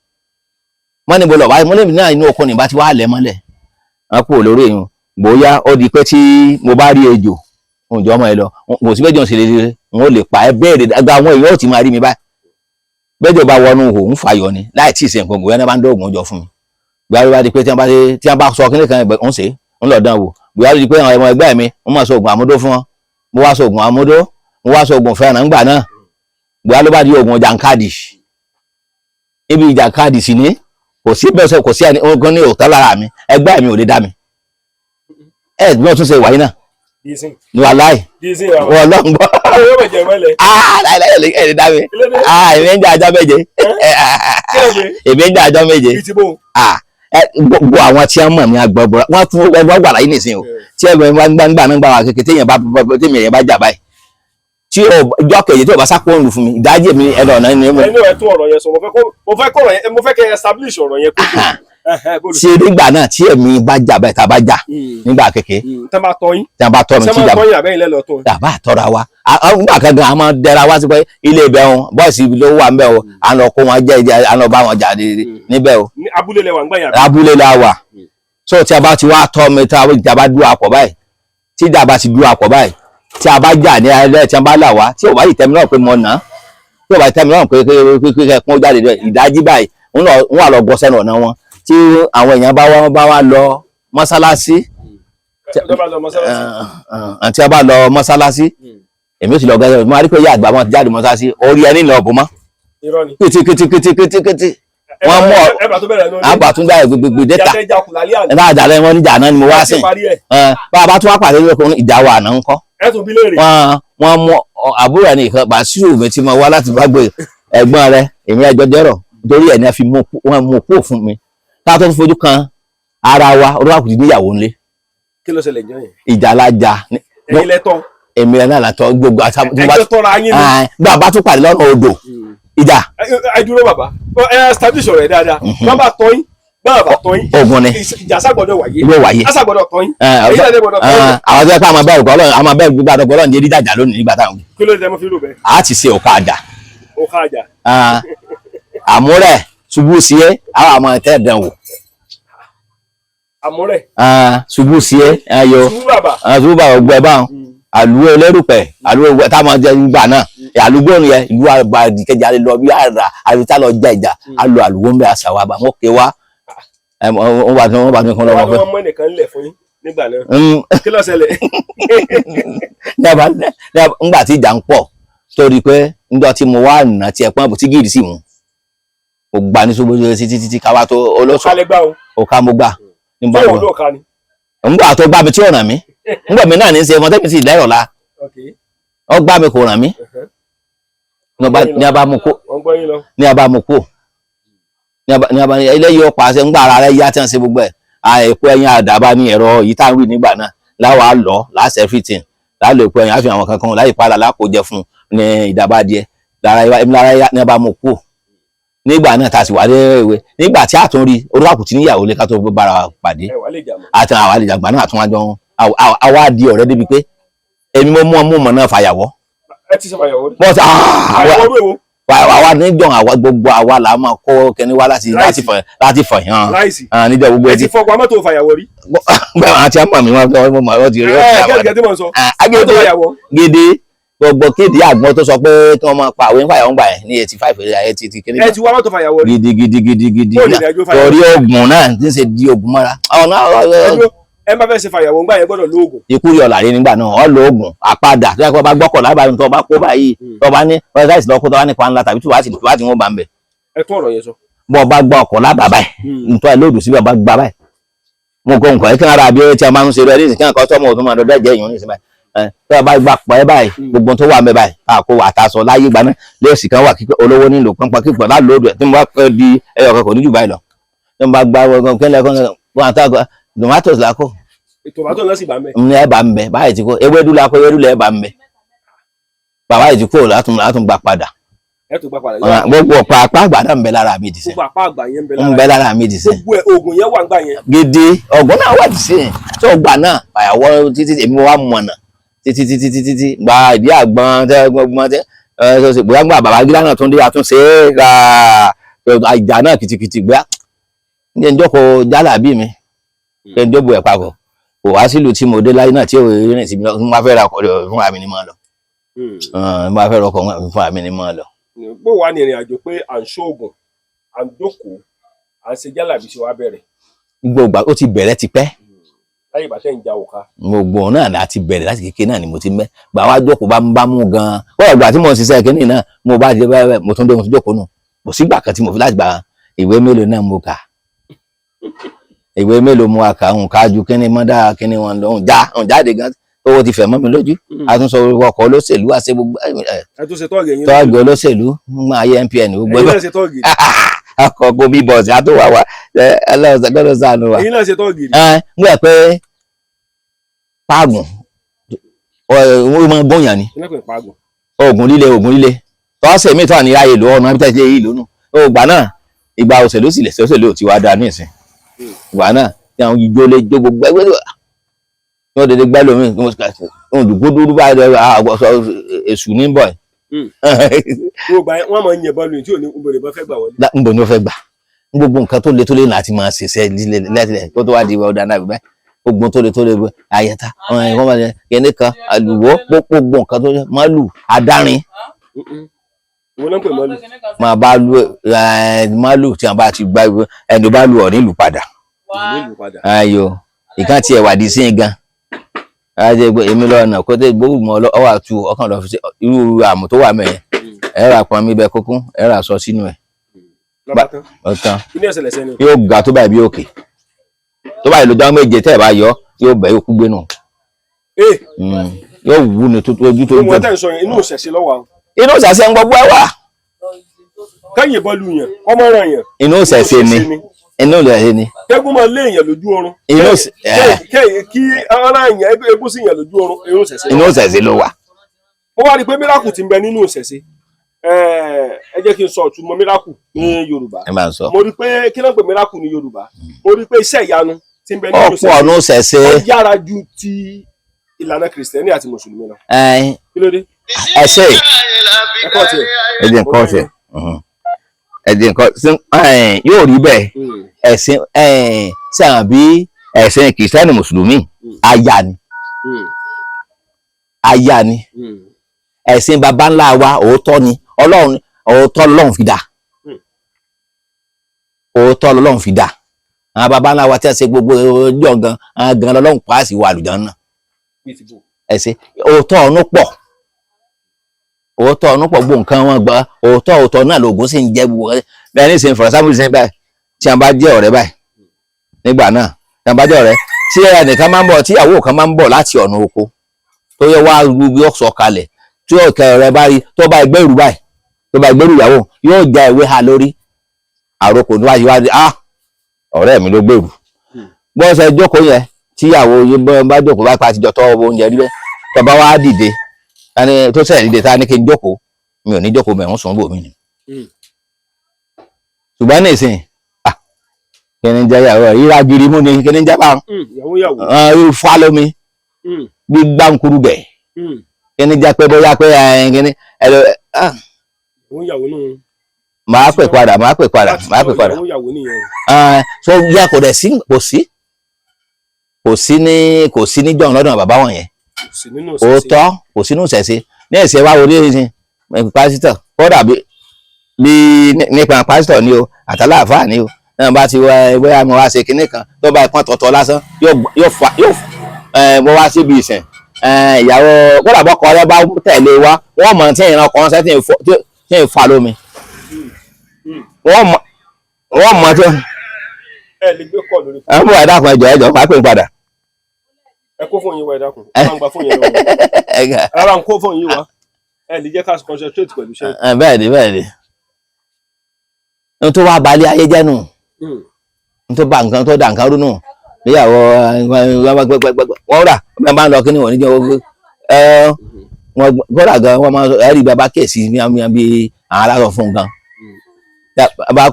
Wọ́n ní bo lọ́ba mo lébi náà inú oko ní bá ti wá lẹ̀ mọ́lẹ̀. Wọ́n kúrò lórí èèyàn. Bóyá ó di pé tí mo bá rí ejò òǹjọ́ ọmọ ẹ lọ, kò sí bẹ́jọ́ ṣe lè n ó lè pa ẹ bẹ́ẹ̀ gba àwọn èèyàn ó ti máa rí mi báyìí. Bẹ́jọ́ bá wọnú òun fàyọ ni láì tí ì ṣe nǹkan. Bóyá náà bá ń dóògùn jọ fún mi, bóyá ló bá di pé tí wọ́n bá sọ kíní kan ń ṣe ń lọ dán wò. Bóyá ló di pé àwọn ọmọ ẹgbẹ́ mi wọ́n máa sọ oògùn àmúdó fún wọn, mo wá sọ oògùn àmúdó, mo wá sọ oògùn fẹ́ràn ńgbà náà. Bóyá ló bá di oògùn jàǹkadì, ibi ìjàǹkadì sì ní kò sí bẹ́ẹ̀ sọ, kò sí ẹni ogun ní òótọ́ lára mi, ẹgbẹ́ mi ò lè dá mi ẹ bí wọ́n tún ṣe wáyé náà Dísìn. ní wàláì. Dísìn àwọn. Wọ́n lọ́n gbọ́. Àwọn yóò bẹ̀jẹ̀ mọ́lẹ̀. Ah, láìláì ẹ̀ lè dá mi. Kí ló dé? Ah, èmi ń jà àjọ méje. Kí ló dé? Èmi ń jà àjọ méje. Bíi ti bó. Ah, ẹ gbogbo àwọn tí wọ́n mọ̀ ní agbọ̀gbọ̀ wọ́n tún wọ́n wà láyé nìsín o, tí ẹ bá gbangba náà gbà wá kékeré, téèyàn bá téèyàn yẹn bá jà báyìí, tí ọjọ́ kejì tí o bá sápò òǹlù fún mi, ìdájí mi ẹnu ọ̀nà ni mo Ẹnu ẹ tún ọ̀rọ̀ yẹn sọ, mo fẹ́ kọ́ ọ̀rọ̀ yẹn, mo fẹ́ kẹ́ establish ọ̀rọ̀ yẹn kó tó. Ẹhẹ́, bó ló Tí nígbà náà tí èmi bá jà báyìí, tá a bá jà nígbà kékeré, Tẹ́ máa tọ́ yín. tí wọ́n bá tọ́ mi Ṣé tí máa ìjà tọ́ yín àbẹ́yìn lẹ́lọ́ tó? Àbá àtọ́ra wa. Nígbà kan gan a máa dẹra wá sí pé ilé ibẹ̀ wọn bọ́ọ̀sì ló wà ń bẹ̀ o, à ń lọ kó wọn jẹ́ ìjà, à ń lọ bá wọn jà níbẹ̀ o. Ní abúlé lẹwà ń gbà yàn. Abúlé la wà. So tí a bá ti wá tọ́ mi, tí a bá dúró àpọ̀ báyìí, tí ìjà bá ti dúró àpọ̀ báyìí, tí a bá jà ní alẹ́, tí a bá là wá, tí ò bá yìí tẹ́mi náà pé mo nà á, tí ò bá yìí tẹ́mi náà pé pé kẹ́kún jáde rẹ̀ ìdájí báyìí, ń wà lọ gbọ́ sẹ́nu ọ̀nà wọn tí àwọn èèyàn bá wá lọ mọ́sálásí. Tẹ́ bá lọ mọ́sálásí. Àti a bá lọ mọ́sálásí, èmi ò sì lọ gẹ́gẹ́ mo máa rí pé ìyá àgbà wọn ti jáde mọ́sálásí, orí ẹni lọ bò mọ́. Irọ́ ni. Kété kété kété kété kété wọ́n mú ọ. Ẹ bá tó bẹ̀rẹ̀ lórí. Àgbà tún gbà gbogbo dẹ́ta. Ìjà tẹ́ jà kù lálẹ́ àná. Ẹ bá àjàlẹ̀ wọn níjà náà ni mo wá Ẹ sìn. ti parí ẹ̀. Bá a bá tún wá pàdé lóko ìjà wa àná ńkọ́? Ẹ tún bí léèrè. Wọ́n mú àbúrò ẹ̀ nìkan Bàṣírù mi tí mo wá láti bá gbé ẹ̀gbọ́n rẹ̀, èmi ẹjọ́ jẹ́rọ̀ nítorí ẹ̀ ní a fi mú wọ́n mú kú fún mi ká tó fojú kan ara wa olúwàkùtì níyàwó ńlé. Kí ló ṣẹlẹ̀ jọ yẹn? Ìjà la jà. Ẹ̀yin lẹ tọ́. Èmi ẹ̀ náà látọ̀ gbogbo àtàwọn. Ẹjọ́ tọ́ra yín ni. Bá a bá tún pàdé lọ́nà odò ìjà. Ẹ dúró bàbá, ẹ establish ọ̀rọ̀ yẹn dáadáa. Bàbá tọ́ yín, bàbá tọ́ yín. Ogun ni. Ìjà ságbọ́dọ̀ wáyé. Yóò wáyé. Àṣàgbọ́dọ̀ tọ́ yín. Èyí náà lè gbọ́dọ̀ tọ́ yín. Àwọn tó yẹ pé àwọn abẹ́rù kọ́ ọlọ́run, àwọn abẹ́rù gbígbà dọ́gbọ́ ọlọ́run jẹ́ dídàjà lónìí nígbà táwọn. Kí ló dé mo fi rò bẹ́ẹ̀? A ti ṣe òkà àdà. Ó ká àjà. Àmúrẹ̀ ṣubú sí ẹ àwọn àmọ́ ẹ̀tẹ́ ẹ̀dán wò. Àmúrẹ̀. Ṣubú sí ẹ ayọ̀. Ṣubú bàbá. Ṣubú bàbá gbẹ báwọn àlùwẹ̀ olérùpẹ̀ àlùwẹ̀ ogun táwọn jẹ gbà náà àlùgbò yẹn ìlú àgbàdì kejì alẹ́ lọ bí àrà àbíta lọ jẹ ìjà àlù àlùwò ń bẹ àṣà wa bá wọn ké wa wọn bá tún kún Wọ́n lọ́wọ́ ní pé. wọ́n mú ẹnìkan ńlẹ̀ fún yín nígbà náà. Kí ló ṣẹlẹ̀? Ńgbà tí ìjà ń pọ̀ torí pé ńjọ́ tí mo wá nà tí ẹ̀pọ́n tí gìrì sì mú mo gbà ní ṣubú títí títí káwá tó olóṣù. Kálẹ̀ gbá o. Òka mo gbà nígbà Ṣé wo òun ló ka ni? ńgbà tó gbà mí tí ò ràn mí, ńgbà mi náà ní í ṣe ọmọ tẹ́mi sì lẹ́rọ̀ la. Ọ gbà mí kò ràn mí ní a bá mú kó. Wọ́n gbọ́ yín lọ. Ní a bá mú kó ní a bá eléyìí ó pàṣẹ ńgbà ara rẹ yá tí wọ́n ṣe gbogbo ẹ̀ àìkú ẹ̀yìn àdàbà ní ẹ̀rọ yìí tá à ń wí nígbà náà láwa lọ láṣẹ everything láàlò ìkú ẹ̀yìn àfihàn àwọn kankan láyé padà lákòjẹ fún ní ìdàbà díẹ̀ lára lára yá ní a bá mú kó nígbà náà tá a sì wà léèwé nígbà tí a tún rí olúwàkùtì níyàwó lé ká tó bára wa pàdé. Ẹ wà lè jà mọ́. Àti àwọn àlejò àgbà náà tún wá jọ àwa di ọ̀rẹ́ débi pé èmi mo mú ọmú mọ̀ náà fàyàwọ́. Ẹ ti sọ fàyàwọ́ rí. Bọ́sẹ̀. Fàyàwọ́ rú èwo? Àwa níjọ àwa gbogbo àwa là máa kó kẹni wá láti fọ̀ hàn Láìsí. níjọ gbogbo Ẹ etí ti fọkọ amọ́tò fàyàwọ́ rí. bẹ́ẹ̀ àti àmọ́ mi wọ́n mọ̀ wọ́n ti rí. Ẹ kẹ́kẹ́ tí mo sọ. Mọ́tò fàyàwọ́. Gidi gbogbo kéde àgbọn tó sọ pé kí wọ́n máa pa àwọn fàyàwọ́ gbà ẹ̀ ní 85 eighty ti kéde. Ẹ ti wá mọ́tò fàyàwọ́ rí. Gidi gidi gidi gidi. Bóòlù ìrìnàjò fàyàwọ́. Torí oògùn náà ti ń ṣe di oògùn mọ́ra. Ọ̀nà Ẹ dúró, ẹ má fẹ́ ṣe fàyàwọ́ ńgbà yẹn gbọ́dọ̀ lóògùn. Ikú rí ọ̀làrí nígbà náà ọ lo oògùn àpadà tó yẹ kó bá gbọ́kọ̀ lábàá tó bá kó báyìí tó bá ní ráìsì lọ́kọ́ tó bá ní panla tàbí tùwátì wọn bá ń bẹ̀. Ẹ tún ọ̀rọ̀ yẹn sọ. Bọ́ bá gbọ́ ọkọ̀ lábàá báyìí nítorí lóòdù síbẹ̀ bá gbà báyìí mo kọ nǹkan kí n ara àbí tí a máa ń ṣe rẹ ní ìsìnkí nǹkan tọ́mọ òtún máa dọdọ ẹ̀jẹ̀ ìyún ní ìsìn báyìí tí a bá gbà pọ̀ ẹ́ báyìí gbogbo tó wà mẹ́ báyìí àkó àtàsọ láyé ìgbà náà lẹ́sì kan wà kíkẹ́ olówó nílò pọ́npọ́n kíkọ́ lálóòdù ẹ̀ tí mo bá pẹ́ di ẹyọ kan kò ní jù báyìí lọ Tó ń bá gba gbọ̀ngàn kẹ́lẹ́ kan wọn àtàgbà tomatoes la kó. Tòmátò náà sì bá mẹ́. Ní ẹ bá ń bẹ báyìí ti kó ewédú la kó, ewédú lẹ bá ń bẹ. Bàbá yìí ti kó látún látún gbà padà. Ẹ tó gbà padà. Gbogbo ọ̀pá apá àgbà náà ń bẹ lára mi dìsẹ́. Gbogbo apá àgbà yẹn ń bẹ ń bẹ lára mi dìsẹ́. Gbogbo ẹ oògùn yẹn wà ń gbà yẹn. Gidi ọ̀gbọ́n náà wà dìsẹ́ tó gbà náà fàyàwọ́ títí èmi wà mọ̀nà títí títí títí tí gba ìdí àgbọn tẹ gbọgbọn tẹ ẹ tó ṣe bóyá gbà bàbá gíga náà tún dé àtúnṣe ra ìjà náà kìtìkìtì gbá ní ẹnjọ́ jálà bí mi ẹnjọ́ bu ẹ̀ papọ̀ kò wá sílùú tí mo dé láyé náà tí ò rìn síbi náà mo fẹ́ ra ọkọ̀ fúnra mi ni mo lọ, mo fẹ́ ra ọkọ̀ fúnra mi ni mo lọ. Bó wà ní ìrìn àjò pé à ń ṣoògùn, à ń dókòó, à ń ṣe jálàbí ṣe wá bẹ̀rẹ̀? Gbogbo ó ti bẹ̀rẹ̀ tipẹ́. Láyé ìgbà tẹ́ ń ja òka. Gbogbo náà láti bẹ̀rẹ̀ láti kékeré náà ni mo ti mẹ́ gbà wá jókòó bá ń bá mú gan-an. Wọ́n ìgbà tí mo ń ṣiṣẹ́ kínní náà mo bá ti bẹ́ẹ̀ mo tún dé mo tún jókòó nù. Kò sígbà kan tí mo fi láti gba ìwé mélòó náà mo kà, ìwé mélòó mo kà ń kájú kínní mọ́dá kínní wọn lọ ń já ń jáde gan owó ti fẹ̀ mọ́ mi lójú. A tún sọ ọkọ̀ olóṣèlú àṣẹ gbogbo tọ́ọ̀gì olóṣèlú máa yẹ MPN gbogbo ọkọ̀ gobi bọ̀ọ̀sì àtúwà wa ẹlọ́sàn wa. Ẹ̀yin náà ṣe tọ́ọ̀gì. Ẹ ń gbà pé paagùn ó máa gbóyàn ni oògùn líle, oògùn líle tọ́sẹ̀ mi tó àní ráyè lò ọ̀nà bí tẹ́sí èyí lónù ògbà náà ìgbà òṣèlú sì lè ṣòṣèlú ò ti wá dáa ní ìsìn ìgbà náà tí àwọn ijó lè jó gbogbo ẹgbẹ́ tó wọ́n dédé gbẹ́ lómi òdùkú dúdú bá èṣù ní bọ̀. Wọ́n máa ń yìnbọn lóyún tí ò ní obìnrin bá fẹ́ gbà wọlé. Ń bọ̀ ní wọ́n fẹ́ gbà gbogbo nǹkan tó le tó le láti máa ṣiṣẹ́ lẹ́tìlẹ̀ tó tó wá di ọ̀dà náà bíbẹ́ gbogbo tó le tó le àyẹ̀tá wọ́n máa ń kẹ́ni kan àlùwọ́ gbogbo nǹkan tó le màálù adárin. Máa bá lu màálù tí wọn bá ti gba ẹni bá lu ọ̀ nílùú padà. Ayo ìkan tiẹ̀ wà di sí gan èmi lọ́nà kó tẹ́ gbogbo mọ́ ọwọ́ àtú ọkàn lọ fi irú àmù tó wà mẹ́yẹn ẹ rà pọn mi bẹ kókún ẹ rà sọ sínú ẹ. Ọ̀tán yóò ga tó báyìí bí òkè tó báyìí lójọ́ méje tẹ́ ẹ bá yọ yóò bẹ̀ yóò kú gbé nù. Yóò wú ni ojú tó jọ. Inú ìṣẹ̀ṣe lọ́wọ́. Inú ìṣẹ̀ṣe ń gbogbo ẹ wà. Kẹ́yìn bọ́ọ̀lù yẹn ọmọ ràn yẹn. Inú ìṣẹ̀ṣe ni, inú ìṣẹ̀ṣe ni. Kẹ́gùn máa lé èèyàn lójú oorun. Inú kí ara èèyàn egún sí èèyàn lójú oorun, inú ìṣẹ̀ṣe. Inú ìṣẹ̀ṣe ló wà. Mo wá rí i pé miracle ti ń bẹ nínú ìṣẹ̀ṣe. Ẹ jẹ́ kí n sọ ìtumọ̀ miracle ní Yorùbá. Ẹ máa sọ. Mo rí i pé kí ló ń pè miracle ní Yorùbá. Mo rí i pé iṣẹ́ ìyanu ti ń bẹ nínú ìṣẹ̀ṣe. Ọ̀pọ̀ ọ̀nù ìṣẹ̀ṣe. Ó yára ju ti ìlànà Kìrìsìtẹ́nì àti Mùsùlùmí lọ. Kí ló dé? Ẹ ṣe. Ẹ kọ́ tiẹ̀. Ẹ jẹ́ nǹkan tiẹ̀. Ẹ jẹ́ nǹkan yóò rí bẹ́ẹ̀. Ẹ̀sìn sẹ́wọ̀n bí ẹ̀sìn Kìrìsìtẹ́nì Mùsùlùmí aya ni, aya ni. Ẹ̀sìn baba ńlá wa òótọ́ ni, Ọlọ́run òótọ́ lọ́lọ́run fi dá, òótọ́ lọ́lọ́run fi dá. Àwọn baba ńlá wa tí a ṣe gbogbo ọjọ́ gan gan lọ́lọ́run pàṣẹ wà àlùjánnà náà. Ẹ̀sìn òótọ́ ọ̀nù pọ̀, òótọ́ ọ̀nù pọ̀, gbogbo nǹkan wọn gbọ́ òótọ́, òótọ́ náà lògùn sì ń jẹ́ gbogbo bẹ́ẹ̀ ní ìsìn fọ̀rọ̀sámù ìsìn báyìí tí a bá jẹ́ ọ̀rẹ́ báyìí nígbà náà tí a bá jẹ́ ọ̀rẹ́ tí ẹnìkan máa ń bọ̀ tí ìyàwó kan máa ń bọ̀ láti ọ̀nà oko tó yẹ wá gbogbo ọ̀sọ̀ kalẹ̀ tí ọ̀kẹ́ ọ̀rẹ́ bá rí tó bá ẹgbẹ́rù báyìí tó bá ẹgbẹ́rù ìyàwó yóò já ìwé ha lórí àròkò níwájú wá di ah ọ̀rẹ́ mi ló gbèrú bọ́sẹ̀ jókòó yẹn tí ìyàwó yín bá jókòó bá pa àtijọ́ tọ́ oúnjẹ rí bẹ́ẹ̀ tó bá wá dìde tó sẹ̀ dìde ta ní kí n jókòó mi ò ní jókòó mẹ́rin sùn bò mí ni. Ṣùgbọ́n ní ìsìn kí ni jẹ́ ìyàwó rírà gírí mú ni kí ni jẹ́ bá ń fa lómi gbígbá ń kúrú gẹ̀ kí ni jẹ́ pé bóyá pé kí ni ẹ lọ. Màá pè padà, màá pè padà, màá pè padà. So yẹ kò dẹ̀ sí, kò sí, kò sí ní, kò sí ní jọ̀hún lọ́dọ̀ bàbá wọn yẹn. Òótọ́ kò sínú ìṣẹ̀ṣe ní ẹ̀sẹ̀ wa wọlé ní pásítọ̀ kódà bí nípa pásítọ̀ ni o àtàláàfáà ni o náà bá ti wá ẹgbẹ́ àmọ́ wá ṣe kinní kan tó bá pọ́n tọ̀tọ̀ lásán yóò fa yóò mo wá síbi ìsìn ìyàwó kódà bọ́kọ rẹ bá tẹ̀lé wa wọ́n mọ̀ tí ìran kan ṣẹ́ tí ń fa lómi wọ́n mọ̀ tí. Ẹ lè gbé kọ́ lórí. Ẹ ń bọ̀ ẹ dákun ẹjọ́ ẹjọ́ máa pè é padà. Ẹ kó fóònù yín wá, ẹ dákun ẹ máa ń gba fóònù yẹn lọ́wọ́ rárá ń kó fóònù yín wá, ẹ lè jẹ́ ká concentrate pẹ̀lú iṣẹ́. Bẹ́ẹ̀ ni, bẹ́ẹ̀ ni n tó wá balẹ̀ ayé jẹ́ nù. N tó bá nǹkan tó da nǹkan rú nù níyàwó wọ́n rà wọ́n bá ń lọ kí ni wọ́n ní jẹ́ owó ẹ wọ́n kódà gan wọ́n máa ń sọ ẹ̀rí bàbá kèsì ní àmì àbí àwọn aláṣọ fún gan bàbá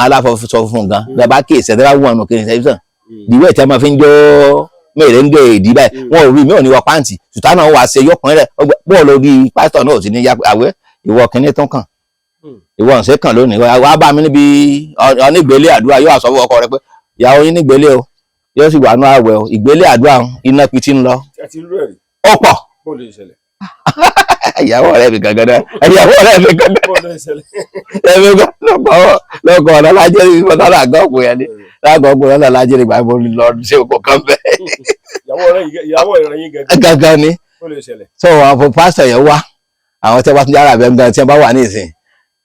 aláṣọ fún gan bàbá kèsì ẹ̀ tẹ́ bá wù wọn kí ni sẹ́yìn ìwé ìtẹ́ máa fi ń jó mèrèǹgè ìdí báyìí wọn ò rí mi ò ní wọ pàǹtì sùtánà wà ṣe yọkùnrin rẹ bọ́ọ̀lù orí pásítọ̀ náà ò sí ní yá àwẹ́ ìwọ kìíní tó kàn ìwọ ọ̀sẹ̀ kàn lónìí wàá bá mi níbi onígbélé àdúrà yóò sọ fún ọkọ rẹ pé ìyàwó yín nígbélé o yóò sì wà nú àwẹ̀ o ìgbélé àdúrà iná pitì ń lọ. Ẹ ti rú ẹ̀rí? Ó pọ̀. Bó lè ṣẹlẹ̀? Ìyàwó ọ̀rẹ́ mi gangan náà, ìyàwó ọ̀rẹ́ mi gangan. Bó lè ṣẹlẹ̀? Ẹ̀mí gan lọ́kọ̀ ọ̀nà lájẹ́ ní mọ́tà lágọ́ọ̀pù yẹn ni lágọ́ọ̀pù ọ̀nà lájẹ́ nígbà mo lọ sí oko kan bẹ́ẹ̀. Ìyàwó ọ̀rẹ́ yín gangan. Gangan ni. Bó lè ṣẹlẹ̀? So àwọn pásítọ̀ yẹn wá, àwọn tí wọ́n bá tún yára bẹ́ẹ̀ gan tí wọ́n bá wà ní ìsìn,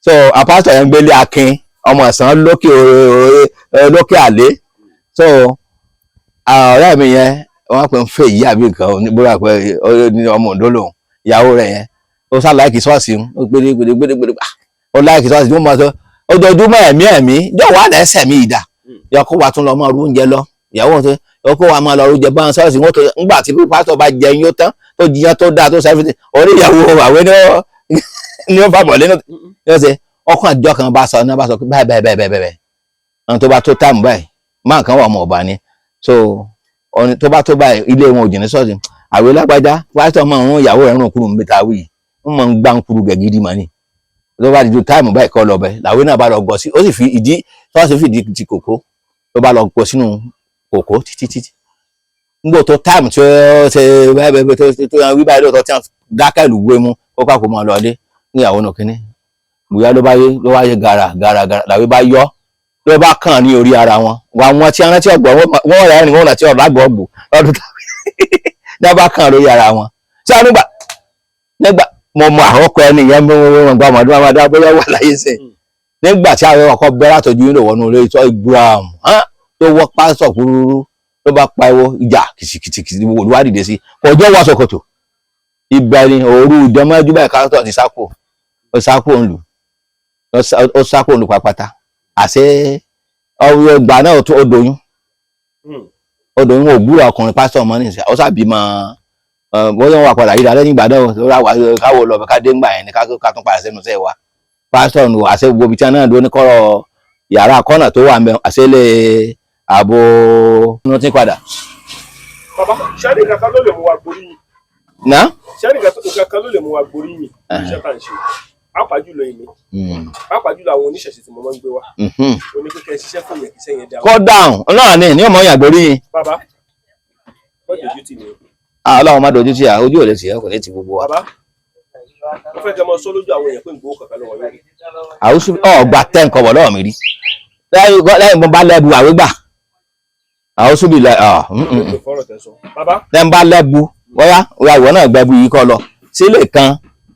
so àwọn pásítọ̀ yẹn ń gbélé Akin ọmọ ọ̀sán lókè lókè àlé. So ọ̀rẹ́ mi yẹn wọ́n pè ń fẹ́ yìí àbí nǹkan bóyá pé ọmọ Oǹdó lòun, ìyàwó rẹ̀ yẹn ó sá like ṣọ́ọ̀ṣì ó gbélé gbélé gbélé gbélé, ó like ṣọ́ọ̀ṣì, ó máa sọ ojoojúmọ́ ẹ̀mí ẹ̀mí yóò wá lẹ́sẹ̀ mi ìdá yọ kó wa tún lọ máa rú oúnjẹ lọ, ìyàwó tó yọ kó wa máa lọ rú oúnjẹ bá ṣọ́ọ̀ṣì wọn tó ńgbà tí pásítọ̀ bá jẹun yóò tán tó jiyàn tó dáa tó sẹ́fìtì orí ìyàwó àwẹ̀ ní ó fàbọ̀ lẹ́nu yóò ṣe ọkàn àjọ kan bá sọ ní bá sọ pé báyìí báyìí báyìí báyìí àwọn tó bá tó táàmù báyìí máa kan wà ọmọ ọba ni, so tó bá tó báyìí ilé wọn ò jìnnà ṣọ́ọ̀ṣì àwẹ̀ lágbájá pásítọ̀ máa ń rún ìyàwó rẹ̀ rún kúrú níbi táwí ń máa ń gbá ń kúrú gẹ̀gídì mà ní tó bá di ju táìmù báyìí kọ́ lọ bẹ làwẹ̀ náà bá lọ gọ sí ó sì fi ìdí ṣọ́ọ̀ṣì fìdí ti kòkó tó bá lọ gọ sínú kòkó títí títí nígbà tó táìmù tí ó ṣe báyìí báyìí tó tó wí báyìí lóòótọ́ tí wọ́n dákẹ́ ìlú gbé mú kó ká kó máa lọ dé níyàwó náà kínní bóyá ló bá yé ló wá yé gàrà gàrà gàrà làwẹ̀ bá yọ ló bá kàn ní orí ara wọn wà wọn tí arántí ọgbọ wọn rẹ rìn wọn láti ọ̀rọ̀ àgbọ̀ ọgbò lọ́dún tàbí ní bá kàn lórí ara wọn tí a nígbà nígbà mo mọ àkọ́kọ́ ẹni yẹn mú wọn gba ọmọdún ọmọdún bóyá wà láyé sẹ nígbà tí àwọn ọkọ bẹ látọjú yín lò wọnú ilé ìtọ́ Ibrahim tó wọ pásítọ̀ kúrúrú ló bá pariwo ìjà kìtìkìtì olúwa dìde sí kọjọ wà ṣòkòtò ibẹ̀ ni òru ìdánmọ́jú báyìí kásítọ̀ ti sáko ó sáko ń lù ó sáko ń lù pàpàtà àṣẹ ọwọ́ ìgbà náà ó doyún ó doyún ò gbúrò ọkùnrin pásítọ̀ mọ́ nìyẹn ó sàbímọ bóyá wọn wà padà yíra lẹ́yìn ìgbà náà lórí àwa káwọ lọ ká dé ńgbà yẹn ni ká tún padà sẹ́nu sẹ́ wa pásítọ̀ nù àṣẹ gbogbo ibi tí wọn náà dúró ní kọ́rọ̀ yàrá kọ́nà tó wà ńbẹ̀ àṣẹ lè ààbò inú tí padà. Bàbá, sẹ́ni kankan ló lè mú wa gboríyìn? Ná. Sẹ́ni kankan ló lè mú wa gboríyìn iṣẹ́ tá à ń ṣe, pàápàá jùlọ èmi, pàápàá jùlọ àwọn oníṣẹ̀ṣe tí mo máa ń gbé wá, oníkẹ́kẹ́ ṣiṣẹ́ fún yẹn kí sẹ́yìn dáhùn. Kó dáhùn náà ni ní ọmọ yàn gboríyìn. Bàbá, wọ́n dojú tì mí o. Ọlọ́run má dojú tì à, ojú ò lè tì ẹ́, kò lè tì gbogbo wa. Bàbá, mo fẹ́ kẹ́ mọ sọ lójú àwọn èèyàn pé ń gbowó kankan lọ́wọ́ yín. Àwùsù ọ̀gbà tẹ́ nǹkan bọ̀ lọ́wọ́ mi rí lẹ́yìn mo bá lẹ́bu àwé gbà àwùsù bí lẹ́ lẹ́yìn bá lẹ́bu bóyá ìwọ náà gbẹ́bu yìí kọ́ lọ sílé kan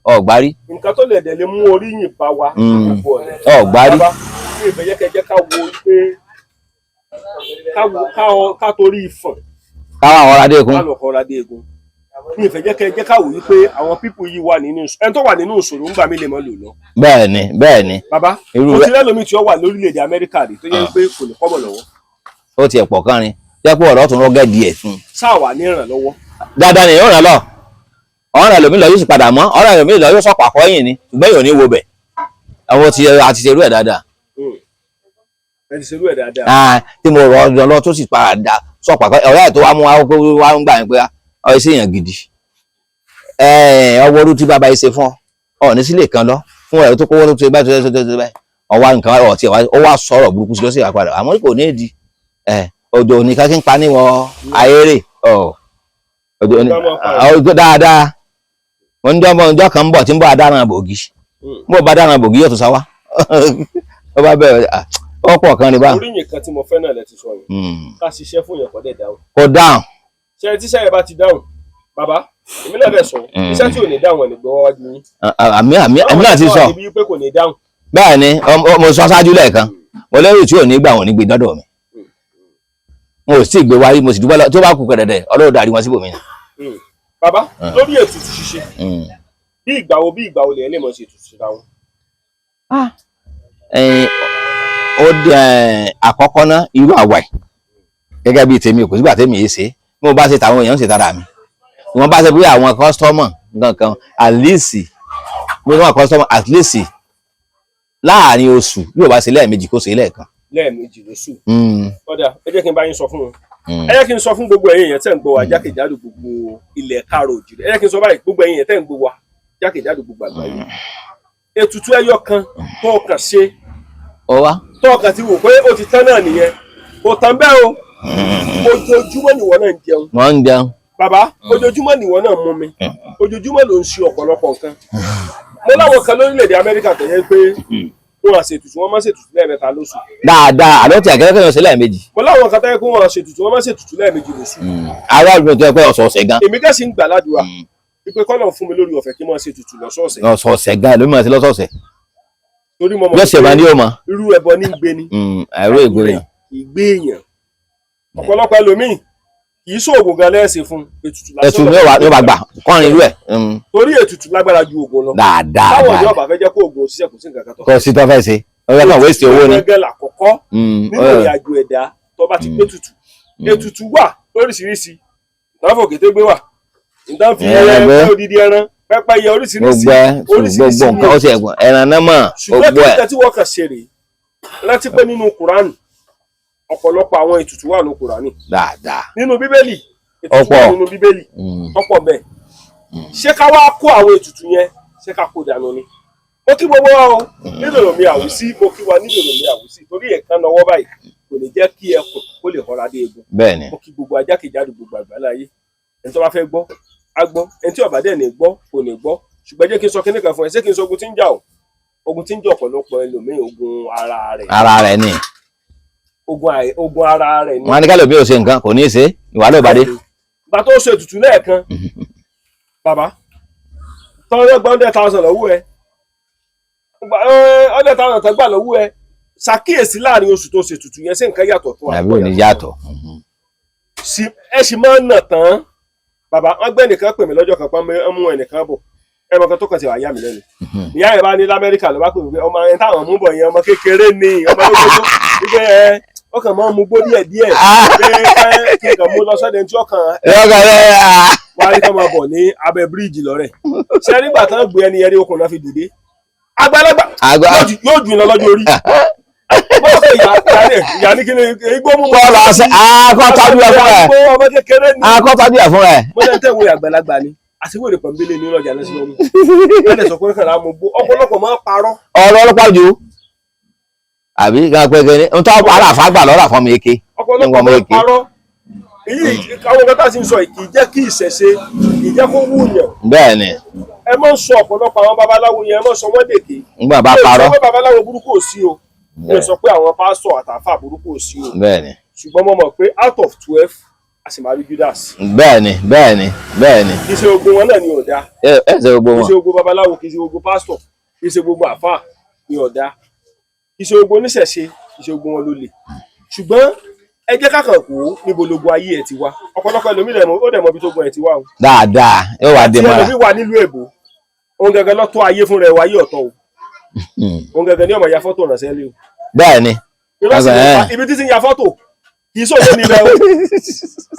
ọ̀gbárí. Nǹkan tó lè dẹ̀ lè mú oríyìn bá wa gbogbo ọ̀nà. Ọ̀gbárí. Bàbá, mi ìfẹ́ yẹ kẹ́ jẹ́ ká wo pé ká torí ìfọ̀n. Káwọn àwọn ọ̀rọ̀ adégun. Ká lọ kọ́ ọ̀rọ̀ adégun. Mi ìfẹ́ jẹ́ kẹ́ jẹ́ ká wò wípé àwọn pípù yìí wà nínú ẹni tó wà nínú ìṣòro ńgbà mí lè mọ́ lò lọ. Bẹ́ẹ̀ni bẹ́ẹ̀ni. Bàbá, mo ti lẹ́nu mi tí ó wà lórílẹ̀‐èdè Amẹ́ríkà rí tó yẹ pé kò ní kọ́bọ̀ lọ́wọ́. Ó tiẹ̀ pọ̀ kánrin jẹ́ pé ọ̀rọ̀ tún rọ́gẹ́ díẹ̀ fún un. Sáà wà ní ìrànlọ́wọ́. Dáadáa ni yóò ràn lọ ọ̀rọ̀ ẹlòmíì lọ yóò sì padà mọ́ ọ̀rọ̀ ẹlòmíì lọ yóò sọ̀pọ̀ àkọ́yìn ni ṣùgbọ́n yóò ní wo bẹ̀ àwọn ti àti ṣerú ẹ̀ dáadáa. Ẹ ti ṣerú ẹ̀ dáadáa. Tí mo rọ̀ ọ́ lọ tó sì padà sọ̀pọ̀ àkọ́yìn ọ̀rẹ́ ẹ̀ tó wá mú wa ń gbà yín pé ọ ṣe èèyàn gidi ọwọ́ orú tí bàbá yìí ṣe fún ọ ní sílé kan lọ fún ẹ̀rọ tó kówó tó ṣe báyìí tó ṣe báyìí ọwọ́ nǹkan ọ̀tí ó wá sọ̀rọ̀ burúkú sí ló sì wá padà àmọ́ kò ní ìdí òjò òní kan kí n pa níwọ̀n ayéré òjò òní dáadáa ọjọ́ kan ń bọ̀ tí ń bọ̀ adáran bògì ń bọ̀ bá adáran bògì yóò tún sá wá ó bá bẹ̀rẹ̀ ọ̀pọ̀ kan ní báwọn. Oríyìn kan tí mo fẹ́ náà lẹ ti sọ yẹn ká ṣiṣẹ́ fún yẹn kọ́ dẹ̀ dáhùn. Kò dáhùn. Ṣé tíṣẹ́ yẹn bá ti dáhùn bàbá èmi náà dẹ̀ sọ iṣẹ́ tí ò ní dáhùn ẹ̀ ní gbọ́wọ́ wájú yín. Àmì àmì àmì náà ti sọ bẹ́ẹ̀ ni mo sọ ṣáájú lẹ́ẹ̀kan mo lérò tí ò ní gbà wọ́n ní gbé dọ́dọ̀ mi mo sì gbé wáyé mo sì dúpẹ́ tó bá kú kẹ̀dẹ̀dẹ̀ Ọlọ́run darí wọn síbòmí. Bàbá, lórí ètùtù ṣíṣe bí ìgbà wo lè lè mọ̀ ṣe ètùtù síra wọn. Ó dẹ àkọ́kọ́ ná irú àwa yìí gẹ́gẹ́ bíi tèmi, kò sígbà tèmi yìí ṣe bí mo bá ṣe tàwọn èèyàn ń ṣe tara mi, wọ́n bá ṣe bí àwọn customer nǹkan at least, bí wọ́n customer at least láàrin oṣù, yóò bá ṣe lẹ́ẹ̀mejì, kó ṣe lẹ́ẹ̀kan. Lẹ́ẹ̀mejì lóṣù. Ọ̀dà, ẹ jẹ́ kí n bá yín sọ fún wọn. Ẹ jẹ́ kí n sọ fún gbogbo ẹ̀yin èèyàn tẹ́ ń gbọ́ wa jákèjádò gbogbo ilẹ̀ káàrọ̀ òjìrì. Ẹ jẹ́ kí n sọ báyìí, gbogbo ẹ̀yin èèyàn tẹ́ ń gbọ́ wa jákèjádò gbogbo àgbáyé, ètùtù ẹyọ kan tó kàn ṣe, Ó wá. tó kàn ti wò pé ó ti tán náà nìyẹn, kò tán bẹ́ẹ̀ o. Ojoojúmọ́ nìwọ náà ń jẹun. Wọ́n ń jẹun. Bàbá, ojoojúmọ́ nìwọ náà mú mi, ojoojúmọ́ ló ń ṣe ọ̀pọ̀lọpọ̀ nǹkan. Mo láwọn kan lórílẹ̀‐èdè Amẹ́ríkà tó yẹ pé wọ́n á ṣètùtù, wọ́n máa ṣètùtù lẹ́ẹ̀mẹ́ta lóṣù. Dáadáa, àlọ́ tí àkẹ́kẹ́ yóò ṣe lẹ́ẹ̀mejì. Mo láwọn kan tó yẹ pé wọ́n á ṣètùtù, wọ́n máa ṣètùtù lẹ́ẹ̀mejì lóṣù. Ará ìlú tó yẹ pé ọ̀sọ̀ọ̀sẹ̀ gan. Èmi kẹ́sì ń gbà ládùúrà wípé kọ́lọ̀ fún mi lórí ọ̀fẹ́ kí n máa ṣètùtù lọ́sọ̀ọ̀sẹ̀. Ọ̀sọ̀ọ̀sẹ̀ gan ló máa ṣe lọ́sọ̀ọ̀sẹ̀. Torí mo mọ̀ Yóò ṣe máa ní yóò mọ. Irú ẹbọ ní gbé ni. Ẹ̀rọ ìgbóyàn. Ìgbé èèyàn, ọ̀pọ̀lọpọ̀ ẹlòmíì kì í ṣoògùn gan lẹ́ẹ̀sẹ̀ fún ètùtù lásán. Ẹ̀sùn ní yóò bá gbà kọ́rin irú ẹ̀. Torí ètùtù lágbára ju oògùn lọ. Dáadáa. Táwọn Dáadáa. ìjọba fẹ́ jẹ́ kó oògùn òṣìṣẹ́, kò sí nǹkan kan tó. Kò sí tó fẹ́ ṣe, ó yẹ kàn wéṣì owó ni. Gẹ́gẹ́ làkọ́kọ́ nínú ìrìn àjò ẹ̀dá tó bá ti gbé tutù. Ètùtù wà lóríṣiríṣi, ìtàn fòkété gbé wà, ìtàn fi Ẹran ẹran gbé. pẹ́, odidi ẹran, pẹ́pẹ́yẹ, oríṣiríṣi. Gbogbo ẹ Oríṣiríṣi gbogbo nǹkan ó ṣe ẹ̀gbọ́n ẹran náà mọ̀. Ṣùgbọ́n Gbogbo kí ẹ̀. nǹkan tí wọ́n kàn ṣe rèé, rántí pé nínú Kùránì, ọ̀pọ̀lọpọ̀ àwọn ètùtù wà ní Kùránì. Dáadáa. Nínú Bíbélì, ètùtù wà Ọ̀pọ̀. nínú Bíbélì tọ́pọ̀ bẹ́ẹ̀. Ṣé ká wá kó àwọn ètùtù yẹn, ṣé ká kó dànù ni? Mo kí gbogbo wa o nídòdò mi àwùsí, mo kí wa nídòdò mi àwùsí, torí ẹ̀kan lọ́wọ́ báyìí kò ní jẹ́ kí ẹkùn kó lè họra dé egun. Bẹ́ẹ̀ ni. Mo kí gbogbo ajákèjádò gbogbo àgbáláyé. Ẹni tó bá fẹ́ gbọ́ á gbọ́, ẹni tí ó bá dẹ̀ ní gbọ́ kò ní gbọ́. Ṣùgbọ́n jẹ́ kí n sọ kíní kan fún ẹ. Ṣé kí n sọ ogun tí ń jà o? Ogun tí ń jà ọ̀pọ̀lọpọ̀ ẹlòmíì, ogun ara rẹ̀. Ara rẹ̀ ni. Ogun ara rẹ̀ ni. Wọn á ní kálọ̀ bí o ṣe nǹkan kò ní í ṣe, ìwà ló bá dé. Ìgbà tó ṣe ètùtù lẹ́ẹ̀kan, bàbá, tọ́lọ́ gba 100,000 lọ́wọ́ ẹ, 100,000 tó gbà lọ́wọ́ ẹ, ṣàkíyèsí láàrin oṣù tó ṣe ètùtù yẹn, ṣé nǹkan yàtọ̀ tó? Àbí ò ní yàtọ̀? Ẹ sì máa ń nà tán. Bàbá, wọn gbé ẹnìkan pè mí lọ́jọ́ kan, pọ́n mú ẹnìkan bọ̀, ẹ mọ̀ kan tó kàn ti wà yá mi lẹ́nu. Ìyá yẹn bá ní lamẹ́ríkà ló bá pè mí pé ọmọ ẹni táwọn mú bọ̀ yẹn, ọmọ kékeré ni, ọmọ lóko wípé ẹ ó kàn máa ń mu gbó díẹ̀ díẹ̀, pé kí n kàn mú lọ sọ́dẹ̀ tí ó kàn Yọkàn rẹ. Wá rí kán máa bọ̀ ní abẹ́ bíríìjì lọ́rẹ̀ ṣé nígbà tán gbé ẹni yẹn rí okùn náà fi dìde, àgbàlagbà. Àgbà. Yóò jù lọ lọ́jọ́ orí bọ́ọ̀ sọ ìyá ìyá ìyá ní kí ni igbó mú. Bọ́ọ̀lù àṣẹ akọ́tajú ẹ̀ fún ẹ̀. Igbó, ọmọ kékeré ni. Akọ́tajú ẹ̀ fún ẹ̀. Mo lẹ́nu tẹ̀wé àgbàlagbà ni, àtiwèrè pọ̀nbélé ní ọjà lọ́sí lọ́mú wọ́n lè sọ pé kàn án mú gbó, ọ̀pọ̀lọpọ̀ máa ń parọ́. Ọ̀rọ̀ ọlọ́pàá jù àbí kan pé kí ni n tọ́ ara àfágbà lọ́rọ̀ àfọ́mi eke. Ọ̀pọ̀lọpọ̀ Nígbà ọmọ máa ń eke. parọ́. Èyí àwọn nǹkan tá a ti ń sọ yìí kì í jẹ́ kí ìṣẹ̀ṣe, kì í jẹ́ kó wúyàn. Bẹ́ẹ̀ ni. Ẹ má ń sọ ọ̀pọ̀lọpọ̀ àwọn babaláwo yẹn, ẹ má sọ wọ́n dèké. Nígbà bá Mi ò sọ parọ́. pé babaláwo burúkú ò sí o, mi ò sọ pé àwọn pásítọ̀ àtàfà burúkú ò sí o. Bẹ́ẹ̀ ni. Ṣùgbọ́n mo mọ̀ pé out of 12, a sì máa rí Judas. Bẹ́ẹ̀ ni, bẹ́ẹ̀ ni, bẹ́ẹ̀ ni. Kì í ṣe ogun wọn náà ni ò dáa. Ẹ ẹ ṣe gbogbo Kì í wọn. ṣe ogun babaláwo, kì í ṣe ogun pásítọ̀, kì í ṣe gbogbo àfáà ni ò dáa, kì í ṣe ogun oníṣẹ̀ṣe, kì í ṣe ogun wọn ló lè. Ṣùgbọ́n ẹ jẹ́ ká kàn kó níbo logun ayé ẹ̀ ti wá. Ọ̀pọ̀lọpọ̀ ẹlòmíì lẹ̀ mọ̀, ó dẹ̀ mọ̀ ibi tó gun ẹ̀ ti wá o. Dáadáa, yóò wá dé Tí mọ́ra. ẹlòmíì wà nílùú èbó, òun gẹ́gẹ́ lọ́tọ́ ayé fún rẹ̀ wáyé ọ̀tọ̀ o. Òun gẹ́gẹ́ ní ọmọ ya fọ́tò ránṣẹ́ lé o. Bẹ́ẹ̀ ni. Irọ́ sì ni. Ibi títí ń ya fọ́tò kì í sòwò níbẹ̀ o.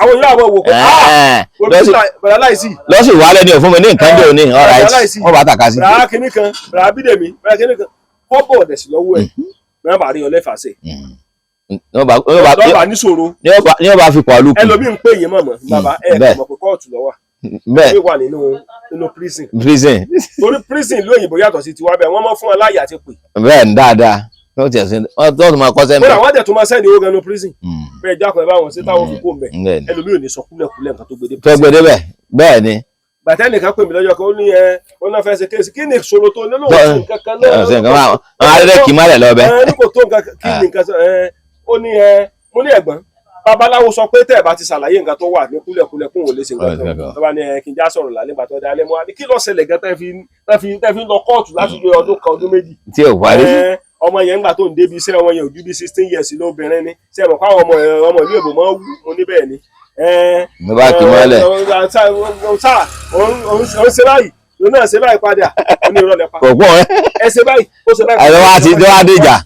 Àwọn ìlú àwọn wò pé ah, bẹ̀rẹ̀ láìsí. Lọ́sì wàhálẹ̀ ni ò fún mi ní nǹkan jẹ́ òní, all right, wọ́n bá tàka sí. Bẹ̀rẹ̀ kínní kan, bẹ̀rẹ̀ bídèmí, bẹ̀rẹ̀ kínní kan, kọ́bọ̀ ọ̀dẹ̀ sí lọ́wọ́ ẹ̀ bẹ̀rẹ̀ bá rí ọ lẹ́fàṣẹ̀ lọ́ba níṣòro. Ní ọba fi pọ̀ lùkù. Ẹlòmíì ń pè yín mọ̀mọ́ bàbá ẹ̀ kò mọ̀ pé kóòtù ló wà. Bẹ́ẹ̀. Wà nínú prison. Prison. Torí prison ìlú òyìnbó yàtọ̀ sí tiwa bẹ́ẹ̀, wọ́n mọ̀ fún ọ láyè àti pè. Bẹ́ẹ̀ ni, dáadáa, wọ́n ti ẹ̀sìn wọ́n tó máa kọ́ sẹ́mi. Kódà wọ́n dẹ̀ tó máa sẹ́ni owó gan-an prison bẹ́ẹ̀, jákòó ẹ báwọn sí táwọn fi kó mbẹ̀. Ẹlòmíì ò ní sọ kúlẹ̀kúlẹ̀ nǹkan tó gbé dé tó gbé débẹ̀, bẹ́ẹ̀ ni. Gbàtẹ́ nìkan pè mí lọ́jọ́ kan, ó ní ẹ ó náà fẹ́ ṣe case, kí ni ìṣòro tó ní lóun sí nǹkan kan náà. Ṣe nǹkan máa wọn alẹ́ kì í má lẹ̀ lọ bẹ́ẹ̀. Ẹ ní kò tó nǹkan, kí ni nǹkan ẹ ó ní ẹ mo ní ẹ̀gbọ́n babaláwo sọ pé tẹ́ ẹ bá ti ṣàlàyé nǹkan tó wà ní kúlẹ̀kúlẹ̀ kún òun lè ṣe nǹkan kan tó bá ní ẹ kí n já sọ̀rọ̀ lálẹ́ gbàtọ́ dalẹ́ mọ́ ní kí ló ṣẹlẹ̀ gan tẹ́ fi ń lọ kóòtù láti gbé ọdún kan, ọdún 2. Tí ò parí. Ọmọ yẹn ńgbà tó ń débi iṣẹ́, ọmọ yẹn ò ju bí 16 years lóbìnrin ni, ṣe é mọ̀ káwọn ọmọ ìlú èbò máa ń wú? Mo ní bẹ́ẹ̀ ni. Ló bá kì í mọ́lẹ̀. Òun ṣe báyìí, òun náà ṣe báyìí padà, ó ní irọ́ lẹ́pa. Kò pọ̀. Ẹ ṣe báyìí, ó ṣe báyìí. Ẹ lọ́wọ́ àti lọ́wọ́ àdéjà.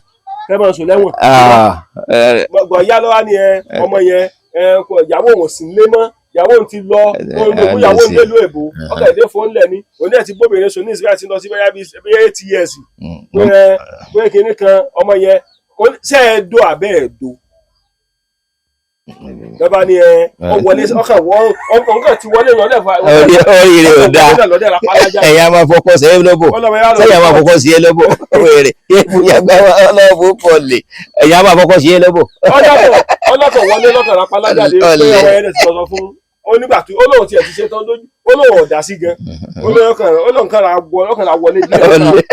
Kẹ́ máa sùn lẹ́wọ̀n. Ah, eh, Gbọ̀ngàn yá lọ́wọ́ ni ẹ ọmọ yẹn ẹ kò ìyàwó òun sì ń lé mọ́, ìyàwó òun ti lọ, òun ló ìyàwó òun délùú èbó, ọkọ̀ èdè fóun lẹ̀ ni òun náà ti gbóbìnrin sùn ní ìsìnkú àti lọ sí bóyá bíi 8 years. Pé ẹ pé kinní kan ọmọ yẹn ṣé ẹ do àbẹ́ ẹ do lọ́ba ni ẹ ọ wọlé ọkàn wọ ọkàn ti wọlé lọ́dẹ̀ fa. Oríire ò dáa. Ẹ̀yin a máa fọkọ sí ẹ lóbò, sẹ́yìn a máa fọkọ sí ẹ lóbò, wèrè ìyàgbẹ́ ọlọ́ọ̀bù pọ̀ lè, ẹ̀yin a máa fọkọ sí ẹ lóbò. Ọlọ́kọ̀ wọlé lọ́kàn rápálá jáde pé Ọlẹ̀. ọmọ yẹn ti sọ fún ó nígbà tí ó lóun tiẹ̀ ti ṣe tán lójú, ó lóun ọ̀dà sí gan, ó lóun kàn ra wọlé díẹ̀,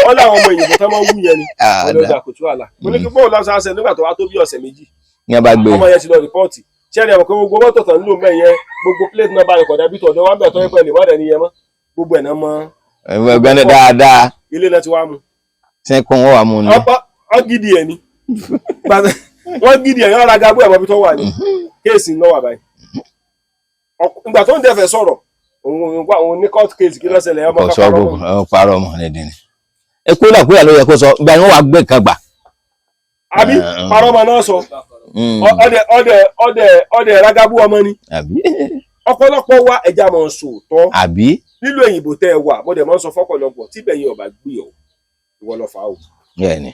ó láwọn ọmọ òyìnbó tán máa ń wú yẹn ni ó lóun kò tú àlà. Mo ní kí bóun lọ́sàn án nígbà tó wá tó bí ọ̀sẹ̀ 2 Ní a bá gbé. Ọmọ yẹn ti lọ report. Ṣé ẹni àwọn pé gbogbo mọ́tò tán ń lò mẹ́ yẹn, gbogbo plate number rẹ̀ kọ̀dà bí tọ̀dọ̀ wá ń bẹ̀ tọ́ pẹ̀lú ìwádìí ẹni yẹn mọ́, gbogbo ẹ̀ náà mọ́. Ẹgbẹ́ dáadáa. Ilé náà ti wá mu. Sẹ́kùn wọn wà mú ni. Ọ gidi ẹ̀ ni wọ́n gidi ẹ̀ yọ́n ra gagbó ẹ̀ mọ́bí tó wà ní case ń lọ́wọ́ àbáyé. Ìgbà tó ń dẹ̀fẹ̀ sọ̀rọ̀ òun ní court case, kí ló ṣẹlẹ̀, ọmọ Kò sọ kan gbogbo parọ́ ọmọ rẹ̀ dín ní. Ekú làkúyà ló yẹ kó sọ gba ni wọ́n wá gbé kan gbà. Àbí parọ́ ọmọ náà sọ ọdẹ ọdẹ ọdẹ ọdẹ ragabu ọmọ ni. Àbí. Ọ̀pọ̀lọpọ̀ wa ẹja mọ̀ ń sòótọ́. Àbí. Nílùú òyìnbó tẹ́ ẹ wà, mo dẹ̀ mọ́ ń sọ fọ́pọ̀lọpọ̀ tíbẹ̀ yẹn ọba gbé ọ, ìwọ lọ fà á o. Bẹ́ẹ̀ni.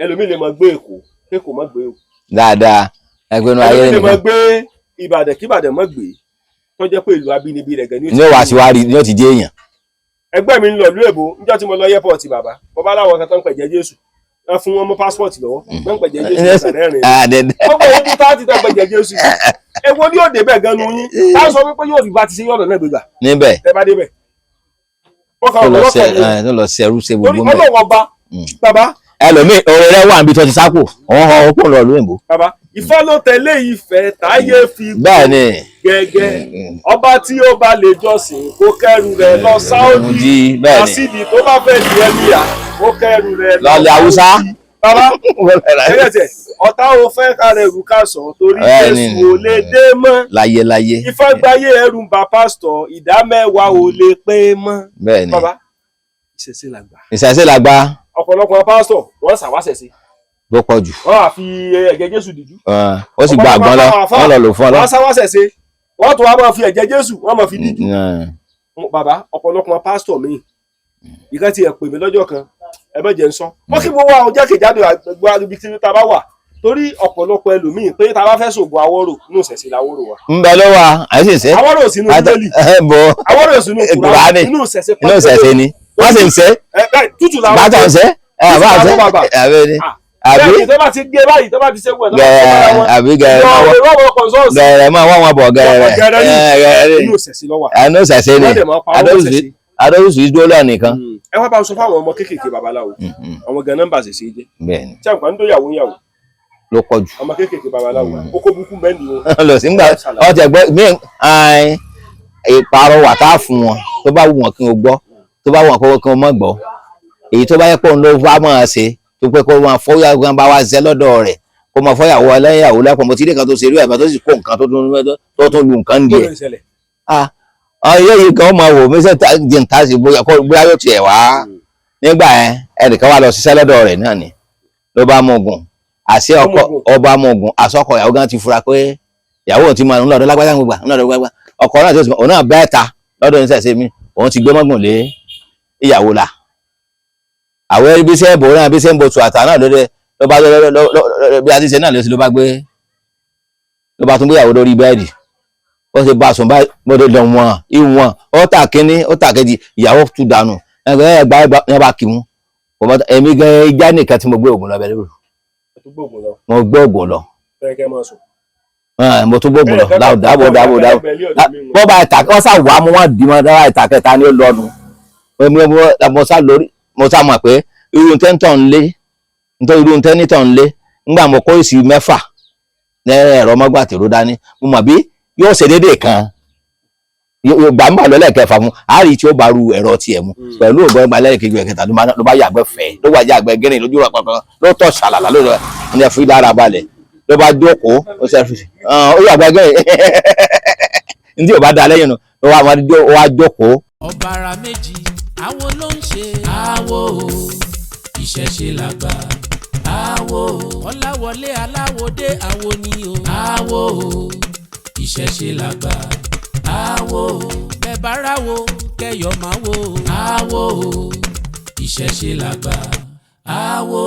Ẹlòmíì lè máa gbé Èkó, kékòó má gbé o. Dáadáa, ẹgbẹ́ inú ayé Ẹlòmíì lè máa nìkan. gbé Ìbàdàn, kí Ìbàdàn má gbé, tó jẹ́ pé ìlú abínibí rẹ̀ gan ni. Ní wàá sí wàá rí ní ó ti dé èèyàn. Ẹgbẹ́ mi ń lọ ìlú èbó níjọ́ tí mo lọ airport, bàbá mo bá láwọn kan tó ń pẹ̀jẹ́ Jésù, wọ́n fún wọn mú passport lọ́wọ́, wọ́n ń pẹ̀jẹ́ Jésù lọ́sàn-án rìn. Gbogbo ibi tá a ti tẹ́ pẹ̀jẹ́ Jésù, èwo ni yóò débẹ̀ gan nu yín tá a sọ wípé yóò fi bá ti ṣe yọ̀rọ̀ náà gbégbà Níbẹ̀. Tẹ́ bá débẹ̀ wọ́n kàn Tó lọ wọ́n sẹ kàn ní tó lọ sẹrú ṣe torí gbogbo mẹ. Ọlọ́run ọba, bàbá. Ẹlòmíì orin rẹ wà níbi tó ti sápò, òun họ òkú lọ lóyìnbó. Bàbá, Ifá ló tẹ̀lé Ifẹ̀ táyé fi Bẹ́ẹ̀ ni. gẹ́gẹ́ ọba tí ó bá lè jọ́sìn kó kẹ́rù rẹ̀ lọ Sáúdì. Jí bẹ́ẹ̀ Lọ ni. síbi tó bá fẹ́ di ẹlúyà kó kẹ́rù rẹ̀ Lọlẹ̀ Haúsá. Bàbá ẹ̀rẹ́tẹ̀ ọ̀tá ò fẹ́ kárẹ̀ rù ká sọ torí Bẹ́ẹ̀ ni. Jésù ò lè dé mọ́. Láyé láyé. Ifá gbáyé ẹrù ń ba pásítọ̀, ìdá 10 ò lè pé mọ́. Bẹ́ẹ̀ ni. Bàbá, ìṣẹ̀ṣe làgbà. Ìṣẹ̀ṣe làgbà. Ọ̀pọ̀lọpọ̀ pásítọ̀ wọ́n ṣàwáṣẹ̀ṣe. Ló pọ̀ jù. Wọ́n á fi ẹ̀jẹ̀ Jésù dìjú. Ó sì gba àgbọn lọ, wọ́n lọ lò fún ọ lọ. Wọ́n ṣàwáṣẹ̀ṣe, wọ́n tún wá máa fi ẹ̀jẹ̀ Jésù, wọ́n máa fi díjú. Bàbá, ọ̀pọ̀lọpọ̀ pásítọ̀ míì ìkan ti ẹ̀ pè mí lọ́jọ́ kan, ẹ bẹ́ẹ̀ jẹ́ ń sọ wọ́n kí gbogbo àwọn jákèjádò àgbègbè ibi tí ta bá wà, torí ọ̀pọ̀lọpọ̀ ẹlòmíì pé ta bá fẹ́ sògùn awọ́rò, inú ìṣẹ̀ṣe làwọ́rò wà. Ń bẹ ló wà àyè sì ṣe. Awọ́rò sínú Bíbélì, Bọ awọ́rò sínú Kùránì, inú ìṣẹ̀ṣe. Inú ìṣẹ̀ṣe ni wọ́n sì ń ṣe. Tútù làwọn Bàtà ń ṣe ẹ àbá ṣe àbí ni àbí. Bẹ́ẹ̀ ni, tó bá ti gé báyìí, tó bá ti ṣe wẹ̀, tó bá ti ṣe bára wọn. Àbí gẹ̀rẹ́ máa wọ́ gẹ̀rẹ́ máa wọ́ wọn bọ̀ gẹ̀rẹ́. Gẹ̀rẹ́ ní inú ìṣẹ̀ṣe ló wà. Inú ìṣẹ̀ṣe ni. Wọ́n dẹ̀ máa pa owó ìṣẹ̀ṣe. Adójúsù yìí dúró lọ́ọ̀ nìkan. Ẹ wá bá ń sọ fáwọn ọmọ kéékèèké babaláwo, àwọn gan nọ́mbà ṣẹṣẹ jẹ. Bẹ́ẹ̀ni. Tí àwọn kan ń dóyàwó yàwó. Ló pọ̀ jù. Ọmọ kéékèèké babaláwo kókó búkú mẹ́ni o. Lọ sí ngbà ọtí ẹgbẹ́ mi ìparọ́ wà tá a fún wọn, tó bá wù wọn kí wọn gbọ́, tó bá wù wọn kí wọn má gbọ́, èyí tó bá yẹ pé òun ló wá máa ṣe tó pé kó máa fọ́yà gan bá wá ṣiṣẹ́ lọ́dọ̀ rẹ̀, kó máa fọ́yàwó ẹlẹ́yàwó lẹ́pọ̀. Mo ti rí kan tó ṣe irú ẹ̀ bá tó sì kó nǹkan tó tún lu nǹkan Kí díẹ̀. ló ń ṣẹlẹ̀? Ọyẹ yìí kan máa wò mí sẹ́ta jìntà sí bóyá kó bóyá yóò tiẹ̀ wá nígbà yẹn, ẹnìkan wà lọ ṣiṣẹ́ lọ́dọ̀ rẹ̀ náà ni ló bá mú ogun àṣẹ ọkọ ọba mú ogun àṣọ ọkọ ìyàwó gan ti fura pé ìyàwó òun ti máa ń lọ́dọ̀ lágbájá gbogbo ń lọ́dọ̀ gbàgbà ọkọ náà tó ti òun náà bẹ́ẹ̀ ta lọ́dọ̀ ní sẹ̀sẹ̀ mi, òun ti gbé mọ́gùn lé ìyàwó la àwọn ẹbí sẹ́ bò náà bí sẹ́ ń bo tù àtà náà lóde ló bá bí a ti ṣe náà ló sì ló bá gbé ló bá tún gbéyàwó lórí bẹ́ẹ̀dì, ó ṣe bá a sùn báyìí bó lọ wọn ìwọ̀n ó tà kínní ó tà kejì, ìyàwó tún dànù ẹgbẹ́ ẹgbà ẹgbà ní ọba kì mú. Èmi gan ijá nìkan tí mo gbé ògùn lọ bẹ́ẹ̀ lóru. Ẹ tún gbóògùn lọ. Mo gbé ògùn lọ. Bẹ́ẹ̀ kẹ́ máa sùn. Mo tún gbóògùn lọ dáàbò dáàbò dáàbò bọ́ bá ìta wọ́n sá wà á mú wọn dì mọ́ dáwà ìta kẹta ni ó lọ́nu. Mo sá lórí, mo sá mọ̀ pé irú tẹ́ńtọ̀ ń lé nítorí irú tẹ́ńtọ̀ ń lé ńgbà mo kó èsì 6 ní ẹ̀rọ mọ́gbà tèrò dání, mo mọ̀ bí yóò ṣe déédéé kan gbà ń bà lọ́lẹ̀ kẹfà mu àárí tí ó bá ru ẹ̀rọ tiẹ̀ mu pẹ̀lú ògbọ́n ìgbà lẹ́yìn kẹta ló bá yàgbẹ́ fẹ́ ló wà yàgbẹ́ gẹ́rìn lójú rẹ̀ kankan ló tọ̀ ṣàlàlà ló rẹ̀ ní ẹ̀fí lára balẹ̀ ló bá jókòó ó ṣe fi ó yàgbẹ́ gẹ́rìn ní tí ò bá da lẹ́yìn nù ló wá jókòó. Ọ̀bàrà méjì àwo ló ń ṣe àwo o, ìṣẹ̀ṣe làgbà Àwo Ọláwọlé aláwòdé àwo ni o. Àwo ìṣẹ̀ṣe làgbà. Àwo bẹ́ẹ̀ bá ráwo kẹyọ̀ máa wo. Àwo ìṣẹ̀ṣe làgbà. Àwo.